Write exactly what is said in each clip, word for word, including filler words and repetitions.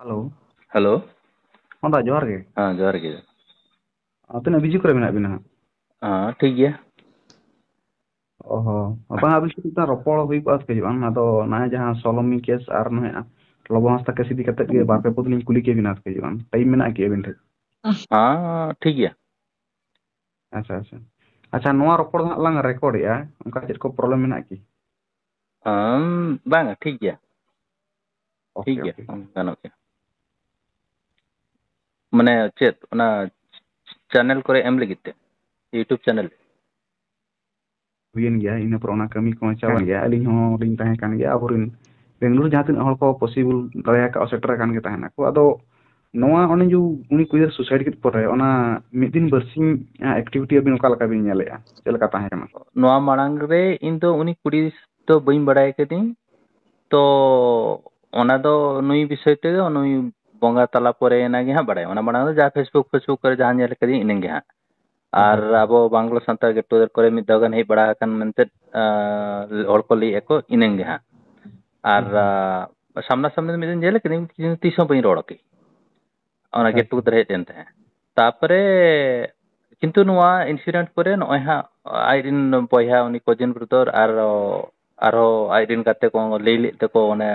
Hello. Hello. ᱦᱚᱸ ᱫᱟ, ᱡᱚᱦᱟᱨ ᱜᱮ᱾ ᱦᱮᱸ, ᱡᱚᱦᱟᱨ ᱜᱮ᱾ ᱟᱨ ᱛᱤᱱᱟᱹᱜ ᱵᱤᱡᱤ ᱠᱚᱨᱮ ᱢᱮᱱᱟᱜ ᱵᱤᱱᱟ ᱦᱟᱸᱜ? ᱦᱮᱸ, ᱴᱷᱤᱠ ᱜᱮᱭᱟ᱾ ᱚ ᱦᱚᱸ, ᱵᱟᱝ, ᱟᱹᱵᱤᱱ ᱥᱟᱶᱛᱮ ᱢᱤᱫᱴᱟᱝ ᱨᱚᱯᱚᱲ ᱦᱩᱭ ᱠᱚᱜᱼᱟ ᱥᱮ ᱪᱮᱫ ᱵᱟᱝ? ᱟᱫᱚ ᱱᱚᱜᱼᱚᱭ ᱡᱟᱦᱟᱸ ᱥᱚᱞᱚᱢᱤ ᱠᱮᱥ ᱟᱨ ᱱᱚᱜᱼᱚᱭ ᱞᱚᱵᱚ ᱦᱟᱸᱥᱫᱟ ᱠᱮᱥ ᱤᱫᱤ ᱠᱟᱛᱮᱫ ᱜᱮ ᱵᱟᱨ ᱯᱮ ᱯᱚᱫ ᱞᱤᱧ ᱠᱩᱞᱤ ᱠᱮᱫ ᱵᱤᱱᱟ ᱥᱮ ᱪᱮᱫ ᱵᱟᱝ? ᱴᱟᱭᱤᱢ ᱢᱮᱱᱟᱜᱼᱟ ᱠᱤ ᱟᱹᱵᱤᱱ ᱴᱷᱮᱱ? ᱦᱮᱸ, ᱴᱷᱤᱠ ᱜᱮᱭᱟ᱾ ᱟᱪᱪᱷᱟ, ᱟᱪᱪᱷᱟ᱾ ᱟᱪᱪᱷᱟ, ᱱᱚᱣᱟ ᱨᱚᱯᱚᱲ ᱫᱚ ᱦᱟᱸᱜ ᱞᱟᱝ ᱨᱮᱠᱚᱨᱰᱮᱜᱼᱟ, ᱚᱱᱠᱟ ᱪᱮᱫ ᱠᱚ ᱯᱨᱚᱵᱞᱮᱢ ᱢᱮᱱᱟᱜᱼᱟ ᱠᱤ? ᱟᱢ, ᱵᱟᱝᱟ, ᱴᱷᱤᱠ ᱜᱮᱭᱟ᱾ ᱴᱷᱤᱠ ᱳᱠᱮ, ᱜᱮᱭᱟ, ᱳᱠᱮ᱾ ᱦᱩᱸ, ᱜᱟᱱᱚᱜ ᱜᱮᱭᱟ᱾ ᱢᱟᱱᱮ ᱪᱮᱫ, ᱚᱱᱟ ᱪᱮᱱᱮᱞ ᱠᱚᱨᱮ ᱮᱢ ᱞᱟᱹᱜᱤᱫ ᱛᱮ? YouTube channel? ᱦᱩᱭᱮᱱ ᱜᱮᱭᱟ, ᱤᱱᱟᱹ ᱯᱚᱨ ᱚᱱᱟ ᱠᱟᱹᱢᱤ ᱠᱚᱦᱚᱸ ᱪᱟᱵᱟᱭᱮᱱ ᱜᱮᱭᱟ᱾ ᱟᱹᱞᱤᱧ ᱦᱚᱸ ᱞᱤᱧ ᱛᱟᱦᱮᱸ ᱠᱟᱱ ᱜᱮᱭᱟ, ᱟᱵᱚᱨᱮᱱ ᱵᱮᱝᱜᱟᱞᱳᱨ ᱡᱟᱦᱟᱸ ᱛᱤᱱᱟᱹᱜ ᱦᱚᱲ ᱠᱚ ᱯᱚᱥᱤᱵᱚᱞ ᱫᱟᱲᱮ ᱟᱠᱟᱫ, ᱥᱮᱴᱮᱨ ᱟᱠᱟᱱ ᱜᱮ ᱛᱟᱦᱮᱱᱟᱠᱚ᱾ ᱟᱫᱚ ᱱᱚᱣᱟ ᱚᱱᱮ ᱡᱮ ᱩᱱᱤ ᱠᱩᱲᱤ ᱜᱤᱫᱽᱨᱟᱹ ᱥᱩᱥᱟᱭᱤᱰ ᱠᱮᱫ ᱯᱚᱨᱮ, ᱚᱱᱟ ᱢᱤᱫ ᱫᱤᱱ ᱵᱟᱨᱥᱤᱧ ᱮᱠᱴᱤᱵᱷᱤᱴᱤ ᱟᱹᱵᱤᱱ ᱚᱠᱟ ᱞᱮᱠᱟ ᱵᱤᱱ ᱧᱮᱞᱮᱫᱼᱟ? ᱪᱮᱫ ᱞᱮᱠᱟ ᱛᱟᱦᱮᱸ ᱠᱟᱱᱟ? ᱱᱚᱣᱟ ᱢᱟᱲᱟᱝ ᱨᱮ ᱤᱧ ᱫᱚ ᱩᱱᱤ ᱠᱩᱲᱤ ᱫᱚ ᱵᱟᱹᱧ ᱵᱟᱲᱟᱭ ᱠᱟᱹᱫᱤᱧ᱾ ᱛᱚ ᱚᱱᱟ ᱫᱚ ᱱᱩᱭ ᱵᱤᱥᱚᱭ ᱛᱮᱫᱚ, ᱱᱩᱭ ᱵᱚᱸᱜᱟ ᱛᱟᱞᱟ ᱯᱚᱨᱮ ᱮᱱᱟ ᱜᱮ ᱦᱟᱸᱜ ᱵᱟᱲᱟᱭ᱾ ᱚᱱᱟ ᱢᱟᱲᱟᱝ ᱫᱚ ᱡᱟ Facebook, Facebook ᱠᱚᱨᱮ ᱡᱟᱦᱟᱸ ᱧᱮᱞ ᱠᱟᱹᱫᱤᱧ, ᱤᱱᱟᱹᱝ ᱜᱮ ᱦᱟᱸᱜ᱾ ᱦᱩᱸ, ᱟᱨ ᱦᱩᱸ᱾ ᱟᱵᱚ ᱵᱟᱝᱞᱳ ᱥᱟᱱᱛᱟᱲ ᱜᱮᱴ ᱴᱩᱜᱮᱫᱟᱨ ᱠᱚᱨᱮ ᱢᱤᱫ ᱫᱷᱟᱣ ᱜᱟᱱ ᱦᱮᱡ ᱵᱟᱲᱟ ᱟᱠᱟᱱ ᱢᱮᱱᱛᱮ, ᱟᱸ, ᱦᱚᱲ ᱠᱚ ᱞᱟᱹᱭᱮᱫᱼᱟ ᱠᱚ, ᱤᱱᱟᱹᱝ ᱜᱮ ᱦᱟᱸᱜ᱾ ᱟᱨ, ᱦᱩᱸ, ᱦᱩᱸ᱾ ᱟᱸ, ᱥᱟᱢᱱᱟ ᱥᱟᱢᱱᱤ ᱫᱚ ᱢᱤᱫ ᱫᱤᱱ ᱧᱮᱞ ᱠᱟᱹᱫᱟᱹᱧ, ᱠᱤᱱᱛᱩ ᱛᱤᱥ ᱦᱚᱸ ᱵᱟᱹᱧ ᱨᱚᱲ ᱠᱮᱫ᱾ ᱚᱱᱟ ᱟᱪᱪᱷᱟ, ᱜᱮᱴ ᱟᱪᱪᱷᱟ᱾ ᱴᱩᱜᱮᱫᱟᱨ ᱦᱮᱡ ᱞᱮᱱ ᱛᱟᱦᱮᱸᱫ᱾ ᱛᱟᱯᱚᱨᱮ ᱠᱤᱱᱛᱩ ᱱᱚᱣᱟ ᱤᱱᱥᱤᱰᱮᱱᱴ ᱯᱚᱨᱮ ᱱᱚᱜᱼᱚᱭ ᱦᱟᱸᱜ ᱟᱡ ᱨᱮᱱ ᱵᱚᱭᱦᱟ, ᱩᱱᱤ ᱠᱚᱡᱤᱱ ᱵᱨᱟᱫᱟᱨ, ᱟᱨ ᱟᱨᱦᱚᱸ ᱟᱡ ᱨᱮᱱ ᱜᱟᱛᱮ ᱠᱚ ᱞᱟᱹᱭ ᱞᱮᱫ ᱛᱮᱠᱚ, ᱚᱱᱮ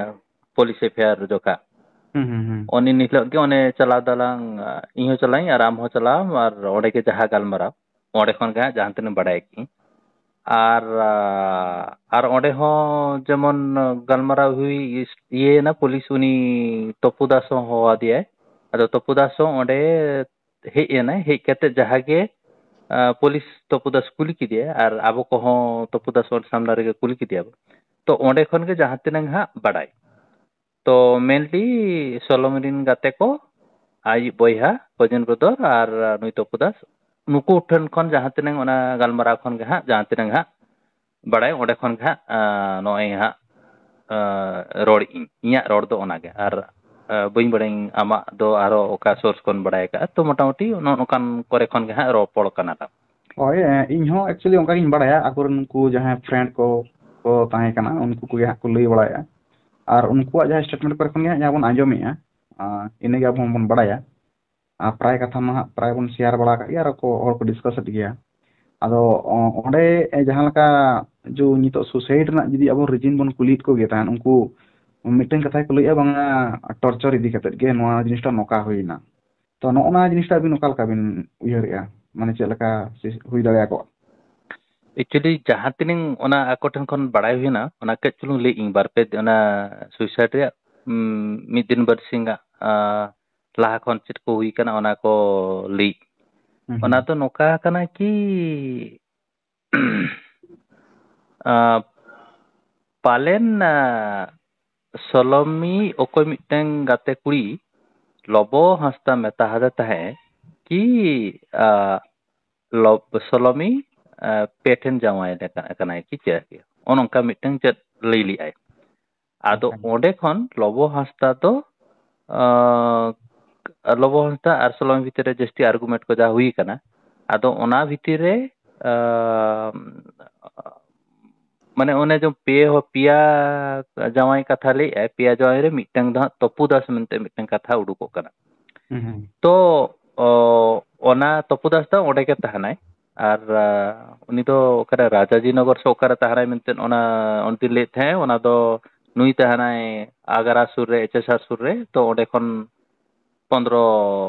ᱯᱩᱞᱤᱥ ᱮᱯᱷ ᱟᱭ ᱟᱨ ᱡᱚᱠᱷᱟ᱾ ᱦᱩᱸ, ᱦᱩᱸ, ᱦᱩᱸ᱾ ᱩᱱ ᱦᱤᱞᱳᱜ ᱜᱮ ᱚᱱᱮ ᱪᱟᱞᱟᱣ ᱫᱟᱞᱟᱝ, ᱤᱧ ᱦᱚᱸ ᱪᱟᱞᱟᱜ ᱟᱹᱧ ᱟᱨ ᱟᱢ ᱦᱚᱸ ᱪᱟᱞᱟᱜ ᱟᱢ, ᱟᱨ ᱚᱸᱰᱮ ᱜᱮ ᱡᱟᱦᱟᱸ ᱜᱟᱞᱢᱟᱨᱟᱣ, ᱚᱸᱰᱮ ᱠᱷᱚᱱ ᱜᱮ ᱦᱟᱸᱜ ᱡᱟᱦᱟᱸ ᱛᱤᱱᱟᱹᱜ ᱵᱟᱲᱟᱭ ᱠᱤᱧ᱾ ᱟᱨ, ᱟᱨ ᱚᱸᱰᱮ ᱦᱚᱸ ᱡᱮᱢᱚᱱ ᱜᱟᱞᱢᱟᱨᱟᱣ ᱦᱩᱭ ᱤᱭᱟᱹᱭᱮᱱᱟ, ᱯᱩᱞᱤᱥ ᱩᱱᱤ ᱛᱚᱯᱩ ᱫᱟᱥ ᱦᱚᱸ ᱦᱚᱦᱚ ᱟᱫᱮᱭᱟᱭ᱾ ᱟᱫᱚ ᱛᱚᱯᱩ ᱫᱟᱥ ᱦᱚᱸ ᱚᱸᱰᱮ ᱦᱮᱡ ᱮᱱᱟᱭ, ᱦᱮᱡ ᱠᱟᱛᱮ ᱡᱟᱦᱟᱸ ᱜᱮ, ᱟᱸ, ᱯᱩᱞᱤᱥ ᱛᱚᱯᱩ ᱫᱟᱥ ᱠᱩᱞᱤ ᱠᱮᱫᱮᱭᱟ ᱟᱨ ᱟᱵᱚ ᱠᱚᱦᱚᱸ ᱛᱚᱯᱩ ᱫᱟᱥ ᱚᱸᱰᱮ ᱥᱟᱢᱱᱟ ᱨᱮᱜᱮ ᱠᱩᱞᱤ ᱠᱮᱫᱮᱭᱟ ᱵᱚ᱾ ᱛᱚ ᱚᱸᱰᱮ ᱠᱷᱚᱱ ᱜᱮ ᱡᱟᱦᱟᱸ ᱛᱤᱱᱟᱹᱝ ᱦᱟᱸᱜ ᱵᱟᱰᱟᱭ᱾ ᱛᱚ ᱢᱮᱱᱞᱤ ᱥᱚᱞᱚᱢ ᱨᱤᱱ ᱜᱟᱛᱮ ᱠᱚ, ᱟᱡ ᱵᱚᱭᱦᱟ, ᱠᱚᱡᱤᱱ ᱵᱨᱟᱫᱟᱨ ᱟᱨ ᱱᱩᱭ ᱛᱚᱯᱩ ᱫᱟᱥ, ᱱᱩᱠᱩ ᱴᱷᱮᱱ ᱠᱷᱚᱱ ᱡᱟᱦᱟᱸ ᱛᱤᱱᱟᱹᱝ ᱚᱱᱟ ᱜᱟᱞᱢᱟᱨᱟᱣ ᱠᱷᱚᱱ ᱜᱮ ᱦᱟᱸᱜ, ᱡᱟᱦᱟᱸ ᱛᱤᱱᱟᱹᱝ ᱦᱟᱸᱜ ᱵᱟᱲᱟᱭ, ᱚᱸᱰᱮ ᱠᱷᱚᱱ ᱜᱮ ᱦᱟᱸᱜ, ᱟᱸ, ᱱᱚᱜᱼᱚᱭ ᱦᱟᱸᱜ, ᱟᱸ, ᱨᱚᱲᱮᱫ ᱟᱹᱧ᱾ ᱤᱧᱟᱹᱜ ᱨᱚᱲ ᱫᱚ ᱚᱱᱟᱜᱮ᱾ ᱟᱨ, ᱟᱸ, ᱵᱟᱹᱧ ᱵᱟᱲᱟᱭᱟᱹᱧ ᱟᱢᱟᱜ ᱫᱚ ᱟᱨᱦᱚᱸ ᱚᱠᱟ ᱥᱳᱨᱥ ᱠᱷᱚᱱ ᱵᱟᱲᱟᱭ ᱟᱠᱟᱫᱼᱟ᱾ ᱛᱚ ᱢᱚᱴᱟᱢᱩᱴᱤ ᱱᱚᱜᱼᱚ ᱱᱚᱝᱠᱟᱱ ᱠᱚᱨᱮ ᱠᱷᱚᱱ ᱜᱮ ᱦᱟᱸᱜ ᱨᱚᱯᱚᱲ ᱠᱟᱱᱟ ᱞᱟᱝ᱾ ᱦᱳᱭ, ᱮᱸ, ᱤᱧ ᱦᱚᱸ actually ᱚᱱᱠᱟ ᱜᱤᱧ ᱵᱟᱲᱟᱭᱟ᱾ ᱟᱠᱚᱨᱮᱱ ᱩᱱᱠᱩ ᱡᱟᱦᱟᱸᱭ ᱯᱷᱨᱮᱱᱰ ᱠᱚ ᱠᱚ ᱛᱟᱦᱮᱸ ᱠᱟᱱᱟ, ᱩᱱᱠᱩ ᱠᱚᱜᱮ ᱦᱟᱸᱜ ᱠᱚ ᱞᱟᱹᱭ ᱵᱟᱲᱟᱭᱟ᱾ ᱟᱨ ᱩᱱᱠᱩᱣᱟᱜ ᱡᱟᱦᱟᱸ ᱥᱴᱮᱴᱢᱮᱱᱴ ᱠᱚᱨᱮ ᱠᱷᱚᱱ ᱜᱮ ᱦᱟᱸᱜ ᱡᱟᱦᱟᱸ ᱵᱚᱱ ᱟᱸᱡᱚᱢᱮᱜᱼᱟ, ᱟᱸ, ᱤᱱᱟᱹᱜᱮ ᱟᱵᱚ ᱦᱚᱸᱵᱚᱱ ᱵᱟᱲᱟᱭᱟ᱾ ᱟᱨ ᱯᱨᱟᱭ ᱠᱟᱛᱷᱟ ᱢᱟ ᱦᱟᱸᱜ ᱯᱨᱟᱭ ᱵᱚᱱ ᱥᱮᱭᱟᱨ ᱵᱟᱲᱟ ᱟᱠᱟᱫ ᱜᱮᱭᱟ, ᱟᱨ ᱠᱚ, ᱦᱚᱲ ᱠᱚ ᱰᱤᱥᱠᱟᱥᱮᱫ ᱜᱮᱭᱟ᱾ ᱟᱫᱚ ᱚ-, ᱚᱸᱰᱮ ᱡᱟᱦᱟᱸ ᱞᱮᱠᱟ ᱡᱮ ᱱᱤᱛᱚᱜ ᱥᱩᱥᱟᱭᱤᱰ ᱨᱮᱱᱟᱜ ᱡᱩᱫᱤ ᱟᱵᱚ ᱨᱤᱡᱤᱱ ᱵᱚᱱ ᱠᱩᱞᱤᱭᱮᱫ ᱠᱚᱜᱮ ᱛᱟᱦᱮᱸᱫ, ᱩᱱᱠᱩ ᱢᱤᱫᱴᱮᱱ ᱠᱟᱛᱷᱟ ᱠᱚ ᱞᱟᱹᱭᱮᱫᱼᱟ, ᱵᱟᱝᱟ ᱴᱚᱨᱪᱟᱨ ᱤᱫᱤ ᱠᱟᱛᱮᱫ ᱜᱮ ᱱᱚᱣᱟ ᱡᱤᱱᱤᱥᱴᱟ ᱱᱚᱝᱠᱟ ᱦᱩᱭᱱᱟ᱾ ᱛᱚ ᱱᱚᱜᱼᱚ ᱱᱚᱣᱟ ᱡᱤᱱᱤᱥᱴᱟ ᱟᱹᱵᱤᱱ ᱚᱠᱟ ᱞᱮᱠᱟ ᱵᱤᱱ ᱩᱭᱦᱟᱹᱨᱮᱜᱼᱟ, ᱢᱟᱱᱮ ᱪᱮᱫ ᱞᱮᱠᱟ ᱥᱤ-, ᱦᱩᱭ ᱫᱟᱲᱮᱭᱟᱜ ᱠᱚᱜᱼᱟ? ᱮᱠᱪᱩᱭᱮᱞᱤ ᱡᱟᱦᱟᱸ ᱛᱤᱱᱟᱹᱝ ᱚᱱᱟ ᱟᱠᱚ ᱴᱷᱮᱱ ᱠᱷᱚᱱ ᱵᱟᱲᱟᱭ ᱦᱩᱭᱱᱟ, ᱚᱱᱟ ᱠᱟᱹᱡ ᱪᱩᱞᱩᱝ ᱞᱟᱹᱭ ᱤᱧ ᱵᱟᱨ ᱯᱮ ᱫᱤ-, ᱚᱱᱟ ᱥᱩᱭᱥᱟᱭᱤᱰ ᱨᱮᱭᱟᱜ, ᱩᱢ, ᱢᱤᱫ ᱫᱤᱱ ᱵᱟᱨ ᱥᱤᱧ ᱜᱟᱱ, ᱟ, ᱞᱟᱦᱟ ᱠᱷᱚᱱ ᱪᱮᱫ ᱠᱚ ᱦᱩᱭ ᱠᱟᱱᱟ ᱚᱱᱟ ᱠᱚ ᱞᱟᱹᱭ᱾ ᱦᱩᱸ, ᱚᱱᱟ ᱦᱩᱸ᱾ ᱫᱚ ᱱᱚᱝᱠᱟ ᱠᱟᱱᱟ ᱠᱤ, ᱟ, ᱯᱟᱞᱮᱱ, ᱟ, ᱥᱚᱞᱚᱢᱤ ᱚᱠᱚᱭ ᱢᱤᱫᱴᱟᱝ ᱜᱟᱛᱮ ᱠᱩᱲᱤ ᱞᱚᱵᱚ ᱦᱟᱸᱥᱫᱟ ᱢᱮᱛᱟ ᱦᱟᱫᱮ ᱛᱟᱦᱮᱸ ᱠᱤ, ᱟ, ᱞᱚᱵ-, ᱥᱚᱞᱚᱢᱤ, ᱟ, ᱯᱮ ᱴᱷᱮᱱ ᱡᱟᱶᱟᱭ ᱞᱮᱠᱟ-, ᱠᱟᱱᱟᱭ ᱠᱤ ᱪᱮᱫ? ᱚᱱ ᱚᱱᱠᱟ ᱢᱤᱫᱴᱟᱝ ᱪᱮᱫ ᱞᱟᱹᱭ ᱞᱮᱜᱼᱟᱭ᱾ ᱟᱫᱚ ᱟᱪᱪᱷᱟ᱾ ᱚᱸᱰᱮ ᱠᱷᱚᱱ ᱞᱚᱵᱚ ᱦᱟᱸᱥᱫᱟ ᱫᱚ, ᱟ, ᱞᱚᱵᱚ ᱦᱟᱸᱥᱫᱟ ᱟᱨ ᱥᱚᱞᱚᱢᱤ ᱵᱷᱤᱛᱤᱨ ᱨᱮ ᱡᱟᱹᱥᱛᱤ ᱟᱨᱜᱩᱢᱮᱱᱴ ᱠᱚ ᱡᱟ ᱦᱩᱭ ᱠᱟᱱᱟ, ᱟᱫᱚ ᱚᱱᱟ ᱵᱷᱤᱛᱤᱨ ᱨᱮ, ᱟ, ᱢᱟᱱᱮ ᱚᱱᱮ ᱡᱮ ᱯᱮ ᱦᱚ-, ᱯᱮᱭᱟ ᱡᱟᱶᱟᱭ ᱠᱟᱛᱷᱟ ᱞᱟᱹᱭᱮᱜᱼᱟᱭ, ᱯᱮᱭᱟ ᱡᱟᱶᱟᱭ ᱨᱮ ᱢᱤᱫᱴᱟᱝ ᱫᱚ ᱦᱟᱸᱜ ᱛᱚᱯᱩ ᱫᱟᱥ ᱢᱮᱱᱛᱮ ᱢᱤᱫᱴᱟᱝ ᱠᱟᱛᱷᱟ ᱩᱰᱩᱠᱚᱜ ᱠᱟᱱᱟ᱾ ᱦᱩᱸ, ᱦᱩᱸ᱾ ᱛᱚ, ᱚ, ᱚᱱᱟ ᱛᱚᱯᱩ ᱫᱟᱥ ᱫᱚ ᱚᱸᱰᱮ ᱜᱮ ᱛᱟᱦᱮᱱᱟᱭ᱾ ᱟᱨ, ᱟ, ᱩᱱᱤ ᱫᱚ ᱚᱠᱟᱨᱮ ᱨᱟᱡᱟᱡᱤ ᱱᱚᱜᱚᱨ ᱥᱮ ᱚᱠᱟᱨᱮ ᱛᱟᱦᱮᱱᱟᱭ ᱢᱮᱱᱛᱮ ᱚᱱᱟ ᱩᱱᱠᱤᱱ ᱞᱟᱹᱭᱮᱫ ᱛᱟᱦᱮᱸᱫ, ᱚᱱᱟ ᱫᱚ ᱱᱩᱭ ᱛᱟᱦᱮᱱᱟᱭ ᱟᱜᱽᱨᱟ ᱥᱩᱨ ᱨᱮ, ᱮᱪ ᱮᱥ ᱟᱨ ᱥᱩᱨ ᱨᱮ᱾ ᱛᱚ ᱚᱸᱰᱮ ᱠᱷᱚᱱ ᱯᱚᱱᱫᱽᱨᱚ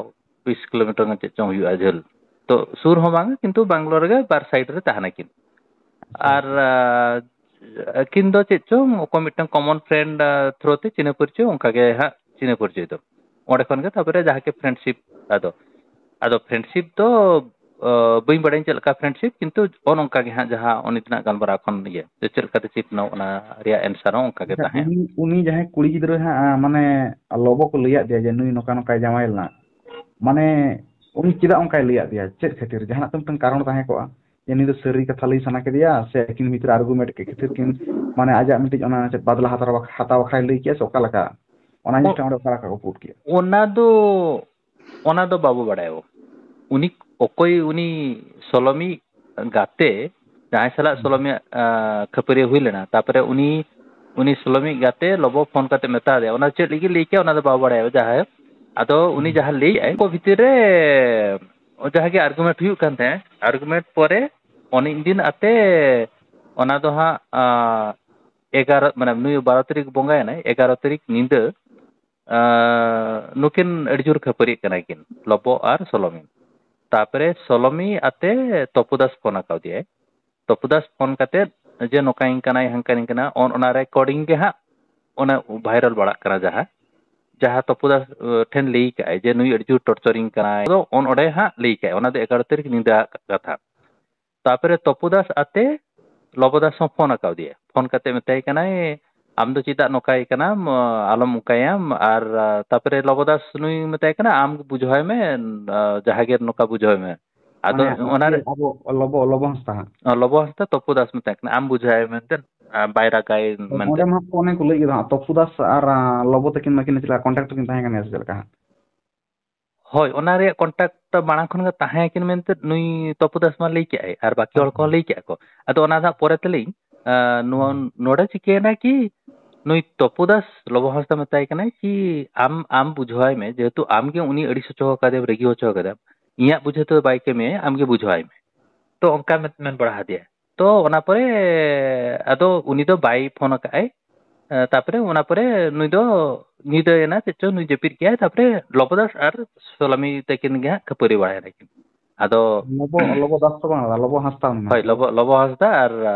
ᱵᱤᱥ ᱠᱤᱞᱳᱢᱤᱴᱟᱨ ᱜᱟᱱ ᱪᱮᱫ ᱪᱚᱝ ᱦᱩᱭᱩᱜᱼᱟ ᱡᱷᱟᱹᱞ᱾ ᱛᱚ ᱥᱩᱨ ᱦᱚᱸ ᱵᱟᱝ, ᱠᱤᱱᱛᱩ ᱵᱮᱝᱜᱟᱞᱳᱨ ᱨᱮᱜᱮ ᱵᱟᱨ ᱥᱟᱭᱤᱰ ᱨᱮ ᱛᱟᱦᱮᱱᱟᱠᱤᱱ᱾ ᱟᱪᱪᱷᱟ, ᱟᱨ, ᱟᱪᱪᱷᱟ᱾ ᱟ, ᱟᱹᱠᱤᱱ ᱫᱚ ᱪᱮᱫ ᱪᱚᱝ ᱚᱠᱚᱭ ᱢᱤᱫᱴᱟᱝ ᱠᱚᱢᱚᱱ ᱯᱷᱨᱮᱱᱰ, ᱟ, ᱛᱷᱨᱳ ᱛᱮ ᱪᱤᱱᱟᱹ ᱯᱚᱨᱤᱪᱚᱭ, ᱚᱱᱠᱟ ᱜᱮ ᱦᱟᱸᱜ ᱪᱤᱱᱟᱹ ᱯᱚᱨᱤᱪᱚᱭ ᱫᱚ᱾ ᱚᱸᱰᱮ ᱠᱷᱚᱱ ᱜᱮ ᱛᱟᱨᱯᱚᱨᱮ ᱡᱟᱦᱟᱸ ᱠᱤ ᱯᱷᱨᱮᱱᱰᱥᱤᱯ ᱟᱫᱚ᱾ ᱟᱫᱚ ᱯᱷᱨᱮᱱᱰᱥᱤᱯ ᱫᱚ, ᱟ, ᱵᱟᱹᱧ ᱵᱟᱲᱟᱭᱟ ᱪᱮᱫ ᱞᱮᱠᱟ ᱯᱷᱨᱮᱱᱰᱥᱤᱯ, ᱠᱤᱱᱛᱩ ᱚᱱ ᱚᱱᱠᱟ ᱜᱮ ᱦᱟᱸᱜ ᱡᱟᱦᱟᱸ ᱩᱱᱤ ᱛᱤᱱᱟᱹᱜ ᱜᱟᱞᱢᱟᱨᱟᱣ ᱠᱷᱚᱱ ᱤᱭᱟᱹ, ᱡᱮ ᱪᱮᱫ ᱞᱮᱠᱟᱛᱮ ᱪᱤᱯᱱᱟᱹᱣ, ᱚᱱᱟ ᱨᱮᱭᱟᱜ ᱮᱱᱥᱟᱨ ᱦᱚᱸ ᱚᱱᱠᱟ ᱜᱮ ᱟᱪᱪᱷᱟ, ᱛᱟᱦᱮᱸ᱾ ᱩᱱᱤ, ᱩᱱᱤ ᱡᱟᱦᱟᱸᱭ ᱠᱩᱲᱤ ᱜᱤᱫᱽᱨᱟᱹ ᱦᱟᱸᱜ, ᱟ, ᱢᱟᱱᱮ ᱞᱚᱵᱚ ᱠᱚ ᱞᱟᱹᱭᱟᱫ ᱫᱮᱭᱟ ᱡᱮ ᱱᱩᱭ ᱱᱚᱝᱠᱟ ᱱᱚᱝᱠᱟᱭ ᱡᱟᱶᱟᱭ ᱞᱮᱱᱟ, ᱢᱟᱱᱮ ᱩᱱᱤ ᱪᱮᱫᱟᱜ ᱚᱱᱠᱟᱭ ᱞᱟᱹᱭᱟᱫ ᱫᱮᱭᱟ? ᱪᱮᱫ ᱠᱷᱟᱹᱛᱤᱨ? ᱡᱟᱦᱟᱱᱟᱜ ᱛᱚ ᱢᱤᱫᱴᱟᱝ ᱠᱟᱨᱚᱱ ᱛᱟᱦᱮᱸ ᱠᱚᱜᱼᱟ ᱡᱮ ᱱᱩᱭ ᱫᱚ ᱥᱟᱹᱨᱤ ᱠᱟᱛᱷᱟ ᱞᱟᱹᱭ ᱥᱟᱱᱟ ᱠᱮᱫᱮᱭᱟ, ᱥᱮ ᱟᱹᱠᱤᱱ ᱵᱷᱤᱛᱨᱤ ᱟᱨᱜᱩᱢᱮᱱᱴ ᱠᱮᱫ ᱠᱷᱟᱹᱛᱤᱨ ᱠᱤᱱ, ᱢᱟᱱᱮ ᱟᱡᱟᱜ ᱢᱤᱫᱴᱤᱡ ᱚᱱᱟ ᱪᱮᱫ ᱵᱟᱫᱞᱟ ᱦᱟᱛᱟᱣ ᱵᱟᱠ-, ᱦᱟᱛᱟᱣ ᱵᱟᱠᱷᱨᱟᱭ ᱞᱟᱹᱭ ᱠᱮᱜᱼᱟ, ᱥᱮ ᱚᱠᱟ ᱞᱮᱠᱟ? ᱚᱱᱟ ᱚ-, ᱡᱤᱱᱤᱥᱴᱟ ᱚᱸᱰᱮ ᱚᱠᱟ ᱞᱮᱠᱟ ᱠᱚ ᱯᱩᱴ ᱠᱮᱜᱼᱟ? ᱚᱱᱟ ᱫᱚ, ᱚᱱᱟ ᱫᱚ ᱵᱟᱵᱚ ᱵᱟᱲᱟᱭᱟ᱾ ᱩᱱᱤ ᱚᱠᱚᱭ, ᱩᱱᱤ ᱥᱚᱞᱚᱢᱤ ᱜᱟᱛᱮ, ᱡᱟᱦᱟᱸᱭ ᱥᱟᱞᱟᱜ ᱦᱩᱸ᱾ ᱥᱚᱞᱚᱢᱤᱭᱟᱜ, ᱟ, ᱠᱷᱟᱹᱯᱟᱹᱨᱤ ᱦᱩᱭ ᱞᱮᱱᱟ, ᱛᱟᱨᱯᱚᱨᱮ ᱩᱱᱤ ᱩᱱᱤ ᱥᱳᱞᱳᱢᱤ ᱜᱟᱛᱮ ᱞᱚᱵᱚ ᱯᱷᱳᱱ ᱠᱟᱛᱮ ᱢᱮᱛᱟ ᱫᱮᱭᱟ, ᱚᱱᱟ ᱪᱮᱫ ᱞᱟᱹᱜᱤᱫ ᱞᱟᱹᱭ ᱠᱮᱭᱟ ᱚᱱᱟ ᱫᱚ ᱵᱟᱵᱚ ᱵᱟᱲᱟᱭᱟ, ᱡᱟᱦᱟᱸᱭ᱾ ᱟᱫᱚ ᱩᱱᱤ ᱡᱟᱦᱟᱸ ᱞᱟᱹᱭ ᱮᱫᱟᱭ, ᱩᱱᱠᱩ ᱵᱷᱤᱛᱤᱨ ᱨᱮ ᱡᱟᱦᱟᱸ ᱜᱮ ᱟᱨᱜᱩᱢᱮᱱᱴ ᱦᱩᱭᱩᱜ ᱠᱟᱱ ᱛᱟᱦᱮᱸᱫ, ᱟᱨᱜᱩᱢᱮᱱᱴ ᱯᱚᱨᱮ ᱩᱱᱤ ᱫᱤᱱ ᱟᱛᱮ ᱚᱱᱟ ᱫᱚ ᱦᱟᱸᱜ, ᱟᱸ, ᱮᱜᱟᱨᱚ, ᱢᱟᱱᱮ ᱱᱩᱭ ᱵᱟᱨᱚ ᱛᱟᱹᱨᱤᱠᱷ ᱵᱚᱸᱜᱟᱭᱮᱱᱟᱭ, ᱮᱜᱟᱨᱚ ᱛᱟᱹᱨᱤᱠᱷ ᱧᱤᱫᱟᱹ, ᱟᱸ, ᱱᱩᱠᱤᱱ ᱟᱹᱰᱤ ᱡᱳᱨ ᱠᱷᱟᱹᱯᱟᱹᱨᱤᱜ ᱠᱟᱱᱟ ᱠᱤᱱ, ᱞᱚᱵᱚ ᱟᱨ ᱥᱳᱞᱳᱢᱤ᱾ ᱛᱟᱯᱚᱨᱮ ᱥᱳᱞᱳᱢᱤ ᱟᱛᱮ ᱛᱚᱯᱩ ᱫᱟᱥ ᱯᱷᱳᱱ ᱟᱠᱟᱣᱫᱮᱭᱟᱭ᱾ ᱛᱚᱯᱩ ᱫᱟᱥ ᱯᱷᱳᱱ ᱠᱟᱛᱮ ᱡᱮ ᱱᱚᱝᱠᱟᱧ ᱠᱟᱱᱟᱭ, ᱦᱟᱝᱠᱟᱧ ᱠᱟᱱᱟ, ᱚᱱ-, ᱚᱱᱟ ᱨᱮᱠᱚᱨᱰᱤᱝ ᱜᱮ ᱦᱟᱸᱜ ᱚᱱᱟ ᱵᱷᱟᱭᱨᱟᱞ ᱵᱟᱲᱟᱜ ᱠᱟᱱᱟ, ᱡᱟᱦᱟᱸ, ᱡᱟᱦᱟᱸ ᱛᱚᱯᱩ ᱫᱟᱥ, ᱟᱸ, ᱴᱷᱮᱱ ᱞᱟᱹᱭ ᱠᱟᱜᱼᱟᱭ ᱡᱮ ᱱᱩᱭ ᱟᱹᱰᱤ ᱡᱳᱨ ᱴᱚᱨᱪᱚᱨᱤᱧ ᱠᱟᱱᱟᱭ᱾ ᱟᱫᱚ ᱚᱱ-, ᱚᱸᱰᱮ ᱦᱟᱸᱜ ᱞᱟᱹᱭ ᱠᱟᱜᱼᱟᱭ, ᱚᱱᱟ ᱫᱚ ᱮᱜᱟᱨᱚ ᱛᱟᱹᱨᱤᱠᱷ ᱧᱤᱫᱟᱹ ᱠᱟᱛᱷᱟ᱾ ᱛᱟᱯᱚᱨᱮ ᱛᱚᱯᱩ ᱫᱟᱥ ᱟᱛᱮ ᱞᱚᱵᱚ ᱫᱟᱥ ᱦᱚᱸ ᱯᱷᱳᱱ ᱟᱠᱟᱣᱫᱮᱭᱟ᱾ ᱯᱷᱳᱱ ᱠᱟᱛᱮ ᱢᱮᱛᱟᱭ ᱠᱟᱱᱟᱭ, "ᱟᱢ ᱫᱚ ᱪᱮᱫᱟᱜ ᱱᱚᱝᱠᱟᱭ ᱠᱟᱱᱟᱢ? ᱟᱞᱚᱢ ᱚᱱᱠᱟᱭᱟᱢ᱾" ᱟᱨ, ᱟᱨ ᱛᱟᱯᱚᱨᱮ ᱞᱚᱵᱚ ᱫᱟᱥ ᱱᱩᱭ ᱢᱮᱛᱟᱭ ᱠᱟᱱᱟ, "ᱟᱢ ᱵᱩᱡᱷᱟᱹᱣᱟᱭ ᱢᱮ, ᱟᱨ ᱡᱟᱦᱟᱸ ᱜᱮ ᱱᱚᱝᱠᱟ ᱵᱩᱡᱷᱟᱹᱣᱟᱭ ᱢᱮ᱾" ᱟᱫᱚ ᱢᱟᱱᱮ ᱚᱱᱟ ᱨᱮ ᱟᱵᱚ ᱞᱚᱵᱚ, ᱞᱚᱵᱚ ᱦᱟᱸᱥᱫᱟ ᱦᱟᱸᱜ᱾ ᱞᱚᱵᱚ ᱦᱟᱸᱥᱫᱟ ᱛᱚᱯᱩ ᱫᱟᱥ ᱢᱮᱛᱟᱭ ᱠᱟᱱᱟ, "ᱟᱢ ᱵᱩᱡᱷᱟᱹᱣᱟᱭ ᱢᱮᱱᱛᱮ, ᱟᱨ ᱵᱟᱭ ᱨᱟᱜᱟᱭ ᱢᱮᱱᱛᱮ᱾" ᱚᱸᱰᱮ ᱢᱟ ᱦᱟᱸᱜ ᱚᱱᱮ ᱠᱚ ᱞᱟᱹᱭ ᱠᱮᱫᱟ ᱦᱟᱸᱜ, ᱛᱚᱯᱩ ᱫᱟᱥ ᱟᱨ, ᱟᱸ, ᱞᱚᱵᱚ ᱛᱟᱹᱠᱤᱱ ᱢᱟᱹᱠᱤᱱ ᱪᱮᱫ ᱞᱮᱠᱟ ᱠᱚᱱᱴᱟᱠᱴ ᱨᱮᱠᱤᱱ ᱛᱟᱦᱮᱸ ᱠᱟᱱ ᱜᱮᱭᱟ ᱥᱮ ᱪᱮᱫ ᱞᱮᱠᱟ ᱦᱟᱸᱜ? ᱦᱳᱭ, ᱚᱱᱟ ᱨᱮᱭᱟᱜ ᱠᱚᱱᱴᱟᱠᱴ ᱢᱟᱲᱟᱝ ᱠᱷᱚᱱ ᱜᱮ ᱛᱟᱦᱮᱸ ᱠᱟᱱ ᱢᱮᱱᱛᱮ ᱱᱩᱭ ᱛᱚᱯᱩ ᱫᱟᱥ ᱢᱟ ᱞᱟᱹᱭ ᱠᱮᱜᱼᱟᱭ ᱟᱨ ᱵᱟᱹᱠᱤ ᱦᱚᱲ ᱠᱚᱦᱚᱸ ᱞᱟᱹᱭ ᱠᱮᱜᱼᱟ ᱠᱚ᱾ ᱟᱫᱚ ᱚᱱᱟ ᱫᱚ ᱦᱟᱸᱜ ᱯᱚᱨᱮ ᱛᱮᱞᱤᱧ, ᱟᱸ, ᱱᱚᱣᱟ, ᱱᱚᱰᱮ ᱪᱤᱠᱟᱹᱭᱮᱱᱟ ᱠᱤ ᱱᱩᱭ ᱛᱚᱯᱩ ᱫᱟᱥ ᱞᱚᱵᱚ ᱦᱟᱸᱥᱫᱟ ᱢᱮᱛᱟᱭ ᱠᱟᱱᱟᱭ ᱠᱤ ᱟᱢ, ᱟᱢ ᱵᱩᱡᱷᱟᱹᱣᱟᱭ ᱢᱮ, ᱡᱮᱦᱮᱛᱩ ᱟᱢ ᱜᱮ ᱩᱱᱤ ᱟᱹᱲᱤᱥ ᱦᱚᱪᱚ ᱟᱠᱟᱫᱮᱭᱟᱢ, ᱨᱟᱹᱜᱤ ᱦᱚᱪᱚ ᱟᱠᱟᱫᱮᱭᱟᱢ, ᱤᱧᱟᱹᱜ ᱵᱩᱡᱷᱟᱹᱣ ᱛᱮᱫᱚ ᱵᱟᱭ ᱠᱟᱹᱢᱤᱭᱟ, ᱟᱢ ᱜᱮ ᱵᱩᱡᱷᱟᱹᱣᱟᱭ ᱢᱮ᱾ ᱛᱚ ᱚᱱᱠᱟ ᱢᱮᱱ, ᱢᱮᱱ ᱵᱟᱲᱟ ᱟᱫᱮᱭᱟ᱾ ᱛᱚ ᱚᱱᱟ ᱯᱚᱨᱮ ᱟᱫᱚ ᱩᱱᱤ ᱫᱚ ᱵᱟᱭ ᱯᱷᱳᱱ ᱟᱠᱟᱫᱼᱟᱭ᱾ ᱮ, ᱛᱟᱯᱚᱨᱮ ᱚᱱᱟ ᱯᱚᱨᱮ ᱱᱩᱭ ᱫᱚ ᱧᱤᱫᱟᱹᱭᱮᱱᱟ ᱪᱮᱫ ᱪᱚ, ᱱᱩᱭ ᱡᱟᱹᱯᱤᱫ ᱠᱮᱜᱼᱟᱭ᱾ ᱛᱟᱯᱚᱨᱮ ᱞᱚᱵᱚ ᱫᱟᱥ ᱟᱨ ᱥᱳᱞᱳᱢᱤ ᱛᱟᱹᱠᱤᱱ ᱜᱮ ᱦᱟᱸᱜ ᱠᱷᱟᱹᱯᱟᱹᱨᱤ ᱵᱟᱲᱟᱭᱮᱱᱟ ᱠᱤᱱ᱾ ᱟᱫᱚ ᱞᱚᱵᱚ, ᱞᱚᱵᱚ ᱫᱟᱥ ᱫᱚ ᱵᱟᱝ ᱫᱟᱫᱟ, ᱞᱚᱵᱚ ᱦᱟᱸᱥᱫᱟ ᱩᱱᱤ ᱢᱟ᱾ ᱦᱳᱭ, ᱞᱚᱵᱚ, ᱞᱚᱵᱚ ᱦᱟᱸᱥᱫᱟ ᱟᱨ, ᱟ,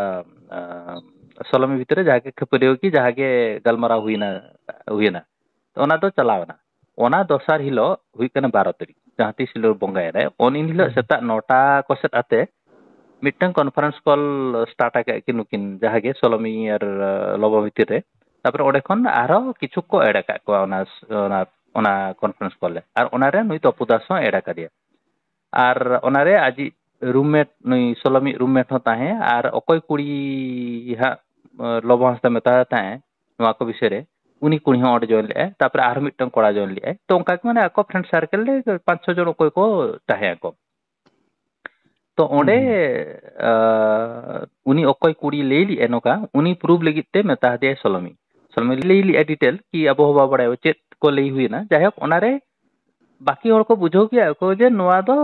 ᱟ, ᱥᱳᱞᱳᱢᱤ ᱵᱷᱤᱛᱨᱤ ᱨᱮ ᱡᱟᱦᱟᱸ ᱜᱮ ᱠᱷᱟᱹᱯᱟᱹᱨᱤ ᱠᱤ ᱡᱟᱦᱟᱸ ᱜᱮ ᱜᱟᱞᱢᱟᱨᱟᱣ ᱦᱩᱭᱱᱟ, ᱦᱩᱭᱱᱟ᱾ ᱚᱱᱟ ᱫᱚ ᱪᱟᱞᱟᱣ ᱮᱱᱟ᱾ ᱚᱱᱟ ᱫᱚᱥᱟᱨ ᱦᱤᱞᱳᱜ ᱦᱩᱭᱩᱜ ᱠᱟᱱᱟ ᱵᱟᱨᱚ ᱛᱟᱹᱨᱤᱠᱷ, ᱡᱟᱦᱟᱸ ᱛᱤᱥ ᱦᱤᱞᱳᱜ ᱵᱚᱸᱜᱟᱭᱮᱱᱟᱭ, ᱩᱱ ᱦᱤᱞᱳᱜ ᱦᱩᱸ᱾ ᱥᱮᱛᱟᱜ ᱱᱚᱴᱟ ᱠᱚ ᱥᱮᱫ ᱟᱛᱮ ᱢᱤᱫᱴᱟᱝ ᱠᱚᱱᱯᱷᱟᱨᱮᱱᱥ ᱠᱚᱞ ᱥᱴᱟᱨᱴ ᱟᱠᱟᱫ ᱠᱤᱱ ᱱᱩᱠᱤᱱ, ᱡᱟᱦᱟᱸ ᱜᱮ ᱥᱳᱞᱳᱢᱤ ᱟᱨ, ᱟᱸ, ᱞᱚᱵᱚ ᱵᱷᱤᱛᱤᱨ ᱨᱮ᱾ ᱛᱟᱨᱯᱚᱨᱮ ᱚᱸᱰᱮ ᱠᱷᱚᱱ ᱟᱨᱦᱚᱸ ᱠᱤᱪᱷᱩ ᱠᱚ ᱮᱰ ᱟᱠᱟᱫ ᱠᱚᱣᱟ ᱚᱱᱟ, ᱚᱱᱟ, ᱚᱱᱟ ᱠᱚᱱᱯᱷᱟᱨᱮᱱᱥ ᱠᱚᱞ ᱨᱮ, ᱟᱨ ᱚᱱᱟᱨᱮ ᱱᱩᱭ ᱛᱚᱯᱩ ᱫᱟᱥ ᱦᱚᱸ ᱮᱰ ᱟᱠᱟᱫᱮᱭᱟ᱾ ᱟᱨ ᱚᱱᱟᱨᱮ ᱟᱡᱤᱡ ᱨᱩᱢᱢᱮᱴ, ᱱᱩᱭ ᱥᱳᱞᱳᱢᱤ ᱨᱩᱢᱢᱮᱴ ᱦᱚᱸ ᱛᱟᱦᱮᱸ, ᱟᱨ ᱚᱠᱚᱭ ᱠᱩᱲᱤ ᱦᱟᱸᱜ, ᱟᱸ, ᱞᱚᱵᱚ ᱦᱟᱸᱥᱫᱟ ᱢᱮᱛᱟᱭ ᱛᱟᱦᱮᱸ ᱱᱚᱣᱟ ᱠᱚ ᱵᱤᱥᱚᱭ ᱨᱮ, ᱩᱱᱤ ᱠᱩᱲᱤ ᱦᱚᱸ ᱚᱸᱰᱮ ᱡᱚᱭᱮᱱ ᱞᱮᱫᱼᱟᱭ᱾ ᱛᱟᱨᱯᱚᱨᱮ ᱟᱨᱦᱚᱸ ᱢᱤᱫᱴᱟᱝ ᱠᱚᱲᱟ ᱡᱚᱭᱮᱱ ᱞᱮᱫᱼᱟᱭ᱾ ᱛᱚ ᱚᱱᱠᱟ ᱜᱮ ᱢᱟᱱᱮ ᱟᱠᱚ ᱯᱷᱨᱮᱱᱰ ᱥᱟᱨᱠᱮᱞ ᱨᱮ ᱯᱟᱸᱪ ᱪᱷᱚ ᱡᱚᱱ ᱚᱠᱚᱭ ᱠᱚ ᱛᱟᱦᱮᱸ ᱟᱠᱚ᱾ ᱛᱚ ᱚᱸᱰᱮ ᱦᱩᱸ, ᱦᱩᱸ᱾ ᱟᱸ, ᱩᱱᱤ ᱚᱠᱚᱭ ᱠᱩᱲᱤ ᱞᱟᱹᱭ ᱞᱮᱫᱼᱟᱭ ᱱᱚᱝᱠᱟ, ᱩᱱᱤ ᱯᱨᱩᱯᱷ ᱞᱟᱹᱜᱤᱫ ᱛᱮ ᱢᱮᱛᱟ ᱦᱟᱫᱮᱭᱟᱭ ᱥᱚᱞᱚᱢᱤ᱾ ᱥᱚᱞᱚᱢᱤ ᱞᱟᱹᱭ ᱞᱮᱫᱼᱟ ᱰᱤᱴᱮᱞ ᱠᱤ ᱟᱵᱚ ᱦᱚᱸ ᱵᱟᱵᱚ ᱵᱟᱲᱟᱭᱟ ᱪᱮᱫ ᱠᱚ ᱞᱟᱹᱭ ᱦᱩᱭᱮᱱᱟ᱾ ᱡᱟᱭᱦᱳᱠ, ᱚᱱᱟᱨᱮ ᱵᱟᱹᱠᱤ ᱦᱚᱲ ᱠᱚ ᱵᱩᱡᱷᱟᱹᱣ ᱠᱮᱜᱼᱟ ᱠᱚ ᱡᱮ ᱱᱚᱣᱟ ᱫᱚ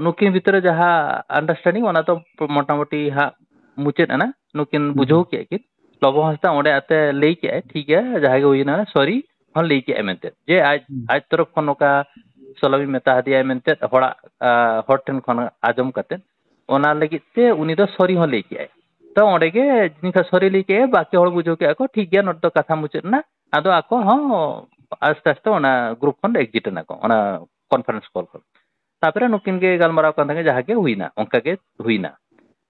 ᱱᱩᱠᱤᱱ ᱵᱷᱤᱛᱨᱤ ᱨᱮ ᱡᱟᱦᱟᱸ ᱟᱱᱰᱟᱨᱥᱴᱮᱱᱰᱤᱝ, ᱚᱱᱟ ᱫᱚ ᱢᱚᱴᱟᱢᱩᱴᱤ ᱦᱟᱸᱜ ᱢᱩᱪᱟᱹᱫ ᱮᱱᱟ᱾ ᱱᱩᱠᱤᱱ ᱦᱩᱸ, ᱵᱩᱡᱷᱟᱹᱣ ᱦᱩᱸ᱾ ᱠᱮᱜᱼᱟ ᱠᱤᱱ, ᱞᱚᱵᱚ ᱦᱟᱸᱥᱫᱟ ᱚᱸᱰᱮ ᱟᱛᱮ ᱞᱟᱹᱭ ᱠᱮᱜᱼᱟᱭ, ᱴᱷᱤᱠ ᱜᱮᱭᱟ, ᱡᱟᱦᱟᱸᱭ ᱜᱮ ᱦᱩᱭᱮᱱᱟ, ᱥᱚᱨᱤ ᱦᱚᱸ ᱞᱟᱹᱭ ᱠᱮᱜᱼᱟᱭ ᱢᱮᱱᱛᱮ, ᱡᱮ ᱟᱡ, ᱦᱩᱸ᱾ ᱟᱡ ᱛᱚᱨᱚᱯ ᱠᱷᱚᱱ ᱱᱚᱝᱠᱟ ᱥᱚᱞᱚᱢᱤ ᱢᱮᱛᱟ ᱦᱟᱫᱮᱭᱟᱭ ᱢᱮᱱᱛᱮ ᱦᱚᱲᱟᱜ, ᱟ, ᱦᱚᱲ ᱴᱷᱮᱱ ᱠᱷᱚᱱ ᱟᱸᱡᱚᱢ ᱠᱟᱛᱮ, ᱚᱱᱟ ᱞᱟᱹᱜᱤᱫ ᱛᱮ ᱩᱱᱤ ᱫᱚ ᱥᱚᱨᱤ ᱦᱚᱸ ᱞᱟᱹᱭ ᱠᱮᱜᱼᱟᱭ᱾ ᱛᱚ ᱚᱸᱰᱮ ᱜᱮ ᱡᱟᱹᱱᱤᱡ ᱠᱷᱟᱱ ᱥᱚᱨᱤ ᱞᱟᱹᱭ ᱠᱮᱜᱼᱟᱭ, ᱵᱟᱠᱤ ᱦᱚᱲ ᱵᱩᱡᱷᱟᱹᱣ ᱠᱮᱜᱼᱟ ᱠᱚ, ᱴᱷᱤᱠ ᱜᱮᱭᱟ, ᱱᱚᱰᱮ ᱫᱚ ᱠᱟᱛᱷᱟ ᱢᱩᱪᱟᱹᱫ ᱮᱱᱟ᱾ ᱟᱫᱚ ᱟᱠᱚ ᱦᱚᱸ ᱟᱥᱛᱮ ᱟᱥᱛᱮ ᱚᱱᱟ ᱜᱨᱩᱯ ᱠᱷᱚᱱ ᱮᱠᱡᱤᱴ ᱮᱱᱟ ᱠᱚ, ᱚᱱᱟ ᱠᱚᱱᱯᱷᱟᱨᱮᱱᱥ ᱠᱚᱞ ᱠᱷᱚᱱ᱾ ᱛᱟᱯᱚᱨᱮ ᱱᱩᱠᱤᱱ ᱜᱮ ᱜᱟᱞᱢᱟᱨᱟᱣ ᱠᱟᱱ ᱛᱟᱦᱮᱸ, ᱡᱟᱦᱟᱸ ᱜᱮ ᱦᱩᱭᱱᱟ, ᱚᱱᱠᱟ ᱜᱮ ᱦᱩᱭᱱᱟ᱾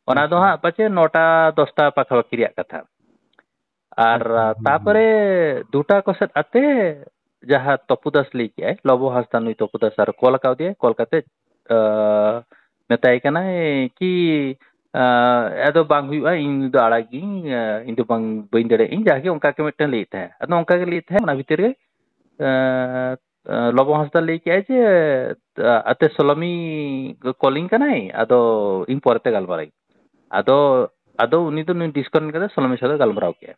ᱚᱱᱟ ᱫᱚ ᱟᱪᱪᱷᱟ᱾ ᱦᱟᱸᱜ ᱯᱟᱪᱮ ᱱᱚᱴᱟ ᱫᱚᱥᱴᱟ ᱯᱟᱠᱷᱟᱯᱟᱠᱷᱤ ᱨᱮᱭᱟᱜ ᱠᱟᱛᱷᱟ᱾ ᱟᱨ ᱟᱪᱪᱷᱟ, ᱦᱮᱸ, ᱦᱮᱸ᱾ ᱛᱟᱯᱚᱨᱮ ᱫᱩᱴᱟ ᱠᱚ ᱥᱮᱫ ᱟᱛᱮ ᱡᱟᱦᱟᱸ ᱛᱚᱯᱩ ᱫᱟᱥ ᱞᱟᱹᱭ ᱠᱮᱜᱼᱟᱭ, ᱞᱚᱵᱚ ᱦᱟᱸᱥᱫᱟ, ᱱᱩᱭ ᱛᱚᱯᱩ ᱫᱟᱥ ᱟᱨ ᱠᱚᱞ ᱟᱠᱟᱣᱫᱮᱭᱟᱭ, ᱠᱚᱞ ᱠᱟᱛᱮ, ᱟ, ᱢᱮᱛᱟᱭ ᱠᱟᱱᱟᱭ ᱠᱤ, ᱟ, ᱟᱫᱚ ᱵᱟᱝ ᱦᱩᱭᱩᱜᱼᱟ, ᱤᱧ ᱫᱚ ᱟᱲᱟᱜ ᱜᱤᱭᱟᱹᱧ, ᱟ, ᱤᱧ ᱫᱚ ᱵᱟᱝ, ᱵᱟᱹᱧ ᱫᱟᱲᱮᱭᱟᱜᱼᱟ, ᱤᱧ ᱡᱟᱦᱟᱸ ᱜᱮ ᱚᱱᱠᱟ ᱜᱮ ᱢᱤᱫᱴᱮᱱ ᱞᱟᱹᱭᱮᱫ ᱛᱟᱦᱮᱸᱫ᱾ ᱟᱫᱚ ᱚᱱᱠᱟ ᱜᱮ ᱞᱟᱹᱭᱮᱫ ᱛᱟᱦᱮᱸᱫ, ᱚᱱᱟ ᱵᱷᱤᱛᱤᱨ ᱨᱮ, ᱟ, ᱟ, ᱞᱚᱵᱚ ᱦᱟᱸᱥᱫᱟ ᱞᱟᱹᱭ ᱠᱮᱜᱼᱟᱭ ᱡᱮ, ᱟ, ᱟᱛᱮ ᱥᱚᱞᱚᱢᱤ ᱠᱚᱞᱤᱧ ᱠᱟᱱᱟᱭ, ᱟᱫᱚ ᱤᱧ ᱯᱚᱨᱮᱛᱮ ᱜᱟᱞᱢᱟᱨᱟᱣ᱾ ᱟᱫᱚ, ᱟᱫᱚ ᱩᱱᱤ ᱫᱚ ᱱᱩᱭ ᱰᱤᱥᱠᱟᱱᱮᱠᱴ ᱠᱟᱛᱮ ᱥᱚᱞᱚᱢᱤ ᱥᱟᱶ ᱜᱟᱞᱢᱟᱨᱟᱣ ᱠᱮᱜᱼᱟᱭ᱾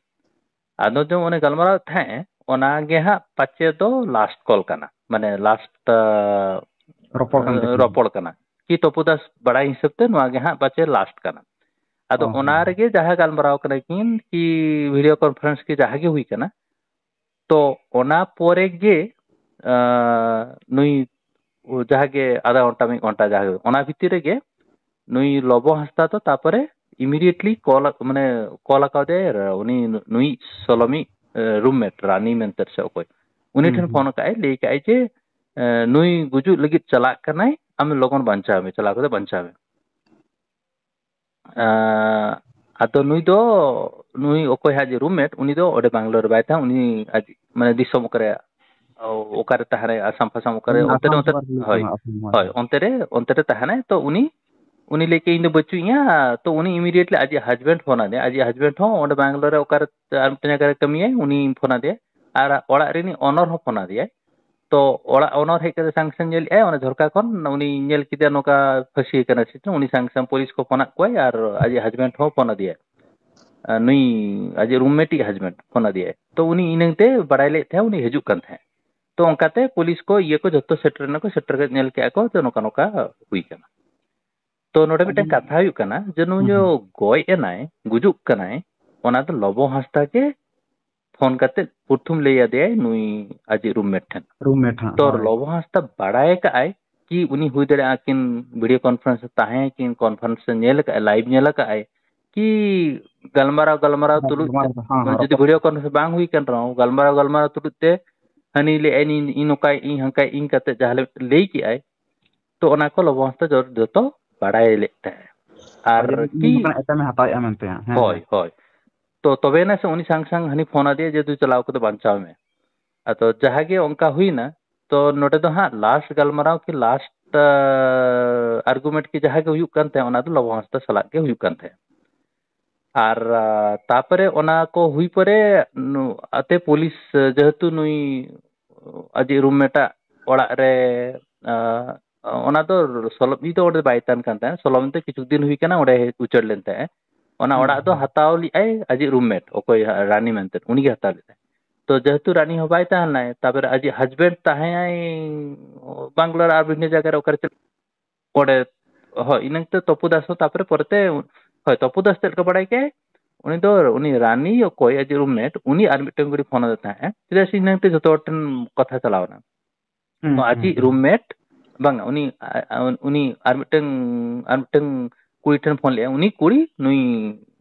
ᱟᱫᱚ ᱡᱮ ᱚᱱᱮ ᱜᱟᱞᱢᱟᱨᱟᱣ ᱮᱫ ᱛᱟᱦᱮᱸᱫ, ᱚᱱᱟ ᱜᱮ ᱦᱟᱸᱜ ᱯᱟᱪᱮ ᱫᱚ ᱞᱟᱥᱴ ᱠᱚᱞ ᱠᱟᱱᱟ, ᱢᱟᱱᱮ ᱞᱟᱥᱴ, ᱟ, ᱨᱚᱯᱚᱲ ᱠᱟᱱ ᱛᱟᱹᱠᱤᱱᱟ᱾ ᱨᱚᱯᱚᱲ ᱠᱟᱱᱟ᱾ ᱠᱤ ᱛᱚᱯᱩ ᱫᱟᱥ ᱵᱟᱲᱟᱭ ᱦᱤᱥᱟᱹᱵ ᱛᱮ ᱱᱚᱣᱟ ᱜᱮ ᱦᱟᱸᱜ ᱯᱟᱪᱮ ᱞᱟᱥᱴ ᱠᱟᱱᱟ᱾ ᱟᱫᱚ ᱚ, ᱚᱱᱟ ᱦᱚᱸ᱾ ᱨᱮᱜᱮ ᱡᱟᱦᱟᱸ ᱜᱟᱞᱢᱟᱨᱟᱣ ᱠᱟᱱᱟ ᱠᱤᱱ ᱠᱤ ᱵᱷᱤᱰᱤᱭᱳ ᱠᱚᱱᱯᱷᱟᱨᱮᱱᱥ ᱠᱤ ᱡᱟᱦᱟᱸ ᱜᱮ ᱦᱩᱭ ᱠᱟᱱᱟ, ᱛᱚ ᱚᱱᱟ ᱯᱚᱨᱮ ᱜᱮ, ᱟ, ᱱᱩᱭ ᱡᱟᱦᱟᱸ ᱜᱮ ᱟᱫᱷᱟ ᱜᱷᱚᱱᱴᱟ, ᱢᱤᱫ ᱜᱷᱚᱱᱴᱟ ᱡᱟᱦᱟᱸ ᱜᱮ, ᱚᱱᱟ ᱵᱷᱤᱛᱤᱨ ᱨᱮᱜᱮ ᱱᱩᱭ ᱞᱚᱵᱚ ᱦᱟᱸᱥᱫᱟ ᱫᱚ ᱛᱟᱯᱚᱨᱮ ᱤᱢᱤᱰᱤᱭᱮᱴᱞᱤ ᱠᱚᱞ, ᱢᱟᱱᱮ ᱠᱚᱞ ᱟᱠᱟᱫᱮᱭᱟᱭ ᱩᱱᱤ, ᱱᱩᱭ ᱥᱚᱞᱚᱢᱤ, ᱮ, ᱨᱩᱢᱢᱮᱴ ᱨᱟᱱᱤ ᱢᱮᱱᱛᱮ ᱥᱮ ᱚᱠᱚᱭ, ᱩᱱᱤ ᱦᱩᱸ, ᱴᱷᱮᱱ ᱦᱩᱸ᱾ ᱯᱷᱳᱱ ᱟᱠᱟᱫ ᱟᱭ, ᱞᱟᱹᱭ ᱠᱟᱜ ᱟᱭ ᱡᱮ, ᱮ, ᱱᱩᱭ ᱜᱩᱡᱩᱜ ᱞᱟᱹᱜᱤᱫ ᱪᱟᱞᱟᱜ ᱠᱟᱱᱟᱭ, ᱟᱢ ᱞᱚᱜᱚᱱ ᱵᱟᱧᱪᱟᱣ ᱢᱮ, ᱪᱟᱞᱟᱣ ᱠᱟᱛᱮ ᱵᱟᱧᱪᱟᱣ ᱢᱮ᱾ ᱟᱸ, ᱟᱫᱚ ᱱᱩᱭ ᱫᱚ, ᱱᱩᱭ ᱚᱠᱚᱭ ᱦᱟᱸᱜ ᱡᱮ ᱨᱩᱢᱢᱮᱴ, ᱩᱱᱤ ᱫᱚ ᱚᱸᱰᱮ ᱵᱟᱝᱞᱳᱨ ᱨᱮ ᱵᱟᱭ ᱛᱟᱦᱮᱸᱱᱟ, ᱩᱱᱤ ᱟᱡ, ᱢᱟᱱᱮ, ᱫᱤᱥᱚᱢ ᱚᱠᱟᱨᱮ, ᱚᱠᱟᱨᱮ ᱛᱟᱦᱮᱸᱱᱟᱭ, ᱟᱥᱟᱢ ᱯᱷᱟᱥᱟᱢ ᱚᱠᱟᱨᱮ, ᱦᱩᱸ, ᱚᱱᱛᱮ ᱨᱮ, ᱟᱥᱟᱢ ᱚᱱᱛᱮ, ᱥᱚᱨᱠᱟᱨ ᱨᱮ ᱦᱳᱭ, ᱛᱟᱦᱮᱸᱱᱟ, ᱟᱥᱟᱢ, ᱦᱳᱭ᱾ ᱦᱳᱭ, ᱚᱱᱛᱮ ᱨᱮ, ᱚᱱᱛᱮ ᱨᱮ ᱛᱟᱦᱮᱸᱱᱟᱭ᱾ ᱛᱚ ᱩᱱᱤ, ᱩᱱᱤ ᱞᱟᱹᱭ ᱠᱮᱫ, "ᱤᱧ ᱫᱚ ᱵᱟᱹᱪᱩᱜ ᱤᱧᱟ", ᱛᱚ ᱩᱱᱤ ᱤᱢᱤᱰᱤᱭᱮᱴᱞᱤ ᱟᱡ ᱦᱟᱡᱵᱮᱱᱰ ᱯᱷᱳᱱ ᱟᱫᱮᱭᱟ, ᱟᱡ ᱦᱟᱡᱵᱮᱱᱰ ᱦᱚᱸ ᱚᱸᱰᱮ ᱵᱟᱝᱞᱳᱨ ᱨᱮ ᱚᱠᱟᱨᱮ ᱟᱨ ᱢᱤᱫᱴᱮᱱ ᱡᱟᱭᱜᱟ ᱨᱮ ᱠᱟᱹᱢᱤᱭᱟᱭ, ᱩᱱᱤ ᱯᱷᱳᱱ ᱟᱫᱮᱭᱟ, ᱟᱨ ᱚᱲᱟᱜ ᱨᱤᱱᱤᱡ ᱚᱱᱚᱨ ᱦᱚᱸ ᱯᱷᱳᱱ ᱟᱫᱮᱭᱟᱭ᱾ ᱛᱚ ᱚᱲᱟᱜ owner ᱦᱮᱡ ᱠᱟᱛᱮ ᱥᱟᱝ ᱥᱟᱝ ᱧᱮᱞᱮᱫᱼᱟᱭ ᱚᱱᱟ ᱡᱷᱚᱨᱠᱟ ᱠᱷᱚᱱ, ᱩᱱᱤ ᱧᱮᱞ ᱠᱮᱫᱮᱭᱟ ᱱᱚᱝᱠᱟ ᱯᱷᱟᱹᱥᱤ ᱟᱠᱟᱱᱟ ᱥᱮ ᱪᱮᱫ, ᱩᱱᱤ ᱥᱟᱝ ᱥᱟᱝ ᱯᱩᱞᱤᱥ ᱠᱚ ᱯᱷᱳᱱᱟᱫ ᱠᱚᱣᱟᱭ ᱟᱨ ᱟᱡ ᱦᱟᱡᱵᱮᱱᱰ ᱦᱚᱸ ᱯᱷᱳᱱ ᱟᱫᱮᱭᱟᱭ᱾ ᱟᱨ ᱱᱩᱭ ᱟᱡ ᱨᱩᱢᱢᱮᱴ ᱤᱡ ᱦᱟᱡᱵᱮᱱᱰ ᱯᱷᱳᱱ ᱟᱫᱮᱭᱟᱭ᱾ ᱛᱚ ᱩᱱᱤ ᱤᱱᱟᱹᱝ ᱛᱮ ᱵᱟᱲᱟᱭ ᱞᱮᱫ ᱛᱟᱦᱮᱸᱫ ᱩᱱᱤ ᱦᱤᱡᱩᱜ ᱠᱟᱱ ᱛᱟᱦᱮᱸᱫ᱾ ᱛᱚ ᱚᱱᱠᱟᱛᱮ ᱯᱩᱞᱤᱥ ᱠᱚ ᱤᱭᱟᱹ ᱠᱚ ᱡᱷᱚᱛᱚ ᱥᱮᱴᱮᱨ ᱮᱱᱟ ᱠᱚ, ᱥᱮᱴᱮᱨ ᱠᱟᱛᱮ ᱧᱮᱞ ᱠᱮᱫᱼᱟ ᱠᱚ ᱡᱮ ᱱᱚᱝᱠᱟ ᱱᱚᱝᱠᱟ ᱦᱩᱭ ᱠᱟᱱᱟ᱾ ᱛᱚ ᱱᱚᱰᱮ ᱢᱤᱫᱴᱮᱱ ᱠᱟᱛᱷᱟ ᱦᱩᱭᱩᱜ ᱠᱟᱱᱟ ᱡᱮ ᱱᱩᱭ ᱦᱩᱸ, ᱡᱮ ᱦᱩᱸ᱾ ᱜᱚᱡ ᱮᱱᱟᱭ, ᱜᱩᱡᱩᱜ ᱠᱟᱱᱟᱭ, ᱚᱱᱟ ᱫᱚ ᱞᱚᱵᱚ ᱦᱟᱸᱥᱫᱟ ᱜᱮ ᱯᱷᱳᱱ ᱠᱟᱛᱮ ᱯᱨᱚᱛᱷᱚᱢ ᱞᱟᱹᱭ ᱟᱫᱮᱭᱟᱭ ᱱᱩᱭ ᱟᱡᱤᱡ ᱨᱩᱢᱢᱮᱴ ᱴᱷᱮᱱ᱾ ᱨᱩᱢᱢᱮᱴ ᱦᱟᱸᱜ, ᱛᱚ ᱦᱳᱭ᱾ ᱞᱚᱵᱚ ᱦᱟᱸᱥᱫᱟ ᱵᱟᱲᱟᱭ ᱟᱠᱟᱫ ᱟᱭ ᱠᱤ ᱩᱱᱤ ᱦᱩᱭ ᱫᱟᱲᱮᱭᱟᱜᱼᱟ ᱠᱤᱱ ᱵᱷᱤᱰᱤᱭᱳ ᱠᱚᱱᱯᱷᱟᱨᱮᱱᱥ ᱨᱮ ᱛᱟᱦᱮᱸ ᱠᱤᱱ, ᱠᱚᱱᱯᱷᱟᱨᱮᱱᱥ ᱨᱮ ᱧᱮᱞ ᱟᱠᱟᱫ ᱟᱭ, ᱞᱟᱭᱤᱵᱷ ᱧᱮᱞ ᱟᱠᱟᱫ ᱟᱭ ᱠᱤ ᱜᱟᱞᱢᱟᱨᱟᱣ ᱜᱟᱞᱢᱟᱨᱟᱣ ᱛᱩᱞᱩᱡ ᱛᱮ, ᱜᱟᱞᱢᱟᱨᱟᱣ ᱫᱚ, ᱦᱮᱸ, ᱦᱮᱸ, ᱡᱩᱫᱤ ᱨᱚᱯᱚᱲ᱾ ᱵᱷᱤᱰᱤᱭᱳ ᱠᱚᱱᱯᱷᱟᱨᱮᱱᱥ ᱵᱟᱝ ᱦᱩᱭ ᱠᱟᱱ ᱨᱮᱦᱚᱸ ᱜᱟᱞᱢᱟᱨᱟᱣ ᱜᱟᱞᱢᱟᱨᱟᱣ ᱛᱩᱞᱩᱡ ᱛᱮ ᱦᱟᱹᱱᱤ ᱞᱟᱹᱭ ᱟᱭ ᱤᱧ ᱤᱧ ᱱᱚᱝᱠᱟᱭ ᱤᱧ ᱦᱟᱝᱠᱟᱭ ᱤᱧ ᱠᱟᱛᱮ ᱡᱟᱦᱟᱸ ᱞᱮ ᱞᱟᱹᱭ ᱠᱮᱜᱼᱟᱭ, ᱛᱚ ᱚᱱᱟ ᱠᱚ ᱞᱚᱵᱚ ᱦᱟᱸᱥᱫᱟ ᱡᱚ- ᱡᱚᱛᱚ ᱵᱟᱲᱟᱭ ᱞᱮᱫ ᱛᱟᱦᱮᱸᱫ᱾ ᱟᱨ ᱟᱨ ᱡᱮ ᱩᱱᱤ ᱠᱤ ᱱᱚᱝᱠᱟᱱᱟᱜ ᱮᱴᱟᱜ ᱮ ᱦᱟᱛᱟᱣᱮᱫᱼᱟ ᱢᱮᱱᱛᱮ ᱦᱟᱸᱜ, ᱦᱮᱸ, ᱦᱳᱭ, ᱦᱮᱸ᱾ ᱦᱳᱭ᱾ ᱛᱚ ᱛᱚᱵᱮᱭᱮᱱᱟ ᱥᱮ ᱩᱱᱤ ᱥᱟᱝ ᱥᱟᱝ ᱦᱟᱹᱱᱤ ᱯᱷᱳᱱ ᱟᱫᱮᱭᱟ ᱡᱮ, "ᱫᱩ ᱪᱟᱞᱟᱣ ᱠᱟᱛᱮ ᱵᱟᱧᱪᱟᱣ ᱢᱮ᱾" ᱟᱫᱚ ᱡᱟᱦᱟᱸ ᱜᱮ ᱚᱱᱠᱟ ᱦᱩᱭᱱᱟ, ᱛᱚ ᱱᱚᱰᱮ ᱫᱚ ᱦᱟᱸᱜ ᱞᱟᱥᱴ ᱜᱟᱞᱢᱟᱨᱟᱣ ᱠᱤ ᱞᱟᱥᱴ ᱟᱨᱜᱩᱢᱮᱱᱴ ᱠᱤ ᱡᱟᱦᱟᱸ ᱜᱮ ᱦᱩᱭᱩᱜ ᱠᱟᱱ ᱛᱟᱦᱮᱸᱫ, ᱚᱱᱟ ᱫᱚ ᱞᱚᱵᱚ ᱦᱟᱸᱥᱫᱟ ᱥᱟᱞᱟᱜ ᱜᱮ ᱦᱩᱭᱩᱜ ᱠᱟᱱ ᱛᱟᱦᱮᱸᱫ᱾ ᱟᱨ ᱟ, ᱛᱟᱯᱚᱨᱮ ᱚᱱᱟ ᱠᱚ ᱦᱩᱭ ᱯᱚᱨᱮ ᱱᱩ-, ᱟᱛᱮ ᱯᱩᱞᱤᱥ, ᱡᱮᱦᱮᱛᱩ ᱱᱩᱭ ᱟᱡᱤᱡ ᱨᱩᱢᱢᱮᱴᱟᱜ ᱚᱲᱟᱜ ᱨᱮ, ᱟ, ᱚᱱᱟ ᱫᱚ ᱥᱚᱞᱚᱵ ᱫᱚ ᱚᱸᱰᱮ ᱵᱟᱭ ᱛᱟᱦᱮᱱ ᱠᱟᱱ ᱛᱟᱦᱮᱸᱫ, ᱥᱚᱞᱚᱵ ᱫᱚ ᱠᱤᱪᱷᱩ ᱫᱤᱱ ᱦᱩᱭ ᱠᱟᱱᱟ ᱚᱸᱰᱮ ᱩᱪᱟᱹᱲ ᱞᱮᱱ ᱛᱟᱦᱮᱸᱫ᱾ ᱚᱱᱟ ᱦᱩᱸ, ᱚᱲᱟᱜ ᱫᱚ ᱦᱩᱸ᱾ ᱦᱟᱛᱟᱣ ᱞᱮᱫᱟᱭ ᱟᱡᱤᱡ ᱨᱩᱢᱢᱮᱴ, ᱚᱠᱚᱭ ᱦᱟᱸᱜ ᱨᱟᱱᱤ ᱢᱮᱱᱛᱮ, ᱩᱱᱤ ᱜᱮ ᱦᱟᱛᱟᱣ ᱞᱮᱫᱟᱭ᱾ ᱛᱚ ᱡᱮᱦᱮᱛᱩ ᱨᱟᱱᱤ ᱦᱚᱸ ᱵᱟᱭ ᱛᱟᱦᱮᱸ ᱞᱮᱱᱟᱭ, ᱛᱟᱯᱚᱨᱮ ᱟᱡᱤᱡ ᱦᱟᱡᱵᱮᱱᱰ ᱛᱟᱦᱮᱸᱭᱟᱭ ᱵᱟᱝᱞᱳᱨ ᱟᱨ ᱵᱷᱤᱱᱟᱹ ᱡᱟᱭᱜᱟ ᱨᱮ, ᱚᱠᱟᱨᱮ ᱪᱮᱫ ᱚᱸᱰᱮ, ᱦᱳᱭ, ᱤᱱᱟᱹᱝ ᱛᱮ ᱛᱚᱯᱩ ᱫᱟᱥ ᱦᱚᱸ, ᱛᱟᱯᱚᱨᱮ ᱯᱚᱨᱮᱛᱮ, ᱦᱳᱭ, ᱛᱚᱯᱩ ᱫᱟᱥ ᱪᱮᱫ ᱞᱮᱠᱟ ᱵᱟᱲᱟᱭ ᱠᱮᱫᱟᱭ? ᱩᱱᱤ ᱫᱚ, ᱩᱱᱤ ᱨᱟᱱᱤ ᱚᱠᱚᱭ, ᱟᱡᱤᱡ ᱨᱩᱢᱢᱮᱴ, ᱩᱱᱤ ᱟᱨ ᱢᱤᱫᱴᱮᱱ ᱠᱩᱲᱤ ᱯᱷᱳᱱ ᱟᱫᱮ ᱛᱟᱦᱮᱸᱫ, ᱪᱮᱫᱟᱜ ᱥᱮ ᱤᱱᱟᱹᱝ ᱛᱮ ᱡᱚᱛᱚ ᱦᱚᱲ ᱴᱷᱮᱱ ᱠᱟᱛᱷᱟ ᱪᱟᱞᱟᱣ ᱮᱱᱟ᱾ ᱦᱩᱸ, ᱛᱚ ᱦᱩᱸ, ᱟᱡᱤᱡ ᱦᱩᱸ᱾ ᱨᱩᱢᱢᱮᱴ, ᱵᱟᱝᱟ, ᱩᱱᱤ, ᱟ-, ᱟ-, ᱩᱱᱤ ᱟᱨ ᱢᱤᱫᱴᱮᱱ, ᱟᱨ ᱢᱤᱫᱴᱮᱱ ᱠᱩᱲᱤ ᱴᱷᱮᱱ ᱯᱷᱳᱱ ᱞᱮᱫᱼᱟ, ᱩᱱᱤ ᱠᱩᱲᱤ ᱱᱩᱭ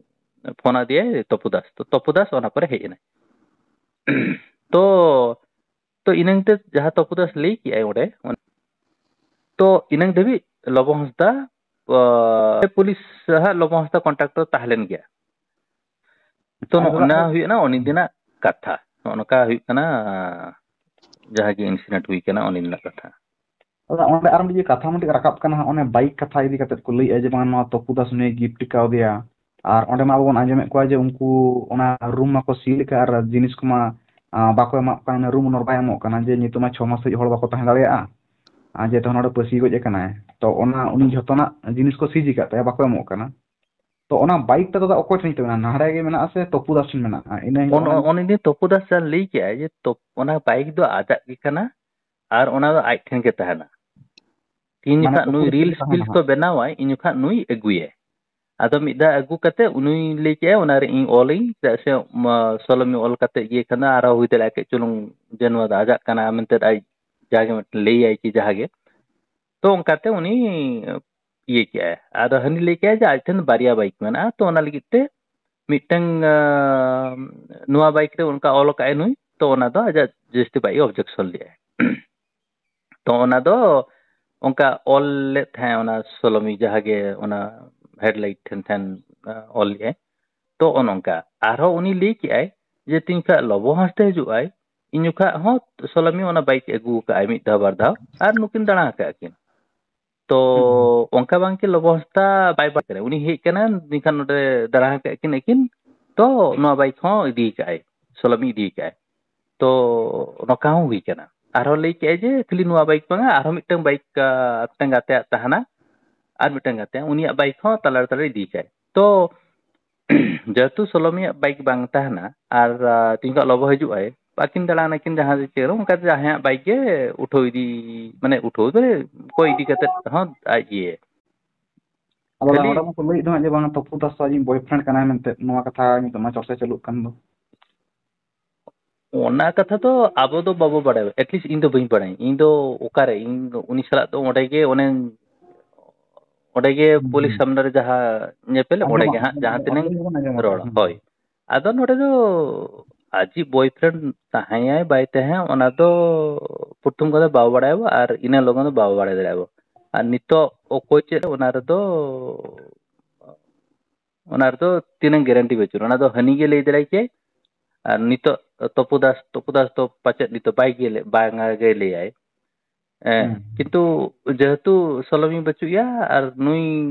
ᱯᱷᱳᱱ ᱟᱫᱮᱭᱟᱭ ᱛᱚᱯᱩ ᱫᱟᱥ᱾ ᱛᱚ ᱛᱚᱯᱩ ᱫᱟᱥ ᱚᱱᱟ ᱯᱚᱨᱮ ᱦᱮᱡ ᱮᱱᱟᱭ᱾ ᱛᱚ, ᱛᱚ ᱤᱱᱟᱹᱝ ᱛᱮ ᱡᱟᱦᱟᱸ ᱛᱚᱯᱩ ᱫᱟᱥ ᱞᱟᱹᱭ ᱠᱮᱜᱼᱟᱭ ᱚᱸᱰᱮ, ᱛᱚ ᱤᱱᱟᱹᱝ ᱫᱷᱟᱹᱵᱤᱡ ᱞᱚᱵᱚ ᱦᱟᱸᱥᱫᱟ, ᱟ, ᱯᱩᱞᱤᱥ ᱥᱟᱦᱟᱜ ᱞᱚᱵᱚ ᱦᱟᱸᱥᱫᱟ ᱠᱚᱱᱴᱟᱠᱴ ᱨᱮ ᱛᱟᱦᱮᱸ ᱞᱮᱱ ᱜᱮᱭᱟ᱾ ᱛᱚ ᱟᱫᱚ ᱱᱚᱜᱼᱚ ᱱᱟ ᱦᱩᱭᱩᱜ ᱠᱟᱱᱟ ᱩᱱᱤ ᱫᱤᱱᱟᱜ ᱠᱟᱛᱷᱟ, ᱱᱚᱜᱼᱚ ᱱᱚᱝᱠᱟ ᱦᱩᱭᱩᱜ ᱠᱟᱱᱟ, ᱡᱟᱦᱟᱸ ᱜᱮ ᱤᱱᱥᱤᱰᱮᱱᱴ ᱦᱩᱭ ᱠᱟᱱᱟ ᱩᱱ ᱫᱤᱱᱟᱜ ᱠᱟᱛᱷᱟ᱾ ᱟᱫᱚ ᱚᱸᱰᱮ ᱟᱨ ᱢᱤᱫᱴᱤᱡ ᱠᱟᱛᱷᱟ ᱢᱤᱫᱴᱤᱡ ᱨᱟᱠᱟᱵ ᱠᱟᱱᱟ ᱦᱟᱸᱜ, ᱚᱱᱮ ᱵᱟᱭᱤᱠ ᱠᱟᱛᱷᱟ ᱤᱫᱤ ᱠᱟᱛᱮᱫ ᱠᱚ ᱞᱟᱹᱭᱮᱫᱼᱟ ᱡᱮ ᱵᱟᱝ ᱱᱚᱣᱟ ᱛᱚᱯᱩ ᱫᱟᱥ ᱱᱩᱭ ᱜᱤᱯᱷᱴ ᱠᱟᱣᱫᱮᱭᱟ, ᱟᱨ ᱚᱸᱰᱮ ᱢᱟ ᱟᱵᱚ ᱵᱚᱱ ᱟᱸᱡᱚᱢᱮᱫ ᱠᱚᱣᱟ ᱡᱮ ᱩᱱᱠᱩ ᱚᱱᱟ ᱨᱩᱢ ᱢᱟᱠᱚ ᱥᱤᱞ ᱟᱠᱟᱫ ᱟᱨ ᱡᱤᱱᱤᱥ ᱠᱚᱢᱟ ᱟᱸ, ᱵᱟᱠᱚ ᱮᱢᱟᱜ ᱠᱟᱱᱟ, ᱨᱩᱢ ᱚᱱᱟᱨ ᱵᱟᱭ ᱮᱢᱚᱜ ᱠᱟᱱᱟ ᱡᱮ ᱱᱤᱛᱚᱜ ᱢᱟ ᱪᱷᱚ ᱢᱟᱥ ᱦᱟᱹᱵᱤᱡ ᱦᱚᱲ ᱵᱟᱠᱚ ᱛᱟᱦᱮᱸ ᱫᱟᱲᱮᱭᱟᱜᱼᱟ, ᱟᱨ ᱡᱮᱦᱮᱛᱩ ᱱᱚᱰᱮ ᱯᱟᱹᱥᱤ ᱜᱚᱡ ᱟᱠᱟᱱᱟᱭ, ᱛᱚ ᱚᱱᱟ ᱩᱱᱤ ᱡᱷᱚᱛᱚᱱᱟᱜ ᱡᱤᱱᱤᱥ ᱠᱚ ᱥᱤᱡᱽ ᱟᱠᱟᱫ ᱛᱟᱭᱟ, ᱵᱟᱠᱚ ᱮᱢᱚᱜ ᱠᱟᱱᱟ᱾ ᱛᱚ ᱚᱱᱟ ᱵᱟᱭᱤᱠ ᱴᱟ ᱫᱟᱫᱟ ᱚᱠᱚᱭ ᱴᱷᱮᱱ ᱢᱮᱱᱟᱜᱼᱟ? ᱱᱟᱦᱟᱲᱮ ᱜᱮ ᱢᱮᱱᱟᱜᱼᱟ ᱥᱮ ᱛᱚᱯᱩ ᱫᱟᱥ ᱴᱷᱮᱱ ᱢᱮᱱᱟᱜᱼᱟ? ᱤᱱᱟᱹ ᱦᱤᱞᱳᱜ ᱚᱱ-, ᱚᱱᱟ ᱚᱱ-, ᱩᱱᱤ ᱛᱚᱯᱩ ᱫᱟᱥ ᱡᱟᱦᱟᱸ ᱞᱟᱹᱭ ᱠᱮᱜᱼᱟᱭ ᱡᱮ ᱛᱚᱯ-, ᱚᱱᱟ ᱵᱟᱭᱤᱠ ᱫᱚ ᱟᱡᱟᱜ ᱜᱮ ᱠᱟᱱᱟ ᱟᱨ ᱚᱱᱟ ᱫᱚ ᱟᱡ ᱴᱷᱮᱱ ᱜᱮ ᱛᱟᱦᱮᱱᱟ᱾ ᱛᱤᱱ ᱢᱟᱱᱮ ᱡᱚᱠᱷᱟᱜ ᱛᱚᱯᱩ ᱱᱩᱭ ᱫᱟᱥ ᱴᱷᱮᱱ ᱨᱤᱞᱥ ᱛᱟᱦᱮᱱᱟ ᱯᱷᱤᱞᱥ ᱠᱚ ᱦᱟᱸᱜ᱾ ᱵᱮᱱᱟᱣᱟᱭ, ᱤᱱ ᱡᱚᱠᱷᱟᱜ ᱱᱩᱭ ᱟᱹᱜᱩᱭᱟᱭ᱾ ᱟᱫᱚ ᱢᱤᱫ ᱫᱷᱟᱣ ᱟᱹᱜᱩ ᱠᱟᱛᱮ ᱩᱱᱤ ᱞᱟᱹᱭ ᱠᱮᱜᱼᱟᱭ, "ᱚᱱᱟ ᱨᱮ ᱤᱧ ᱚᱞᱟᱹᱧ, ᱪᱮᱫᱟᱜ ᱥᱮ, ᱢᱟ, ᱥᱚᱞᱚᱢᱤ ᱚᱞ ᱠᱟᱛᱮ ᱤᱭᱟᱹ ᱠᱷᱟᱱ ᱫᱚ ᱟᱨᱦᱚᱸ ᱦᱩᱭ ᱫᱟᱲᱮᱭᱟᱜᱼᱟ ᱠᱟᱹᱡ ᱪᱩᱞᱩᱝ ᱡᱮ ᱱᱚᱣᱟ ᱫᱚ ᱟᱡᱟᱜ ᱠᱟᱱᱟ ᱢᱮᱱᱛᱮ ᱟᱡ ᱡᱟᱦᱟᱸ ᱜᱮ ᱢᱤᱫᱴᱮᱱ ᱞᱟᱹᱭᱟᱭ ᱠᱤ ᱡᱟᱦᱟᱸ ᱜᱮ᱾" ᱛᱚ ᱚᱱᱠᱟᱛᱮ ᱩᱱᱤ ᱤᱭᱟᱹ ᱠᱮᱜᱼᱟᱭ᱾ ᱟᱫᱚ ᱦᱟᱹᱱᱤ ᱞᱟᱹᱭ ᱠᱮᱜᱼᱟᱭ ᱡᱮ ᱟᱡ ᱴᱷᱮᱱ ᱵᱟᱨᱭᱟ ᱵᱟᱭᱤᱠ ᱢᱮᱱᱟᱜᱼᱟ, ᱛᱚ ᱚᱱᱟ ᱞᱟᱹᱜᱤᱫ ᱛᱮ ᱢᱤᱫᱴᱟᱝ, ᱟᱸ, ᱱᱚᱣᱟ ᱵᱟᱭᱤᱠ ᱨᱮ ᱚᱱᱠᱟ ᱚᱞ ᱟᱠᱟᱫᱼᱟᱭ ᱱᱩᱭ, ᱛᱚ ᱚᱱᱟ ᱫᱚ ᱟᱡᱟᱜ ᱡᱟᱹᱥᱛᱤ ᱵᱟᱭᱤᱠ ᱚᱵᱡᱮᱠᱥᱚᱱ ᱞᱮᱜᱼᱟᱭ᱾ ᱛᱚ ᱚᱱᱟ ᱫᱚ ᱚᱱᱠᱟ ᱚᱞ ᱞᱮᱫ ᱛᱟᱦᱮᱸᱫ ᱚᱱᱟ ᱥᱚᱞᱚᱢᱤ ᱡᱟᱦᱟᱸ ᱜᱮ ᱚᱱᱟ ᱦᱮᱰᱞᱟᱭᱤᱴ ᱴᱷᱮᱱ ᱛᱟᱦᱮᱱ, ᱟᱸ, ᱚᱞ ᱞᱮᱜᱼᱟᱭ᱾ ᱛᱚ ᱚᱱ ᱚᱱᱠᱟ ᱟᱨᱦᱚᱸ ᱩᱱᱤ ᱞᱟᱹᱭ ᱠᱮᱜᱼᱟᱭ ᱡᱮ ᱛᱤᱧ ᱠᱷᱟᱡ ᱞᱚᱵᱚ ᱦᱟᱸᱥᱫᱟ ᱦᱤᱡᱩᱜᱼᱟᱭ, ᱤᱧ ᱡᱚᱠᱷᱟᱜ ᱦᱚᱸ ᱥᱚᱞᱚᱢᱤ ᱚᱱᱟ ᱵᱟᱭᱤᱠ ᱟᱹᱜᱩ ᱟᱠᱟᱫᱼᱟᱭ ᱢᱤᱫ ᱫᱷᱟᱣ ᱵᱟᱨ ᱫᱷᱟᱣ, ᱟᱨ ᱱᱩᱠᱤᱱ ᱫᱟᱬᱟ ᱟᱠᱟᱫ ᱠᱤᱱ᱾ ᱛᱚ ᱦᱩᱸ᱾ ᱚᱱᱠᱟ ᱵᱟᱝ ᱠᱤ ᱞᱚᱵᱚ ᱦᱟᱸᱥᱫᱟ ᱵᱟᱭ ᱵᱟᱲᱟᱭ ᱠᱟᱱᱟ, ᱩᱱᱤ ᱦᱮᱡ ᱠᱟᱱᱟ, ᱢᱮᱱᱠᱷᱟᱱ ᱱᱚᱰᱮ ᱫᱟᱬᱟ ᱟᱠᱟᱫ ᱠᱤᱱ ᱟᱹᱠᱤᱱ, ᱛᱚ ᱱᱚᱣᱟ ᱵᱟᱭᱤᱠ ᱦᱚᱸ ᱤᱫᱤ ᱠᱟᱜᱼᱟᱭ, ᱥᱚᱞᱚᱢᱤ ᱤᱫᱤ ᱠᱟᱜᱼᱟᱭ᱾ ᱛᱚ ᱱᱚᱝᱠᱟ ᱦᱚᱸ ᱦᱩᱭ ᱠᱟᱱᱟ᱾ ᱟᱨᱦᱚᱸ ᱞᱟᱹᱭ ᱠᱮᱜᱼᱟᱭ ᱡᱮ ᱠᱷᱟᱹᱞᱤ ᱱᱚᱣᱟ ᱵᱟᱭᱤᱠ ᱵᱟᱝᱟ, ᱟᱨᱦᱚᱸ ᱢᱤᱫᱴᱟᱝ ᱵᱟᱭᱤᱠ, ᱟ, ᱢᱤᱫᱴᱟᱝ ᱜᱟᱛᱮᱭᱟᱜ ᱛᱟᱦᱮᱱᱟ, ᱟᱨ ᱢᱤᱫᱴᱟᱝ ᱜᱟᱛᱮ, ᱩᱱᱤᱭᱟᱜ ᱵᱟᱭᱤᱠ ᱦᱚᱸ ᱛᱟᱞᱟ ᱛᱟᱞᱟ ᱤᱫᱤ ᱠᱟᱜᱼᱟᱭ᱾ ᱛᱚ ᱡᱮᱦᱮᱛᱩ ᱥᱚᱞᱚᱢᱤᱭᱟᱜ ᱵᱟᱭᱤᱠ ᱵᱟᱝ ᱛᱟᱦᱮᱱᱟ ᱟᱨ, ᱟ, ᱛᱤᱦᱤᱧ ᱠᱷᱚᱱ ᱞᱚᱵᱚ ᱦᱤᱡᱩᱜ ᱟᱭ, ᱟᱹᱠᱤᱱ ᱫᱟᱬᱟᱱᱟᱠᱤᱱ ᱡᱟᱦᱟᱸ ᱪᱮᱫ ᱨᱮ, ᱚᱱᱠᱟᱛᱮ ᱡᱟᱦᱟᱸᱭᱟᱜ ᱵᱟᱭᱤᱠ ᱜᱮ ᱩᱴᱷᱟᱹᱣ ᱤᱫᱤ, ᱢᱟᱱᱮ ᱩᱴᱷᱟᱹᱣ ᱫᱚ ᱚᱠᱚᱭ ᱤᱫᱤ ᱠᱟᱛᱮᱫ ᱦᱚᱸ ᱟᱡ ᱜᱮ᱾ ᱟᱫᱚ ᱠᱷᱟᱹᱞᱤ ᱱᱚᱰᱮ ᱢᱟᱠᱚ ᱞᱟᱹᱭᱮᱫ ᱫᱚ ᱦᱟᱸᱜ ᱡᱮ ᱵᱟᱝ ᱛᱚᱯᱩ ᱫᱟᱥ ᱫᱚ ᱟᱡᱤᱡ ᱵᱚᱭᱯᱷᱨᱮᱱᱰ ᱠᱟᱱᱟᱭ ᱢᱮᱱᱛᱮ, ᱱᱚᱣᱟ ᱠᱟᱛᱷᱟ ᱱᱤᱛᱚᱜ ᱢᱟ ᱪᱚᱨᱪᱟ ᱪᱟᱹᱞᱩᱜ ᱠᱟᱱ ᱫᱚ᱾ ᱚᱱᱟ ᱠᱟᱛᱷᱟ ᱫᱚ ᱟᱵᱚ ᱫᱚ ᱵᱟᱵᱚ ᱵᱟᱲᱟᱭᱟ, ᱮᱴᱞᱤᱥᱴ ᱤᱧ ᱫᱚ ᱵᱟᱹᱧ ᱵᱟᱲᱟᱭᱟ᱾ ᱤᱧ ᱫᱚ ᱚᱠᱟᱨᱮ, ᱤᱧ ᱫᱚ ᱩᱱᱤ ᱥᱟᱞᱟᱜ ᱫᱚ ᱚᱸᱰᱮ ᱜᱮ ᱚᱱᱮ ᱚᱸᱰᱮ ᱜᱮ ᱦᱩᱸ, ᱯᱩᱞᱤᱥ ᱦᱩᱸ᱾ ᱥᱟᱢᱱᱟ ᱨᱮ ᱡᱟᱦᱟᱸ ᱧᱮᱯᱮᱞ, ᱚᱸᱰᱮ ᱟᱸᱡᱚᱢᱚᱜ, ᱜᱮ ᱦᱟᱸᱜ ᱟᱸᱡᱚᱢᱚᱜ, ᱡᱟᱦᱟᱸ ᱛᱤᱱᱟᱹᱝ ᱟᱸᱡᱚᱢ ᱫᱚᱵᱚᱱ ᱟᱸᱡᱚᱢ ᱨᱚᱲ, ᱟᱠᱟᱫᱟ, ᱦᱩᱸ᱾ ᱦᱳᱭ᱾ ᱟᱫᱚ ᱱᱚᱰᱮ ᱫᱚ ᱟᱡᱤᱡ ᱵᱚᱭᱯᱷᱨᱮᱱᱰ ᱛᱟᱦᱮᱸᱭᱟᱭ ᱵᱟᱭ ᱛᱟᱦᱮᱸᱭᱟ, ᱚᱱᱟ ᱫᱚ ᱯᱨᱚᱛᱷᱚᱢ ᱠᱟᱛᱷᱟ ᱵᱟᱵᱚ ᱵᱟᱲᱟᱭᱟᱵᱚ, ᱟᱨ ᱤᱱᱟᱹ ᱞᱚᱜᱚᱱ ᱫᱚ ᱵᱟᱵᱚ ᱵᱟᱲᱟᱭ ᱫᱟᱲᱮᱭᱟᱜᱼᱟ ᱵᱚ᱾ ᱟᱨ ᱱᱤᱛᱚᱜ ᱚᱠᱚᱭ ᱪᱮᱫ, ᱚᱱᱟ ᱨᱮᱫᱚ, ᱚᱱᱟ ᱨᱮᱫᱚ ᱛᱤᱱᱟᱹᱝ ᱜᱮᱨᱮᱱᱴᱤ ᱵᱟᱹᱪᱩᱜᱼᱟ, ᱚᱱᱟ ᱫᱚ ᱦᱟᱹᱱᱤ ᱜᱮ ᱞᱟᱹᱭ ᱫᱟᱲᱮᱭᱟᱜ ᱠᱮᱭᱟᱭ᱾ ᱟᱨ ᱱᱤᱛᱚᱜ ᱛᱚᱯᱩ ᱫᱟᱥ, ᱛᱚᱯᱩ ᱫᱟᱥ ᱫᱚ ᱯᱟᱪᱮᱫ ᱱᱤᱛᱚᱜ ᱵᱟᱭ ᱜᱮ ᱞᱟᱹᱭ, ᱵᱟᱝᱟ ᱜᱮ ᱞᱟᱹᱭᱟᱭ᱾ ᱮᱸ, ᱦᱩᱸ᱾ ᱠᱤᱱᱛᱩ ᱡᱮᱦᱮᱛᱩ ᱥᱚᱞᱚᱢᱤ ᱵᱟᱹᱪᱩᱜ ᱮᱭᱟ ᱟᱨ ᱱᱩᱭ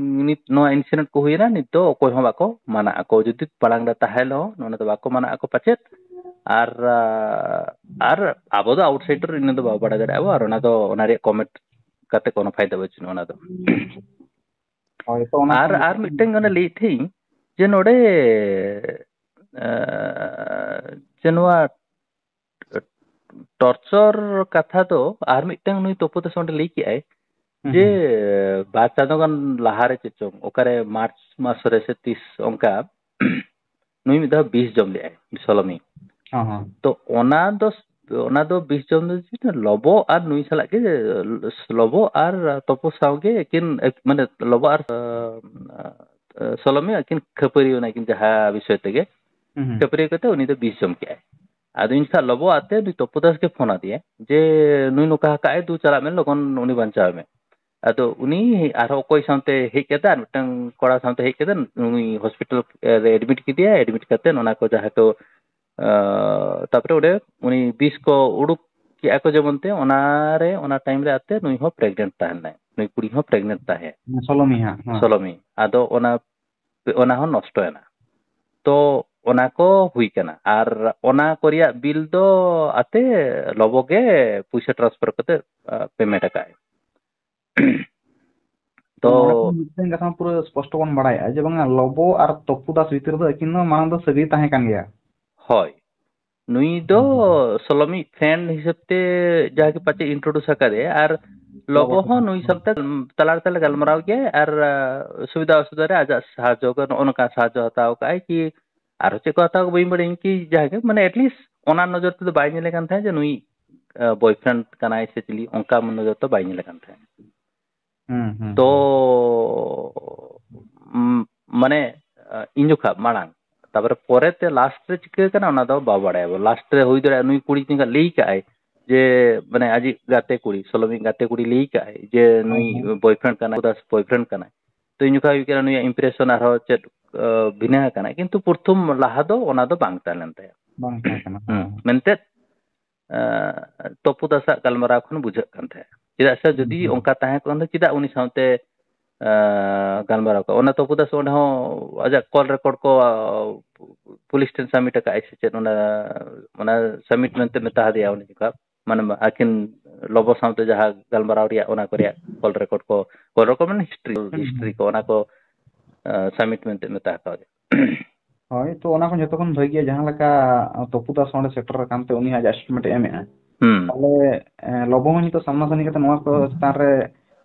ᱱᱤᱛ ᱱᱚᱣᱟ ᱤᱱᱥᱤᱰᱮᱱᱴ ᱠᱚ ᱦᱩᱭᱮᱱᱟ, ᱱᱤᱛ ᱫᱚ ᱚᱠᱚᱭ ᱦᱚᱸ ᱵᱟᱠᱚ ᱢᱟᱱᱟᱜ ᱟᱠᱚ, ᱡᱩᱫᱤ ᱢᱟᱲᱟᱝ ᱨᱮ ᱛᱟᱦᱮᱸ ᱨᱮᱦᱚᱸ ᱱᱚᱰᱮ ᱫᱚ ᱵᱟᱠᱚ ᱢᱟᱱᱟᱜ ᱟᱠᱚ ᱯᱟᱪᱮᱫ᱾ ᱟᱨ ᱟᱨ ᱟᱵᱚ ᱫᱚ ᱟᱣᱩᱴᱥᱟᱭᱤᱰᱟᱨ, ᱤᱱᱟᱹ ᱫᱚ ᱵᱟᱵᱚ ᱵᱟᱲᱟᱭ ᱫᱟᱲᱮᱭᱟᱜᱼᱟ ᱟᱵᱚ, ᱟᱨ ᱚᱱᱟ ᱫᱚ, ᱚᱱᱟ ᱨᱮᱭᱟᱜ ᱠᱚᱢᱮᱱᱴ ᱠᱟᱛᱮ ᱠᱳᱱᱳ ᱯᱷᱟᱭᱫᱟ ᱵᱟᱹᱪᱩᱜᱼᱟ ᱚᱱᱟ ᱫᱚ᱾ ᱦᱳᱭ, ᱛᱚ ᱚᱱᱟ ᱟᱨ ᱠᱚ ᱟᱨ ᱢᱤᱫᱴᱟᱝ ᱚᱱᱟ ᱞᱟᱹᱭᱮᱫ ᱛᱟᱦᱮᱸᱧ ᱡᱮ ᱱᱚᱰᱮ ᱡᱮ ᱱᱚᱣᱟ ᱴᱚᱨᱪᱚᱨ ᱠᱟᱛᱷᱟ ᱫᱚ ᱟᱨ ᱢᱤᱫᱴᱟᱝ ᱱᱩᱭ ᱛᱚᱯᱚᱫᱟᱥ ᱚᱸᱰᱮ ᱞᱟᱹᱭ ᱠᱮᱜᱼᱟᱭ ᱡᱮ ᱵᱟᱨ ᱪᱟᱸᱫᱳ ᱜᱟᱱ ᱞᱟᱦᱟᱨᱮ ᱪᱮᱫ ᱪᱚᱝ ᱚᱠᱟᱨᱮ ᱢᱟᱨᱪ ᱢᱟᱥ ᱨᱮ ᱥᱮ ᱛᱤᱥ ᱚᱱᱠᱟ ᱱᱩᱭ ᱢᱤᱫ ᱫᱷᱟᱣ ᱵᱤᱥ ᱡᱚᱢ ᱞᱮᱜᱼᱟᱭ ᱥᱚᱞᱚᱢᱤ᱾ ᱦᱚᱸ, ᱦᱚᱸ᱾ ᱛᱚ ᱚᱱᱟ ᱫᱚ, ᱚᱱᱟ ᱫᱚ ᱵᱤᱥ ᱡᱚᱢ ᱫᱚ ᱪᱮᱫ, ᱞᱚᱵᱚ ᱟᱨ ᱱᱩᱭ ᱥᱟᱞᱟᱜ ᱜᱮ, ᱞᱚᱵᱚ ᱟᱨ ᱛᱚᱯᱚ ᱥᱟᱶ ᱜᱮ ᱮᱠᱤᱱ, ᱢᱟᱱᱮ ᱞᱚᱵᱚ ᱟᱨ, ᱥᱚᱞᱚᱢᱤ ᱟᱹᱠᱤᱱ ᱠᱷᱟᱹᱯᱟᱹᱨᱤ ᱚᱱᱟ ᱠᱤᱱ ᱡᱟᱦᱟᱸ ᱵᱤᱥᱚᱭ ᱛᱮᱜᱮ ᱦᱩᱸ, ᱦᱩᱸ᱾ ᱠᱷᱟᱹᱯᱟᱹᱨᱤ ᱠᱟᱛᱮ ᱩᱱᱤ ᱫᱚ ᱵᱤᱥ ᱡᱚᱢ ᱠᱮᱜᱼᱟᱭ᱾ ᱟᱫᱚ ᱤᱧ ᱥᱟᱞᱟᱜ ᱞᱚᱵᱚ ᱟᱛᱮ ᱱᱩᱭ ᱛᱚᱯᱚ ᱫᱟᱥ ᱜᱮ ᱯᱷᱳᱱ ᱟᱫᱮᱭᱟ ᱡᱮ ᱱᱩᱭ ᱱᱚᱝᱠᱟ ᱟᱠᱟᱜᱼᱟᱭ, ᱫᱩ ᱪᱟᱞᱟᱜ ᱢᱮ ᱞᱚᱜᱚᱱ ᱩᱱᱤ ᱵᱟᱧᱪᱟᱣ ᱢᱮ᱾ ᱟᱫᱚ ᱩᱱᱤ ᱟᱨᱦᱚᱸ ᱚᱠᱚᱭ ᱥᱟᱶᱛᱮ ᱦᱮᱡ ᱠᱟᱛᱮ, ᱟᱨ ᱢᱤᱫᱴᱟᱝ ᱠᱚᱲᱟ ᱥᱟᱶᱛᱮ ᱦᱮᱡ ᱠᱟᱛᱮ ᱩᱱᱤ ᱦᱚᱥᱯᱤᱴᱟᱞ ᱨᱮ ᱮᱰᱢᱤᱴ ᱠᱮᱫᱮᱭᱟ᱾ ᱮᱰᱢᱤᱴ ᱠᱟᱛᱮ ᱚᱱᱟ ᱠᱚ ᱡᱟᱦᱟᱸ ᱠᱚ, ᱟᱸ, ᱛᱟᱯᱚᱨᱮ ᱚᱸᱰᱮ ᱩᱱᱤ ᱵᱤᱥ ᱠᱚ ᱩᱰᱩᱠ ᱠᱮᱜᱼᱟ ᱠᱚ ᱡᱮᱢᱚᱱ ᱛᱮ, ᱚᱱᱟᱨᱮ, ᱚᱱᱟ ᱴᱟᱭᱤᱢ ᱨᱮ ᱟᱛᱮ ᱱᱩᱭ ᱦᱚᱸ ᱯᱨᱮᱜᱱᱮᱱᱴ ᱛᱟᱦᱮᱸ ᱞᱮᱱᱟᱭ, ᱱᱩᱭ ᱠᱩᱲᱤ ᱦᱚᱸ ᱯᱨᱮᱜᱱᱮᱱᱴ ᱛᱟᱦᱮᱸ᱾ ᱥᱚᱞᱚᱢᱤ ᱦᱟᱸᱜ, ᱦᱮᱸ᱾ ᱥᱚᱞᱚᱢᱤ᱾ ᱟᱫᱚ ᱚᱱᱟ, ᱚᱱᱟ ᱦᱚᱸ ᱱᱚᱥᱴᱚᱭᱮᱱᱟ᱾ ᱛᱚ ᱚᱱᱟ ᱠᱚ ᱦᱩᱭ ᱠᱟᱱᱟ᱾ ᱟᱨ ᱚᱱᱟ ᱠᱚ ᱨᱮᱭᱟᱜ ᱵᱤᱞ ᱫᱚ ᱟᱛᱮ ᱞᱚᱵᱚ ᱜᱮ ᱯᱩᱭᱥᱟᱹ ᱴᱨᱟᱱᱥᱯᱷᱟᱨ ᱠᱟᱛᱮ, ᱟ, ᱯᱮᱢᱮᱱᱴ ᱟᱠᱟᱫ᱾ ᱛᱚ ᱛᱚ ᱱᱚᱰᱮ ᱠᱷᱚᱱ ᱢᱤᱫᱴᱮᱱ ᱠᱟᱛᱷᱟ ᱯᱩᱨᱟᱹ ᱥᱯᱚᱥᱴᱚ ᱵᱚᱱ ᱵᱟᱲᱟᱭᱟ ᱡᱮ ᱵᱟᱝᱟ, ᱞᱚᱵᱚ ᱟᱨ ᱛᱚᱯᱩ ᱫᱟᱥ ᱵᱷᱤᱛᱤᱨ ᱨᱮᱫᱚ ᱟᱹᱠᱤᱱ ᱫᱚ ᱢᱟᱲᱟᱝ ᱫᱚ ᱥᱟᱹᱜᱟᱹᱭ ᱛᱟᱦᱮᱸ ᱠᱟᱱ ᱜᱮᱭᱟ᱾ ᱦᱳᱭ, ᱱᱩᱭ ᱫᱚ ᱦᱩᱸ᱾ ᱥᱚᱞᱚᱢᱤᱡ ᱯᱷᱨᱮᱱᱰ ᱦᱤᱥᱟᱹᱵ ᱛᱮ ᱡᱟᱦᱟᱸ ᱜᱮ ᱯᱟᱪᱮ ᱤᱱᱴᱨᱳᱰᱩᱥ ᱟᱠᱟᱫᱮᱭᱟ, ᱟᱨ ᱞᱚᱵᱚ ᱞᱚᱵᱚ ᱦᱚᱸ ᱥᱟᱞᱟᱜ᱾ ᱱᱩᱭ ᱥᱟᱶᱛᱮ ᱛᱟᱞᱟ ᱨᱮ ᱛᱟᱞᱟ ᱜᱟᱞᱢᱟᱨᱟᱣ ᱜᱮᱭᱟᱭ, ᱟᱨ, ᱟ, ᱥᱩᱵᱤᱫᱷᱟ ᱚᱥᱩᱵᱤᱫᱷᱟ ᱨᱮ ᱟᱡᱟᱜ ᱥᱟᱦᱟᱡᱽᱡᱚ ᱠᱚ, ᱱᱚᱜᱼᱚ ᱱᱚᱝᱠᱟ ᱥᱟᱦᱟᱡᱽᱡᱚ ᱦᱟᱛᱟᱣ ᱠᱟᱜᱼᱟᱭ ᱠᱤ ᱟᱨᱦᱚᱸ ᱪᱮᱫ ᱠᱚ ᱦᱟᱛᱟᱣ ᱠᱚ ᱵᱟᱹᱧ ᱵᱟᱲᱟᱭᱟ, ᱤᱧ ᱠᱤ ᱡᱟᱦᱟᱸ ᱜᱮ, ᱢᱟᱱᱮ, ᱮᱴᱞᱤᱥᱴ ᱚᱱᱟ ᱱᱚᱡᱚᱨ ᱛᱮᱫᱚ ᱵᱟᱭ ᱧᱮᱞᱮ ᱠᱟᱱ ᱛᱟᱦᱮᱸᱫ ᱡᱮ ᱱᱩᱭ, ᱟ, ᱵᱚᱭᱯᱷᱨᱮᱱᱰ ᱠᱟᱱᱟᱭ ᱥᱮ ᱪᱤᱞᱤ, ᱚᱱᱠᱟ ᱱᱚᱡᱚᱨ ᱛᱮ ᱵᱟᱭ ᱧᱮᱞᱮ ᱠᱟᱱ ᱛᱟᱦᱮᱸᱫ᱾ ᱦᱩᱸ, ᱦᱩᱸ, ᱛᱚ, ᱦᱩᱸ᱾ ᱩᱢ, ᱢᱟᱱᱮ, ᱟ, ᱤᱧ ᱡᱚᱠᱷᱟ ᱢᱟᱲᱟᱝ, ᱛᱟᱯᱚᱨᱮ ᱯᱚᱨᱮ ᱛᱮ ᱞᱟᱥᱴ ᱨᱮ ᱪᱤᱠᱟᱹ ᱠᱟᱱᱟ ᱚᱱᱟ ᱫᱚ ᱵᱟᱵᱚ ᱵᱟᱲᱟᱭᱟ᱾ ᱞᱟᱥᱴ ᱨᱮ ᱦᱩᱭ ᱫᱟᱲᱮᱭᱟᱜᱼᱟ ᱱᱩᱭ ᱠᱩᱲᱤ ᱞᱟᱹᱭ ᱠᱟᱜᱼᱟᱭ ᱡᱮ, ᱢᱟᱱᱮ, ᱟᱡᱤᱡ ᱜᱟᱛᱮ ᱠᱩᱲᱤ, ᱥᱚᱞᱚᱢᱤᱡ ᱜᱟᱛᱮ ᱠᱩᱲᱤ ᱞᱟᱹᱭ ᱠᱟᱜᱼᱟᱭ ᱡᱮ ᱦᱳᱭ, ᱱᱩᱭ ᱦᱳᱭ᱾ ᱵᱚᱭᱯᱷᱨᱮᱱᱰ ᱠᱟᱱᱟᱭ, ᱵᱚᱭᱯᱷᱨᱮᱱᱰ ᱠᱟᱱᱟᱭ᱾ ᱛᱚ ᱤᱧ ᱡᱚᱠᱷᱟ ᱦᱩᱭ ᱠᱟᱱᱟ ᱱᱩᱭᱟᱜ ᱤᱢᱯᱨᱮᱥᱚᱱ ᱟᱨᱦᱚᱸ ᱪᱮᱫ, ᱟ, ᱵᱷᱤᱱᱟᱹ ᱟᱠᱟᱱᱟ, ᱠᱤᱱᱛᱩ ᱯᱨᱚᱛᱷᱚᱢ ᱞᱟᱦᱟ ᱫᱚ ᱚᱱᱟ ᱫᱚ ᱵᱟᱝ ᱛᱟᱦᱮᱸ ᱞᱮᱱ ᱛᱟᱭᱟ᱾ ᱵᱟᱝ ᱛᱟᱦᱮᱸ ᱠᱟᱱᱟ, ᱦᱩᱸ, ᱦᱮᱸ᱾ ᱢᱮᱱᱛᱮ, ᱟ, ᱛᱚᱯᱩ ᱫᱟᱥᱟᱜ ᱜᱟᱞᱢᱟᱨᱟᱣ ᱠᱷᱚᱱ ᱵᱩᱡᱷᱟᱹᱜ ᱠᱟᱱ ᱛᱟᱦᱮᱸᱫ᱾ ᱪᱮᱫᱟᱜ ᱥᱮ ᱦᱩᱸ, ᱡᱩᱫᱤ ᱦᱩᱸ᱾ ᱚᱱᱠᱟ ᱛᱟᱦᱮᱸ ᱠᱚᱜᱼᱟ, ᱪᱮᱫᱟᱜ ᱩᱱᱤ ᱥᱟᱶᱛᱮ, ᱜᱟᱞᱢᱟᱨᱟᱣ ᱠᱚ, ᱚᱱᱟ ᱛᱚᱯᱩ ᱫᱟᱥ ᱚᱸᱰᱮ ᱦᱚᱸ ᱟᱡᱟᱜ ᱠᱚᱞ ᱨᱮᱠᱚᱨᱰ ᱠᱚ ᱯᱩᱞᱤᱥ ᱴᱷᱮᱱ ᱥᱟᱵᱢᱤᱴ ᱟᱠᱟᱫ ᱟᱭ ᱥᱮ ᱪᱮᱫ, ᱚᱱᱟ, ᱚᱱᱟ ᱥᱟᱵᱢᱤᱴ ᱢᱮᱱᱛᱮ ᱢᱮᱛᱟ ᱫᱮᱭᱟ ᱩᱱᱤ ᱡᱚᱠᱷᱟ᱾ ᱢᱟᱱᱮ ᱟᱹᱠᱤᱱ ᱞᱚᱵᱚ ᱥᱟᱶᱛᱮ ᱡᱟᱦᱟᱸ ᱜᱟᱞᱢᱟᱨᱟᱣ ᱨᱮᱭᱟᱜ, ᱚᱱᱟ ᱠᱚ ᱨᱮᱭᱟᱜ ᱠᱚᱞ ᱨᱮᱠᱚᱨᱰ ᱠᱚ, ᱠᱚᱞ ᱨᱮᱠᱚᱨᱰ ᱢᱟᱱᱮ ᱦᱤᱥᱴᱨᱤ, ᱦᱩᱸ, ᱦᱤᱥᱴᱨᱤ ᱠᱚ, ᱚᱱᱟ ᱠᱚ ᱥᱟᱵᱢᱤᱴ ᱢᱮᱱᱛᱮ ᱢᱮᱛᱟ ᱟᱠᱟᱫ ᱫᱮᱭᱟ᱾ ᱦᱳᱭ, ᱛᱚ ᱚᱱᱟ ᱠᱷᱚᱱ ᱡᱚᱛᱚ ᱠᱷᱚᱱ ᱵᱷᱟᱹᱜᱤᱭᱟ, ᱡᱟᱦᱟᱸ ᱞᱮᱠᱟ ᱛᱚᱯᱩ ᱫᱟᱥ ᱚᱸᱰᱮ ᱥᱮᱴᱮᱨ ᱟᱠᱟᱱ ᱛᱮ ᱩᱱᱤ ᱟᱡᱟᱜ ᱥᱴᱮᱴᱢᱮᱱᱴ ᱮ ᱮᱢᱮᱜᱼᱟ᱾ ᱦᱩᱸ᱾ ᱛᱟᱦᱞᱮ, ᱮ, ᱞᱚᱵᱚ ᱦᱚᱸ ᱱᱤᱛᱚᱜ ᱥᱟᱢᱱᱟ ᱥᱟᱢᱱᱤ ᱠᱟᱛᱮ ᱱᱚᱣᱟ ᱠᱚ ᱪᱮᱛᱟᱱ ᱨᱮ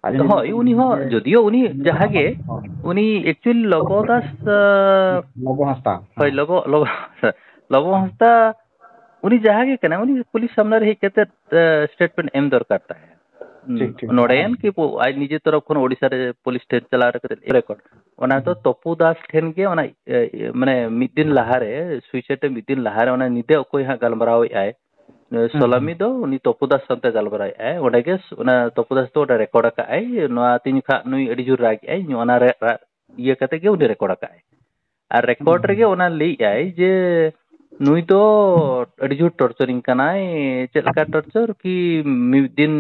ᱟᱡ ᱦᱚᱸ ᱦᱳᱭ, ᱩᱱᱤ ᱦᱚᱸ ᱡᱮ ᱡᱚᱫᱤᱭᱳ ᱩᱱᱤ ᱡᱟᱦᱟᱸ ᱜᱮ, ᱦᱳᱭ᱾ ᱩᱱᱤ actually ᱞᱚᱵᱚ ᱫᱟᱥ, ᱟ, ᱞᱚᱵᱚ ᱦᱟᱸᱥᱫᱟ᱾ ᱦᱳᱭ, ᱦᱮᱸ᱾ ᱞᱚᱵᱚ, ᱞᱚᱵᱚ, ᱞᱚᱵᱚ ᱦᱟᱸᱥᱫᱟ, ᱩᱱᱤ ᱡᱟᱦᱟᱸ ᱜᱮ ᱠᱟᱱᱟᱭ, ᱩᱱᱤ ᱯᱩᱞᱤᱥ ᱥᱟᱢᱱᱟ ᱨᱮ ᱦᱮᱡ ᱠᱟᱛᱮ, ᱟ, ᱥᱴᱮᱴᱢᱮᱱᱴ ᱮᱢ ᱫᱚᱨᱠᱟᱨ ᱛᱟᱦᱮᱸ᱾ ᱴᱷᱤᱠ, ᱴᱷᱤᱠ᱾ ᱱᱚᱰᱮ ᱦᱮᱸ᱾ ᱮᱢ ᱠᱤ ᱯᱩ-, ᱟᱡ ᱱᱤᱡᱮ ᱛᱚᱨᱚᱯ ᱠᱷᱚᱱ ᱳᱰᱤᱥᱟ ᱨᱮ ᱯᱩᱞᱤᱥ ᱴᱷᱮᱱ ᱪᱟᱞᱟᱣ ᱠᱟᱛᱮ ᱨᱮᱠᱚᱨᱰ, ᱚᱱᱟ ᱫᱚ ᱦᱩᱸ᱾ ᱛᱚᱯᱩ ᱫᱟᱥ ᱴᱷᱮᱱ ᱜᱮ ᱚᱱᱟ, ᱮ, ᱮ, ᱢᱟᱱᱮ ᱢᱤᱫ ᱫᱤᱱ ᱞᱟᱦᱟᱨᱮ, ᱥᱩᱭᱥᱟᱭᱤᱰ ᱨᱮ ᱢᱤᱫ ᱫᱤᱱ ᱞᱟᱦᱟᱨᱮ ᱚᱱᱟ ᱧᱤᱫᱟᱹ ᱚᱠᱚᱭ ᱦᱟᱸᱜ ᱜᱟᱞᱢᱟᱨᱟᱣᱮᱫ ᱟᱭ, ᱦᱩᱸ, ᱥᱚᱞᱟᱢᱤ ᱦᱩᱸ᱾ ᱫᱚ ᱩᱱᱤ ᱛᱚᱯᱩ ᱫᱟᱥ ᱥᱟᱶᱛᱮ ᱜᱟᱞᱢᱟᱨᱟᱣᱮᱫ ᱟᱭ᱾ ᱚᱸᱰᱮ ᱜᱮ ᱥ-, ᱚᱱᱟ ᱛᱚᱯᱩ ᱫᱟᱥ ᱫᱚ ᱚᱸᱰᱮ ᱨᱮᱠᱚᱨᱰ ᱟᱠᱟᱫ ᱟᱭ, ᱱᱚᱣᱟ ᱛᱤᱧ ᱠᱷᱟᱜ ᱱᱩᱭ ᱟᱹᱰᱤ ᱡᱳᱨ ᱨᱟᱜ ᱮᱫ ᱟᱭ, ᱚᱱᱟ ᱨᱮ ᱨᱟᱜ ᱤᱭᱟᱹ ᱠᱟᱛᱮ ᱜᱮ ᱩᱱᱤ ᱨᱮᱠᱚᱨᱰ ᱟᱠᱟᱫ ᱟᱭ᱾ ᱟᱨ ᱦᱩᱸ, ᱨᱮᱠᱚᱨᱰ ᱨᱮᱜᱮ ᱦᱩᱸ᱾ ᱚᱱᱟ ᱞᱟᱹᱭᱮᱫ ᱟᱭ ᱡᱮ ᱱᱩᱭ ᱫᱚ ᱟᱹᱰᱤ ᱡᱳᱨ ᱴᱚᱨᱪᱟᱨᱤᱧ ᱠᱟᱱᱟᱭ᱾ ᱪᱮᱫ ᱞᱮᱠᱟ ᱴᱚᱨᱪᱟᱨ? ᱠᱤ ᱢᱤᱫ ᱫᱤᱱ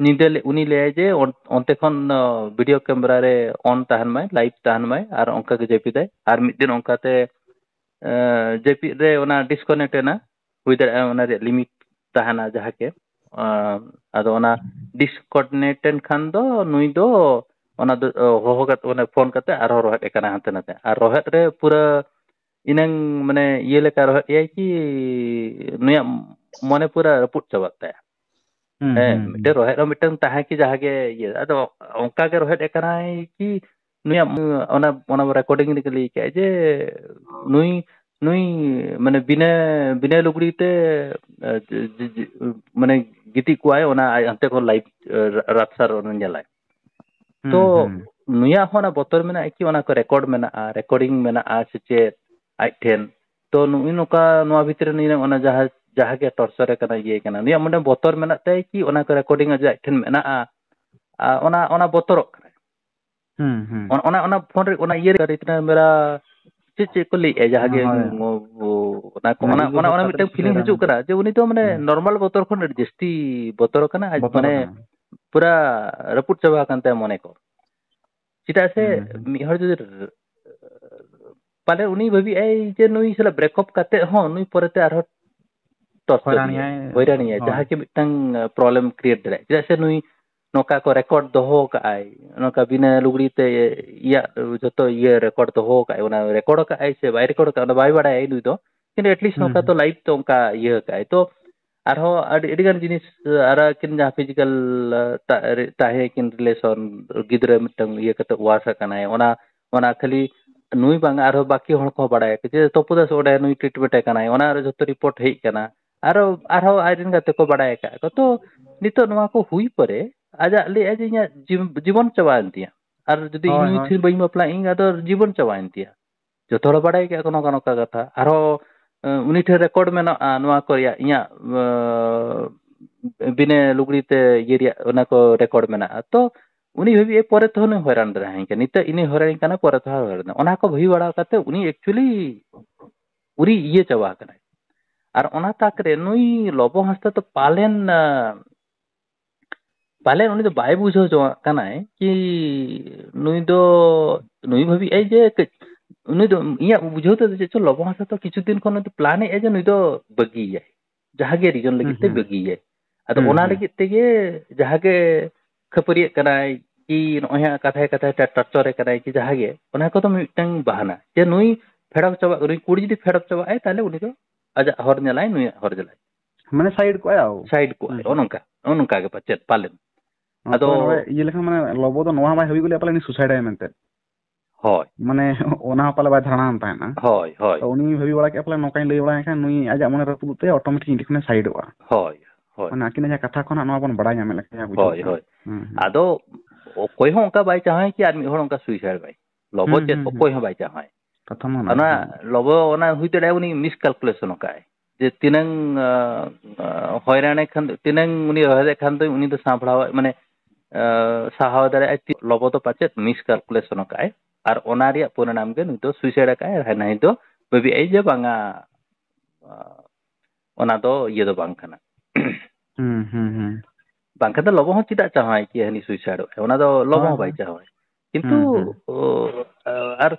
ᱧᱤᱫᱟᱹ ᱞᱮ-, ᱩᱱᱤ ᱞᱟᱹᱭᱟᱭ ᱡᱮ ᱚᱱ-, ᱚᱱᱛᱮ ᱠᱷᱚᱱ, ᱚ, ᱵᱷᱤᱰᱤᱭᱳ ᱠᱮᱢᱮᱨᱟ ᱨᱮ ᱚᱱ ᱛᱟᱦᱮᱱ ᱢᱟᱭ, ᱞᱟᱭᱤᱵᱷ ᱛᱟᱦᱮᱱ ᱢᱟᱭ, ᱟᱨ ᱚᱱᱠᱟ ᱜᱮ ᱡᱟᱹᱯᱤᱫᱟᱭ᱾ ᱟᱨ ᱢᱤᱫ ᱫᱤᱱ ᱚᱱᱠᱟᱛᱮ, ᱮ, ᱡᱟᱹᱯᱤᱫ ᱨᱮ ᱚᱱᱟ ᱰᱤᱥᱠᱟᱱᱮᱠᱴ ᱮᱱᱟ, ᱦᱩᱭ ᱫᱟᱲᱮᱭᱟᱜᱼᱟ ᱚᱱᱟ ᱨᱮᱭᱟᱜ ᱞᱤᱢᱤᱴ ᱛᱟᱦᱮᱱᱟ ᱡᱟᱦᱟᱸ ᱜᱮ᱾ ᱟ, ᱟᱫᱚ ᱚᱱᱟ ᱰᱤᱥᱠᱟᱱᱮᱠᱴ ᱮᱱ ᱠᱷᱟᱱ ᱫᱚ ᱱᱩᱭ ᱫᱚ ᱚᱱᱟ ᱫᱚ, ᱚ, ᱦᱚᱦᱚ ᱠᱟᱛᱮ, ᱚᱱᱮ ᱯᱷᱳᱱ ᱠᱟᱛᱮ ᱟᱨᱦᱚᱸ ᱨᱚᱦᱮᱫ ᱮ ᱠᱟᱱᱟ ᱦᱟᱱᱛᱮ ᱱᱟᱛᱮ᱾ ᱟᱨ ᱨᱚᱦᱮᱫ ᱨᱮ ᱯᱩᱨᱟᱹ ᱤᱱᱟᱹᱝ ᱢᱟᱱᱮ ᱤᱭᱟᱹ ᱞᱮᱠᱟ ᱨᱚᱦᱮᱫ ᱮᱭᱟᱭ ᱠᱤ ᱱᱩᱭᱟᱜ ᱢᱚᱱᱮ ᱯᱩᱨᱟᱹ ᱨᱟᱹᱯᱩᱫ ᱪᱟᱵᱟᱜ ᱛᱟᱭᱟ᱾ ᱦᱩᱸ, ᱦᱮᱸ, ᱦᱩᱸ, ᱦᱩᱸ᱾ ᱢᱤᱫᱴᱮᱱ ᱨᱚᱦᱮᱫ ᱦᱚᱸ ᱢᱤᱫᱴᱮᱱ ᱛᱟᱦᱮᱸ ᱠᱤ ᱡᱟᱦᱟᱸ ᱜᱮ ᱤᱭᱟᱹ, ᱟᱫᱚ ᱚᱱᱠᱟ ᱜᱮ ᱨᱚᱦᱮᱫ ᱮ ᱠᱟᱱᱟᱭ ᱠᱤ ᱱᱩᱭᱟᱜ, ᱚᱱᱟ, ᱚᱱᱟ ᱨᱮᱠᱚᱨᱰᱤᱝ ᱨᱮᱜᱮ ᱞᱟᱹᱭ ᱠᱟᱜᱼᱟᱭ ᱡᱮ ᱱᱩᱭ, ᱱᱩᱭ ᱢᱟᱱᱮ ᱵᱤᱱᱟᱹ, ᱵᱤᱱᱟᱹ ᱞᱩᱜᱽᱲᱤ ᱛᱮ, ᱮ, ᱡᱮ, ᱡᱮ, ᱡᱮ, ᱢᱟᱱᱮ ᱜᱤᱛᱤᱡ ᱠᱚᱜᱼᱟᱭ, ᱚᱱᱟ ᱟᱡ ᱦᱟᱱᱛᱮ ᱠᱷᱚᱱ ᱞᱟᱭᱤᱵᱷ, ᱮ, ᱨᱟ-, ᱨᱟᱯᱥᱟᱨ ᱚᱱᱟ ᱧᱮᱞᱟᱭ᱾ ᱦᱩᱸ, ᱛᱚ ᱦᱩᱸ᱾ ᱱᱩᱭᱟᱜ ᱦᱚᱸ ᱚᱱᱟ ᱵᱚᱛᱚᱨ ᱢᱮᱱᱟᱜᱼᱟ ᱠᱤ ᱚᱱᱟ ᱠᱚ ᱨᱮᱠᱚᱨᱰ ᱢᱮᱱᱟᱜᱼᱟ, ᱨᱮᱠᱚᱨᱰᱤᱝ ᱢᱮᱱᱟᱜᱼᱟ ᱥᱮ ᱪᱮᱫ ᱟᱡ ᱴᱷᱮᱱ? ᱛᱚ ᱱᱩᱭ ᱱᱚᱝᱠᱟ ᱱᱚᱣᱟ ᱵᱷᱤᱛᱨᱤ ᱨᱮ ᱱᱩᱭ ᱚᱱᱟ ᱡᱟᱦᱟᱸ, ᱡᱟᱦᱟᱸ ᱜᱮ ᱴᱚᱨᱪᱟᱨ ᱮ ᱠᱟᱱᱟ, ᱤᱭᱟᱹ ᱠᱟᱱᱟ, ᱱᱩᱭᱟᱜ ᱢᱚᱱᱮ ᱵᱚᱛᱚᱨ ᱢᱮᱱᱟᱜ ᱛᱟᱭ ᱠᱤ ᱚᱱᱟ ᱠᱚ ᱨᱮᱠᱚᱨᱰᱤᱝ ᱟᱡ ᱴᱷᱮᱱ ᱢᱮᱱᱟᱜᱼᱟ? ᱟᱨ ᱚᱱᱟ, ᱚᱱᱟ ᱵᱚᱛᱚᱨᱚᱜ ᱠᱟᱱᱟᱭ᱾ ᱦᱩᱸ, ᱦᱩᱸ᱾ ᱚᱱ-, ᱚᱱᱟ, ᱚᱱᱟ ᱯᱷᱳᱱ ᱨᱮ, ᱚᱱᱟ ᱤᱭᱟᱹ ᱨᱮ ᱤᱛᱱᱟ ᱢᱮᱨᱟ ᱪᱮᱫ, ᱪᱮᱫ ᱠᱚ ᱞᱟᱹᱭᱮᱫᱼᱟ, ᱡᱟᱦᱟᱸ ᱜᱮ ᱦᱳᱭ᱾ ᱚᱱᱟ ᱠᱚ, ᱚᱱᱟ ᱚᱱᱟ, ᱤᱭᱟᱹ ᱚᱱᱟ, ᱚᱱᱟ ᱵᱮᱯᱟᱨ ᱢᱤᱫᱴᱟᱝ ᱛᱮ ᱯᱷᱤᱞᱤᱝ ᱦᱤᱡᱩᱜ ᱠᱟᱱᱟ ᱡᱮ ᱩᱱᱤ ᱫᱚ ᱢᱟᱱᱮ ᱦᱩᱸ᱾ ᱱᱚᱨᱢᱟᱞ ᱵᱚᱛᱚᱨ ᱠᱷᱚᱱ ᱟᱹᱰᱤ ᱡᱟᱹᱥᱛᱤ ᱵᱚᱛᱚᱨ ᱟᱠᱟᱱᱟ, ᱟᱡ ᱵᱚᱛᱚᱨ ᱢᱟᱱᱮ ᱟᱠᱟᱱᱟ᱾ ᱯᱩᱨᱟ ᱨᱟᱹᱯᱩᱫ ᱪᱟᱵᱟ ᱟᱠᱟᱱ ᱛᱟᱭᱟ ᱢᱚᱱᱮ ᱠᱚ᱾ ᱪᱮᱫᱟᱜ ᱥᱮ ᱦᱩᱸ, ᱦᱩᱸ᱾ ᱢᱤᱫ ᱦᱚᱲ ᱡᱩᱫᱤ ᱯᱟᱞᱮ ᱩᱱᱤ ᱵᱷᱟᱹᱵᱤᱭᱮᱫᱼᱟᱭ ᱡᱮ ᱱᱩᱭ ᱥᱟᱞᱟᱜ ᱵᱨᱮᱠᱟᱯ ᱠᱟᱛᱮ ᱦᱚᱸ ᱱᱩᱭ ᱯᱚᱨᱮᱛᱮ ᱟᱨᱦᱚᱸ ᱴᱚᱨᱪᱟᱨ ᱦᱚᱭᱨᱟᱱᱤᱭᱟᱭ᱾ ᱦᱚᱭᱨᱟᱱᱤᱭᱟᱭ, ᱦᱳᱭ᱾ ᱡᱟᱦᱟᱸ ᱠᱤ ᱢᱤᱫᱴᱟᱝ ᱯᱨᱚᱵᱞᱮᱢ ᱠᱨᱤᱭᱮᱴ ᱫᱟᱲᱮᱭᱟᱜᱼᱟ᱾ ᱪᱮᱫᱟᱜ ᱥᱮ ᱱᱩᱭ ᱱᱚᱝᱠᱟ ᱠᱚ ᱨᱮᱠᱚᱨᱰ ᱫᱚᱦᱚ ᱠᱟᱜᱼᱟᱭ, ᱱᱚᱝᱠᱟ ᱵᱤᱱᱟᱹ ᱞᱩᱜᱽᱲᱤ ᱛᱮ ᱤᱭᱟᱹ ᱡᱷᱚᱛᱚ ᱤᱭᱟᱹ ᱨᱮᱠᱚᱨᱰ ᱫᱚᱦᱚ ᱠᱟᱜᱼᱟᱭ, ᱚᱱᱟ ᱨᱮᱠᱚᱨᱰ ᱠᱟᱜᱼᱟᱭ ᱥᱮ ᱵᱟᱭ ᱨᱮᱠᱚᱨᱰ ᱠᱟᱜᱼᱟ, ᱚᱱᱟ ᱵᱟᱭ ᱵᱟᱲᱟᱭᱟ ᱱᱩᱭ ᱫᱚ᱾ ᱠᱤᱱᱛᱩ ᱮᱴᱞᱤᱥᱴ ᱦᱩᱸ, ᱱᱚᱝᱠᱟ ᱛᱚ ᱦᱩᱸ᱾ ᱞᱟᱭᱤᱵᱷ ᱛᱚ ᱚᱱᱠᱟ ᱤᱭᱟᱹ ᱠᱟᱜᱼᱟᱭ᱾ ᱛᱚ ᱟᱨᱦᱚᱸ ᱟᱹᱰᱤ, ᱟᱹᱰᱤ ᱜᱟᱱ ᱡᱤᱱᱤᱥ, ᱟᱨ ᱟᱹᱠᱤᱱ ᱡᱟᱦᱟᱸ ᱯᱷᱤᱡᱤᱠᱟᱞ ᱛᱟ-, ᱨᱮ-, ᱛᱟᱦᱮᱸ ᱠᱤᱱ ᱨᱤᱞᱮᱥᱚᱱ, ᱜᱤᱫᱽᱨᱟᱹ ᱢᱤᱫᱴᱟᱝ ᱤᱭᱟᱹ ᱠᱟᱛᱮ ᱣᱟᱥ ᱟᱠᱟᱱᱟᱭ, ᱚᱱᱟ, ᱚᱱᱟ ᱠᱷᱟᱹᱞᱤ ᱱᱩᱭ ᱵᱟᱝ, ᱟᱨᱦᱚᱸ ᱵᱟᱹᱠᱤ ᱦᱚᱲ ᱠᱚᱦᱚᱸ ᱵᱟᱲᱟᱭᱟᱠᱚ ᱡᱮ ᱛᱚᱯᱩ ᱫᱟᱥ ᱚᱸᱰᱮ ᱱᱩᱭ ᱴᱨᱤᱴᱢᱮᱱᱴ ᱮ ᱠᱟᱱᱟᱭ, ᱚᱱᱟ ᱨᱮ ᱡᱷᱚᱛᱚ ᱨᱤᱯᱳᱨᱴ ᱦᱮᱡ ᱠᱟᱱᱟ᱾ ᱟᱨᱚ, ᱟᱨᱦᱚᱸ ᱟᱡᱨᱮᱱ ᱜᱟᱛᱮ ᱠᱚ ᱵᱟᱲᱟᱭ ᱟᱠᱟᱫ ᱠᱚ᱾ ᱛᱚ ᱱᱤᱛᱚᱜ ᱱᱚᱣᱟ ᱠᱚ ᱦᱩᱭ ᱯᱚᱨᱮ ᱟᱡᱟᱜ ᱞᱟᱹᱭᱮᱫᱼᱟ ᱡᱮ ᱤᱧᱟᱹᱜ ᱡᱤᱵ-, ᱡᱤᱵᱚᱱ ᱪᱟᱵᱟᱭᱮᱱ ᱛᱤᱧᱟ, ᱟᱨ ᱡᱩᱫᱤ ᱤᱧ ᱦᱳᱭ, ᱱᱩᱭ ᱦᱳᱭ᱾ ᱴᱷᱮᱱ ᱵᱟᱹᱧ ᱵᱟᱯᱞᱟᱜ, ᱤᱧ ᱟᱫᱚ ᱡᱤᱵᱚᱱ ᱪᱟᱵᱟᱭᱮᱱ ᱛᱤᱧᱟ᱾ ᱡᱚᱛᱚ ᱦᱚᱲ ᱵᱟᱲᱟᱭ ᱠᱮᱫᱟ ᱠᱚ ᱱᱚᱝᱠᱟ, ᱱᱚᱝᱠᱟ ᱠᱟᱛᱷᱟ᱾ ᱟᱨᱦᱚᱸ, ᱮ, ᱩᱱᱤ ᱴᱷᱮᱱ ᱨᱮᱠᱚᱨᱰ ᱢᱮᱱᱟᱜᱼᱟ ᱱᱚᱣᱟ ᱠᱚ ᱨᱮᱭᱟᱜ, ᱤᱧᱟᱹᱜ, ᱮ, ᱵᱤᱱᱟᱹ ᱞᱩᱜᱽᱲᱤ ᱛᱮ ᱤᱭᱟᱹ ᱨᱮᱭᱟᱜ ᱚᱱᱟ ᱠᱚ ᱨᱮᱠᱚᱨᱰ ᱢᱮᱱᱟᱜᱼᱟ᱾ ᱛᱚ ᱩᱱᱤ ᱵᱷᱟᱹᱵᱤᱭᱮᱫᱼᱟᱭ ᱯᱚᱨᱮ ᱛᱮᱦᱚᱸ ᱱᱩᱭ ᱦᱚᱭᱨᱟᱱ ᱫᱟᱲᱮᱭᱟᱹᱧ ᱠᱟᱱᱟ, ᱱᱤᱛᱚᱜ ᱤᱧ ᱦᱚᱭᱨᱟᱱ ᱠᱟᱱᱟ, ᱯᱚᱨᱮ ᱛᱮᱦᱚᱸ ᱦᱚᱭᱨᱟᱱ᱾ ᱚᱱᱟ ᱠᱚ ᱵᱷᱟᱹᱵᱤ ᱵᱟᱲᱟ ᱠᱟᱛᱮ ᱩᱱᱤ actually ᱩᱱᱤ ᱤᱭᱟᱹ ᱪᱟᱵᱟ ᱟᱠᱟᱱᱟᱭ᱾ ᱟᱨ ᱚᱱᱟ ᱛᱟᱠ ᱨᱮ ᱱᱩᱭ ᱞᱚᱵᱚ ᱦᱟᱸᱥᱫᱟ ᱫᱚ ᱯᱟᱞᱮᱱ, ᱟ, ᱯᱟᱞᱮᱱ ᱩᱱᱤ ᱫᱚ ᱵᱟᱭ ᱵᱩᱡᱷᱟᱹᱣ ᱡᱚᱝᱟᱜ ᱠᱟᱱᱟᱭ ᱠᱤ ᱱᱩᱭ ᱫᱚ, ᱱᱩᱭ ᱵᱷᱟᱹᱵᱤᱭᱮᱫᱼᱟᱭ ᱡᱮ ᱠᱟᱹᱡ, ᱩᱱᱤ ᱫᱚ ᱤᱧᱟᱹᱜ ᱵᱩᱡᱷᱟᱹᱣ ᱛᱮᱫᱚ ᱪᱮᱫ ᱪᱚ ᱞᱚᱵᱚ ᱦᱟᱸᱥᱫᱟ ᱫᱚ ᱠᱤᱪᱷᱩ ᱫᱤᱱ ᱠᱷᱚᱱ ᱩᱱᱤ ᱫᱚ ᱯᱞᱟᱱᱮᱫᱼᱟᱭ ᱡᱮ ᱱᱩᱭ ᱫᱚ ᱵᱟᱹᱜᱤᱭᱮᱭᱟᱭ, ᱡᱟᱦᱟᱸ ᱜᱮ ᱨᱤᱡᱚᱱ ᱞᱟᱹᱜᱤᱫ ᱦᱩᱸ, ᱛᱮ ᱦᱩᱸ᱾ ᱵᱟᱹᱜᱤᱭᱮᱭᱟᱭ᱾ ᱟᱫᱚ ᱦᱩᱸ, ᱚᱱᱟ ᱦᱩᱸ᱾ ᱞᱟᱹᱜᱤᱫ ᱛᱮᱜᱮ ᱡᱟᱦᱟᱸ ᱜᱮ ᱠᱷᱟᱹᱯᱟᱹᱨᱤᱭᱟᱹᱜ ᱠᱟᱱᱟᱭ ᱠᱤ ᱱᱚᱜᱼᱚᱭ ᱦᱟᱸᱜ ᱠᱟᱛᱷᱟᱭ ᱠᱟᱛᱷᱟᱭ ᱴᱚᱨᱪᱚᱨᱮ ᱠᱟᱱᱟᱭ ᱠᱤ ᱡᱟᱦᱟᱸ ᱜᱮ, ᱚᱱᱟ ᱠᱚᱫᱚ ᱢᱤᱫᱴᱟᱝ ᱵᱟᱦᱟᱱᱟ᱾ ᱡᱮ ᱱᱩᱭ ᱯᱷᱮᱰᱚᱜ ᱪᱟᱵᱟᱜ, ᱱᱩᱭ ᱠᱩᱲᱤ ᱡᱩᱫᱤ ᱯᱷᱮᱰᱚᱜ ᱪᱟᱵᱟᱜ ᱟᱭ, ᱛᱟᱦᱞᱮ ᱩᱱᱤ ᱫᱚ ᱟᱡᱟᱜ ᱦᱚᱨ ᱧᱮᱞᱟᱭ, ᱱᱩᱭᱟᱜ ᱦᱚᱨ ᱧᱮᱞᱟᱭ᱾ ᱢᱟᱱᱮ ᱥᱟᱭᱤᱰ ᱠᱚᱜᱼᱟᱭ ᱟᱣ᱾ ᱥᱟᱭᱤᱰ ᱠᱚᱜᱼᱟᱭ, ᱦᱩᱸ᱾ ᱱᱚᱜᱼᱚ ᱱᱚᱝᱠᱟ᱾ ᱱᱚᱜᱼᱚ ᱱᱚᱝᱠᱟ ᱜᱮ ᱯᱟᱪᱮᱫ ᱯᱟᱞᱮᱱ᱾ ᱟᱫᱚ ᱟᱫᱚ ᱱᱚᱰᱮ ᱤᱭᱟᱹ ᱞᱮᱠᱷᱟᱱ ᱢᱟᱱᱮ ᱞᱚᱵᱚ ᱫᱚ ᱱᱚᱣᱟ ᱵᱟᱭ ᱦᱩᱭ ᱜᱚᱫ ᱞᱮᱭᱟ ᱯᱟᱞᱮ ᱩᱱᱤ ᱥᱩᱥᱟᱭᱤᱰᱟᱭ ᱢᱮᱱᱛᱮ᱾ ᱦᱳᱭ᱾ ᱢᱟᱱᱮ ᱚᱱᱟ ᱦᱚᱸ ᱯᱟᱞᱮ ᱵᱟᱭ ᱫᱷᱟᱨᱟᱱ ᱛᱟᱦᱮᱱᱟ᱾ ᱦᱳᱭ, ᱦᱳᱭ᱾ ᱛᱚ ᱩᱱᱤ ᱵᱷᱟᱹᱵᱤ ᱵᱟᱲᱟ ᱠᱮᱫᱼᱟ ᱯᱟᱞᱮ ᱱᱚᱝᱠᱟᱧ ᱞᱟᱹᱭ ᱵᱟᱲᱟᱭ ᱠᱷᱟᱱ ᱱᱩᱭ ᱟᱡᱟᱜ ᱢᱚᱱᱮ ᱨᱟᱹᱯᱩᱫᱚᱜ ᱛᱟᱭᱟ, ᱚᱴᱳᱢᱮᱴᱤᱠ ᱤᱧ ᱴᱷᱮᱱ ᱠᱷᱚᱱᱮ ᱥᱟᱭᱤᱰᱚᱜᱼᱟ᱾ ᱦᱳᱭ, ᱦᱳᱭ᱾ ᱢᱟᱱᱮ ᱟᱹᱠᱤᱱᱟᱜ ᱡᱟᱦᱟᱸ ᱠᱟᱛᱷᱟ ᱠᱷᱚᱱᱟᱜ ᱱᱚᱣᱟ ᱵᱚᱱ ᱵᱟᱲᱟᱭ ᱧᱟᱢᱮᱫ ᱞᱮᱠᱟ ᱡᱟᱦᱟᱸ ᱵᱩᱡᱷᱟᱹᱜ ᱦᱳᱭ, ᱠᱟᱱᱟ᱾ ᱦᱳᱭ᱾ ᱦᱩᱸ, ᱦᱩᱸ᱾ ᱟᱫᱚ ᱚᱠᱚᱭ ᱦᱚᱸ ᱚᱱᱠᱟ ᱵᱟᱭ ᱪᱟᱦᱟᱣᱟ ᱠᱤ ᱟᱨ ᱢᱤᱫ ᱦᱚᱲ ᱚᱱᱠᱟ ᱥᱩᱭᱥᱟᱭᱤᱰ ᱵᱟᱭ᱾ ᱞᱚᱵᱚ ᱦᱩᱸ, ᱪᱮᱫ ᱦᱩᱸ, ᱦᱩᱸ᱾ ᱚᱠᱚᱭ ᱦᱚᱸ ᱵᱟᱭ ᱪᱟᱦᱟᱣᱟᱭ᱾ ᱠᱟᱛᱷᱟ ᱢᱟ ᱚᱱᱟ ᱚᱱᱟ ᱜᱮ᱾ ᱞᱚᱵᱚ ᱚᱱᱟ ᱦᱩᱭ ᱫᱟᱲᱮᱭᱟᱜᱼᱟ ᱩᱱᱤ ᱢᱤᱥᱠᱟᱞᱠᱩᱞᱮᱥᱚᱱ ᱟᱠᱟᱫᱼᱟᱭ᱾ ᱡᱮ ᱛᱤᱱᱟᱹᱝ, ᱟ, ᱟ, ᱦᱚᱭᱨᱟᱱᱮ ᱠᱷᱟᱱ, ᱛᱤᱱᱟᱹᱝ ᱩᱱᱤ ᱨᱚᱦᱮᱫᱮ ᱠᱷᱟᱱ ᱫᱚ ᱩᱱᱤ ᱫᱚ ᱥᱟᱸᱵᱷᱲᱟᱣ, ᱢᱟᱱᱮ, ᱟ, ᱥᱟᱦᱟᱣ ᱫᱟᱲᱮᱭᱟᱜᱼᱟᱭ᱾ ᱞᱚᱵᱚ ᱫᱚ ᱯᱟᱪᱮᱫ ᱢᱤᱥᱠᱟᱞᱠᱩᱞᱮᱥᱚᱱ ᱟᱠᱟᱫᱼᱟᱭ᱾ ᱟᱨ ᱚᱱᱟ ᱨᱮᱭᱟᱜ ᱯᱚᱨᱤᱱᱟᱢ ᱜᱮ ᱱᱩᱭ ᱫᱚ ᱥᱩᱭᱥᱟᱭᱤᱰ ᱟᱠᱟᱫᱼᱟᱭ᱾ ᱟᱨ ᱱᱟᱹᱭ ᱫᱚ ᱵᱷᱟᱹᱵᱤᱭᱮᱫᱼᱟᱭ ᱡᱮ ᱵᱟᱝᱟ, ᱟ, ᱚᱱᱟ ᱫᱚ ᱤᱭᱟᱹ ᱫᱚ ᱵᱟᱝ ᱠᱟᱱᱟ᱾ ᱦᱩᱸ, ᱦᱩᱸ, ᱦᱩᱸ᱾ ᱵᱟᱝᱠᱷᱟᱱ ᱫᱚ ᱞᱚᱵᱚ ᱦᱚᱸ ᱪᱮᱫᱟᱜ ᱪᱟᱦᱟᱣᱟᱭ ᱠᱤ ᱦᱟᱹᱱᱤ ᱥᱩᱭᱥᱟᱭᱤᱰᱚᱜᱼᱟᱭ? ᱚᱱᱟ ᱫᱚ ᱞᱚᱵᱚ ᱦᱳᱭ, ᱦᱚᱸ ᱵᱟᱭ ᱦᱳᱭ᱾ ᱪᱟᱦᱟᱣᱟᱭ᱾ ᱠᱤᱱᱛᱩ ᱦᱩᱸ, ᱦᱩᱸ᱾ ᱚ, ᱟᱨ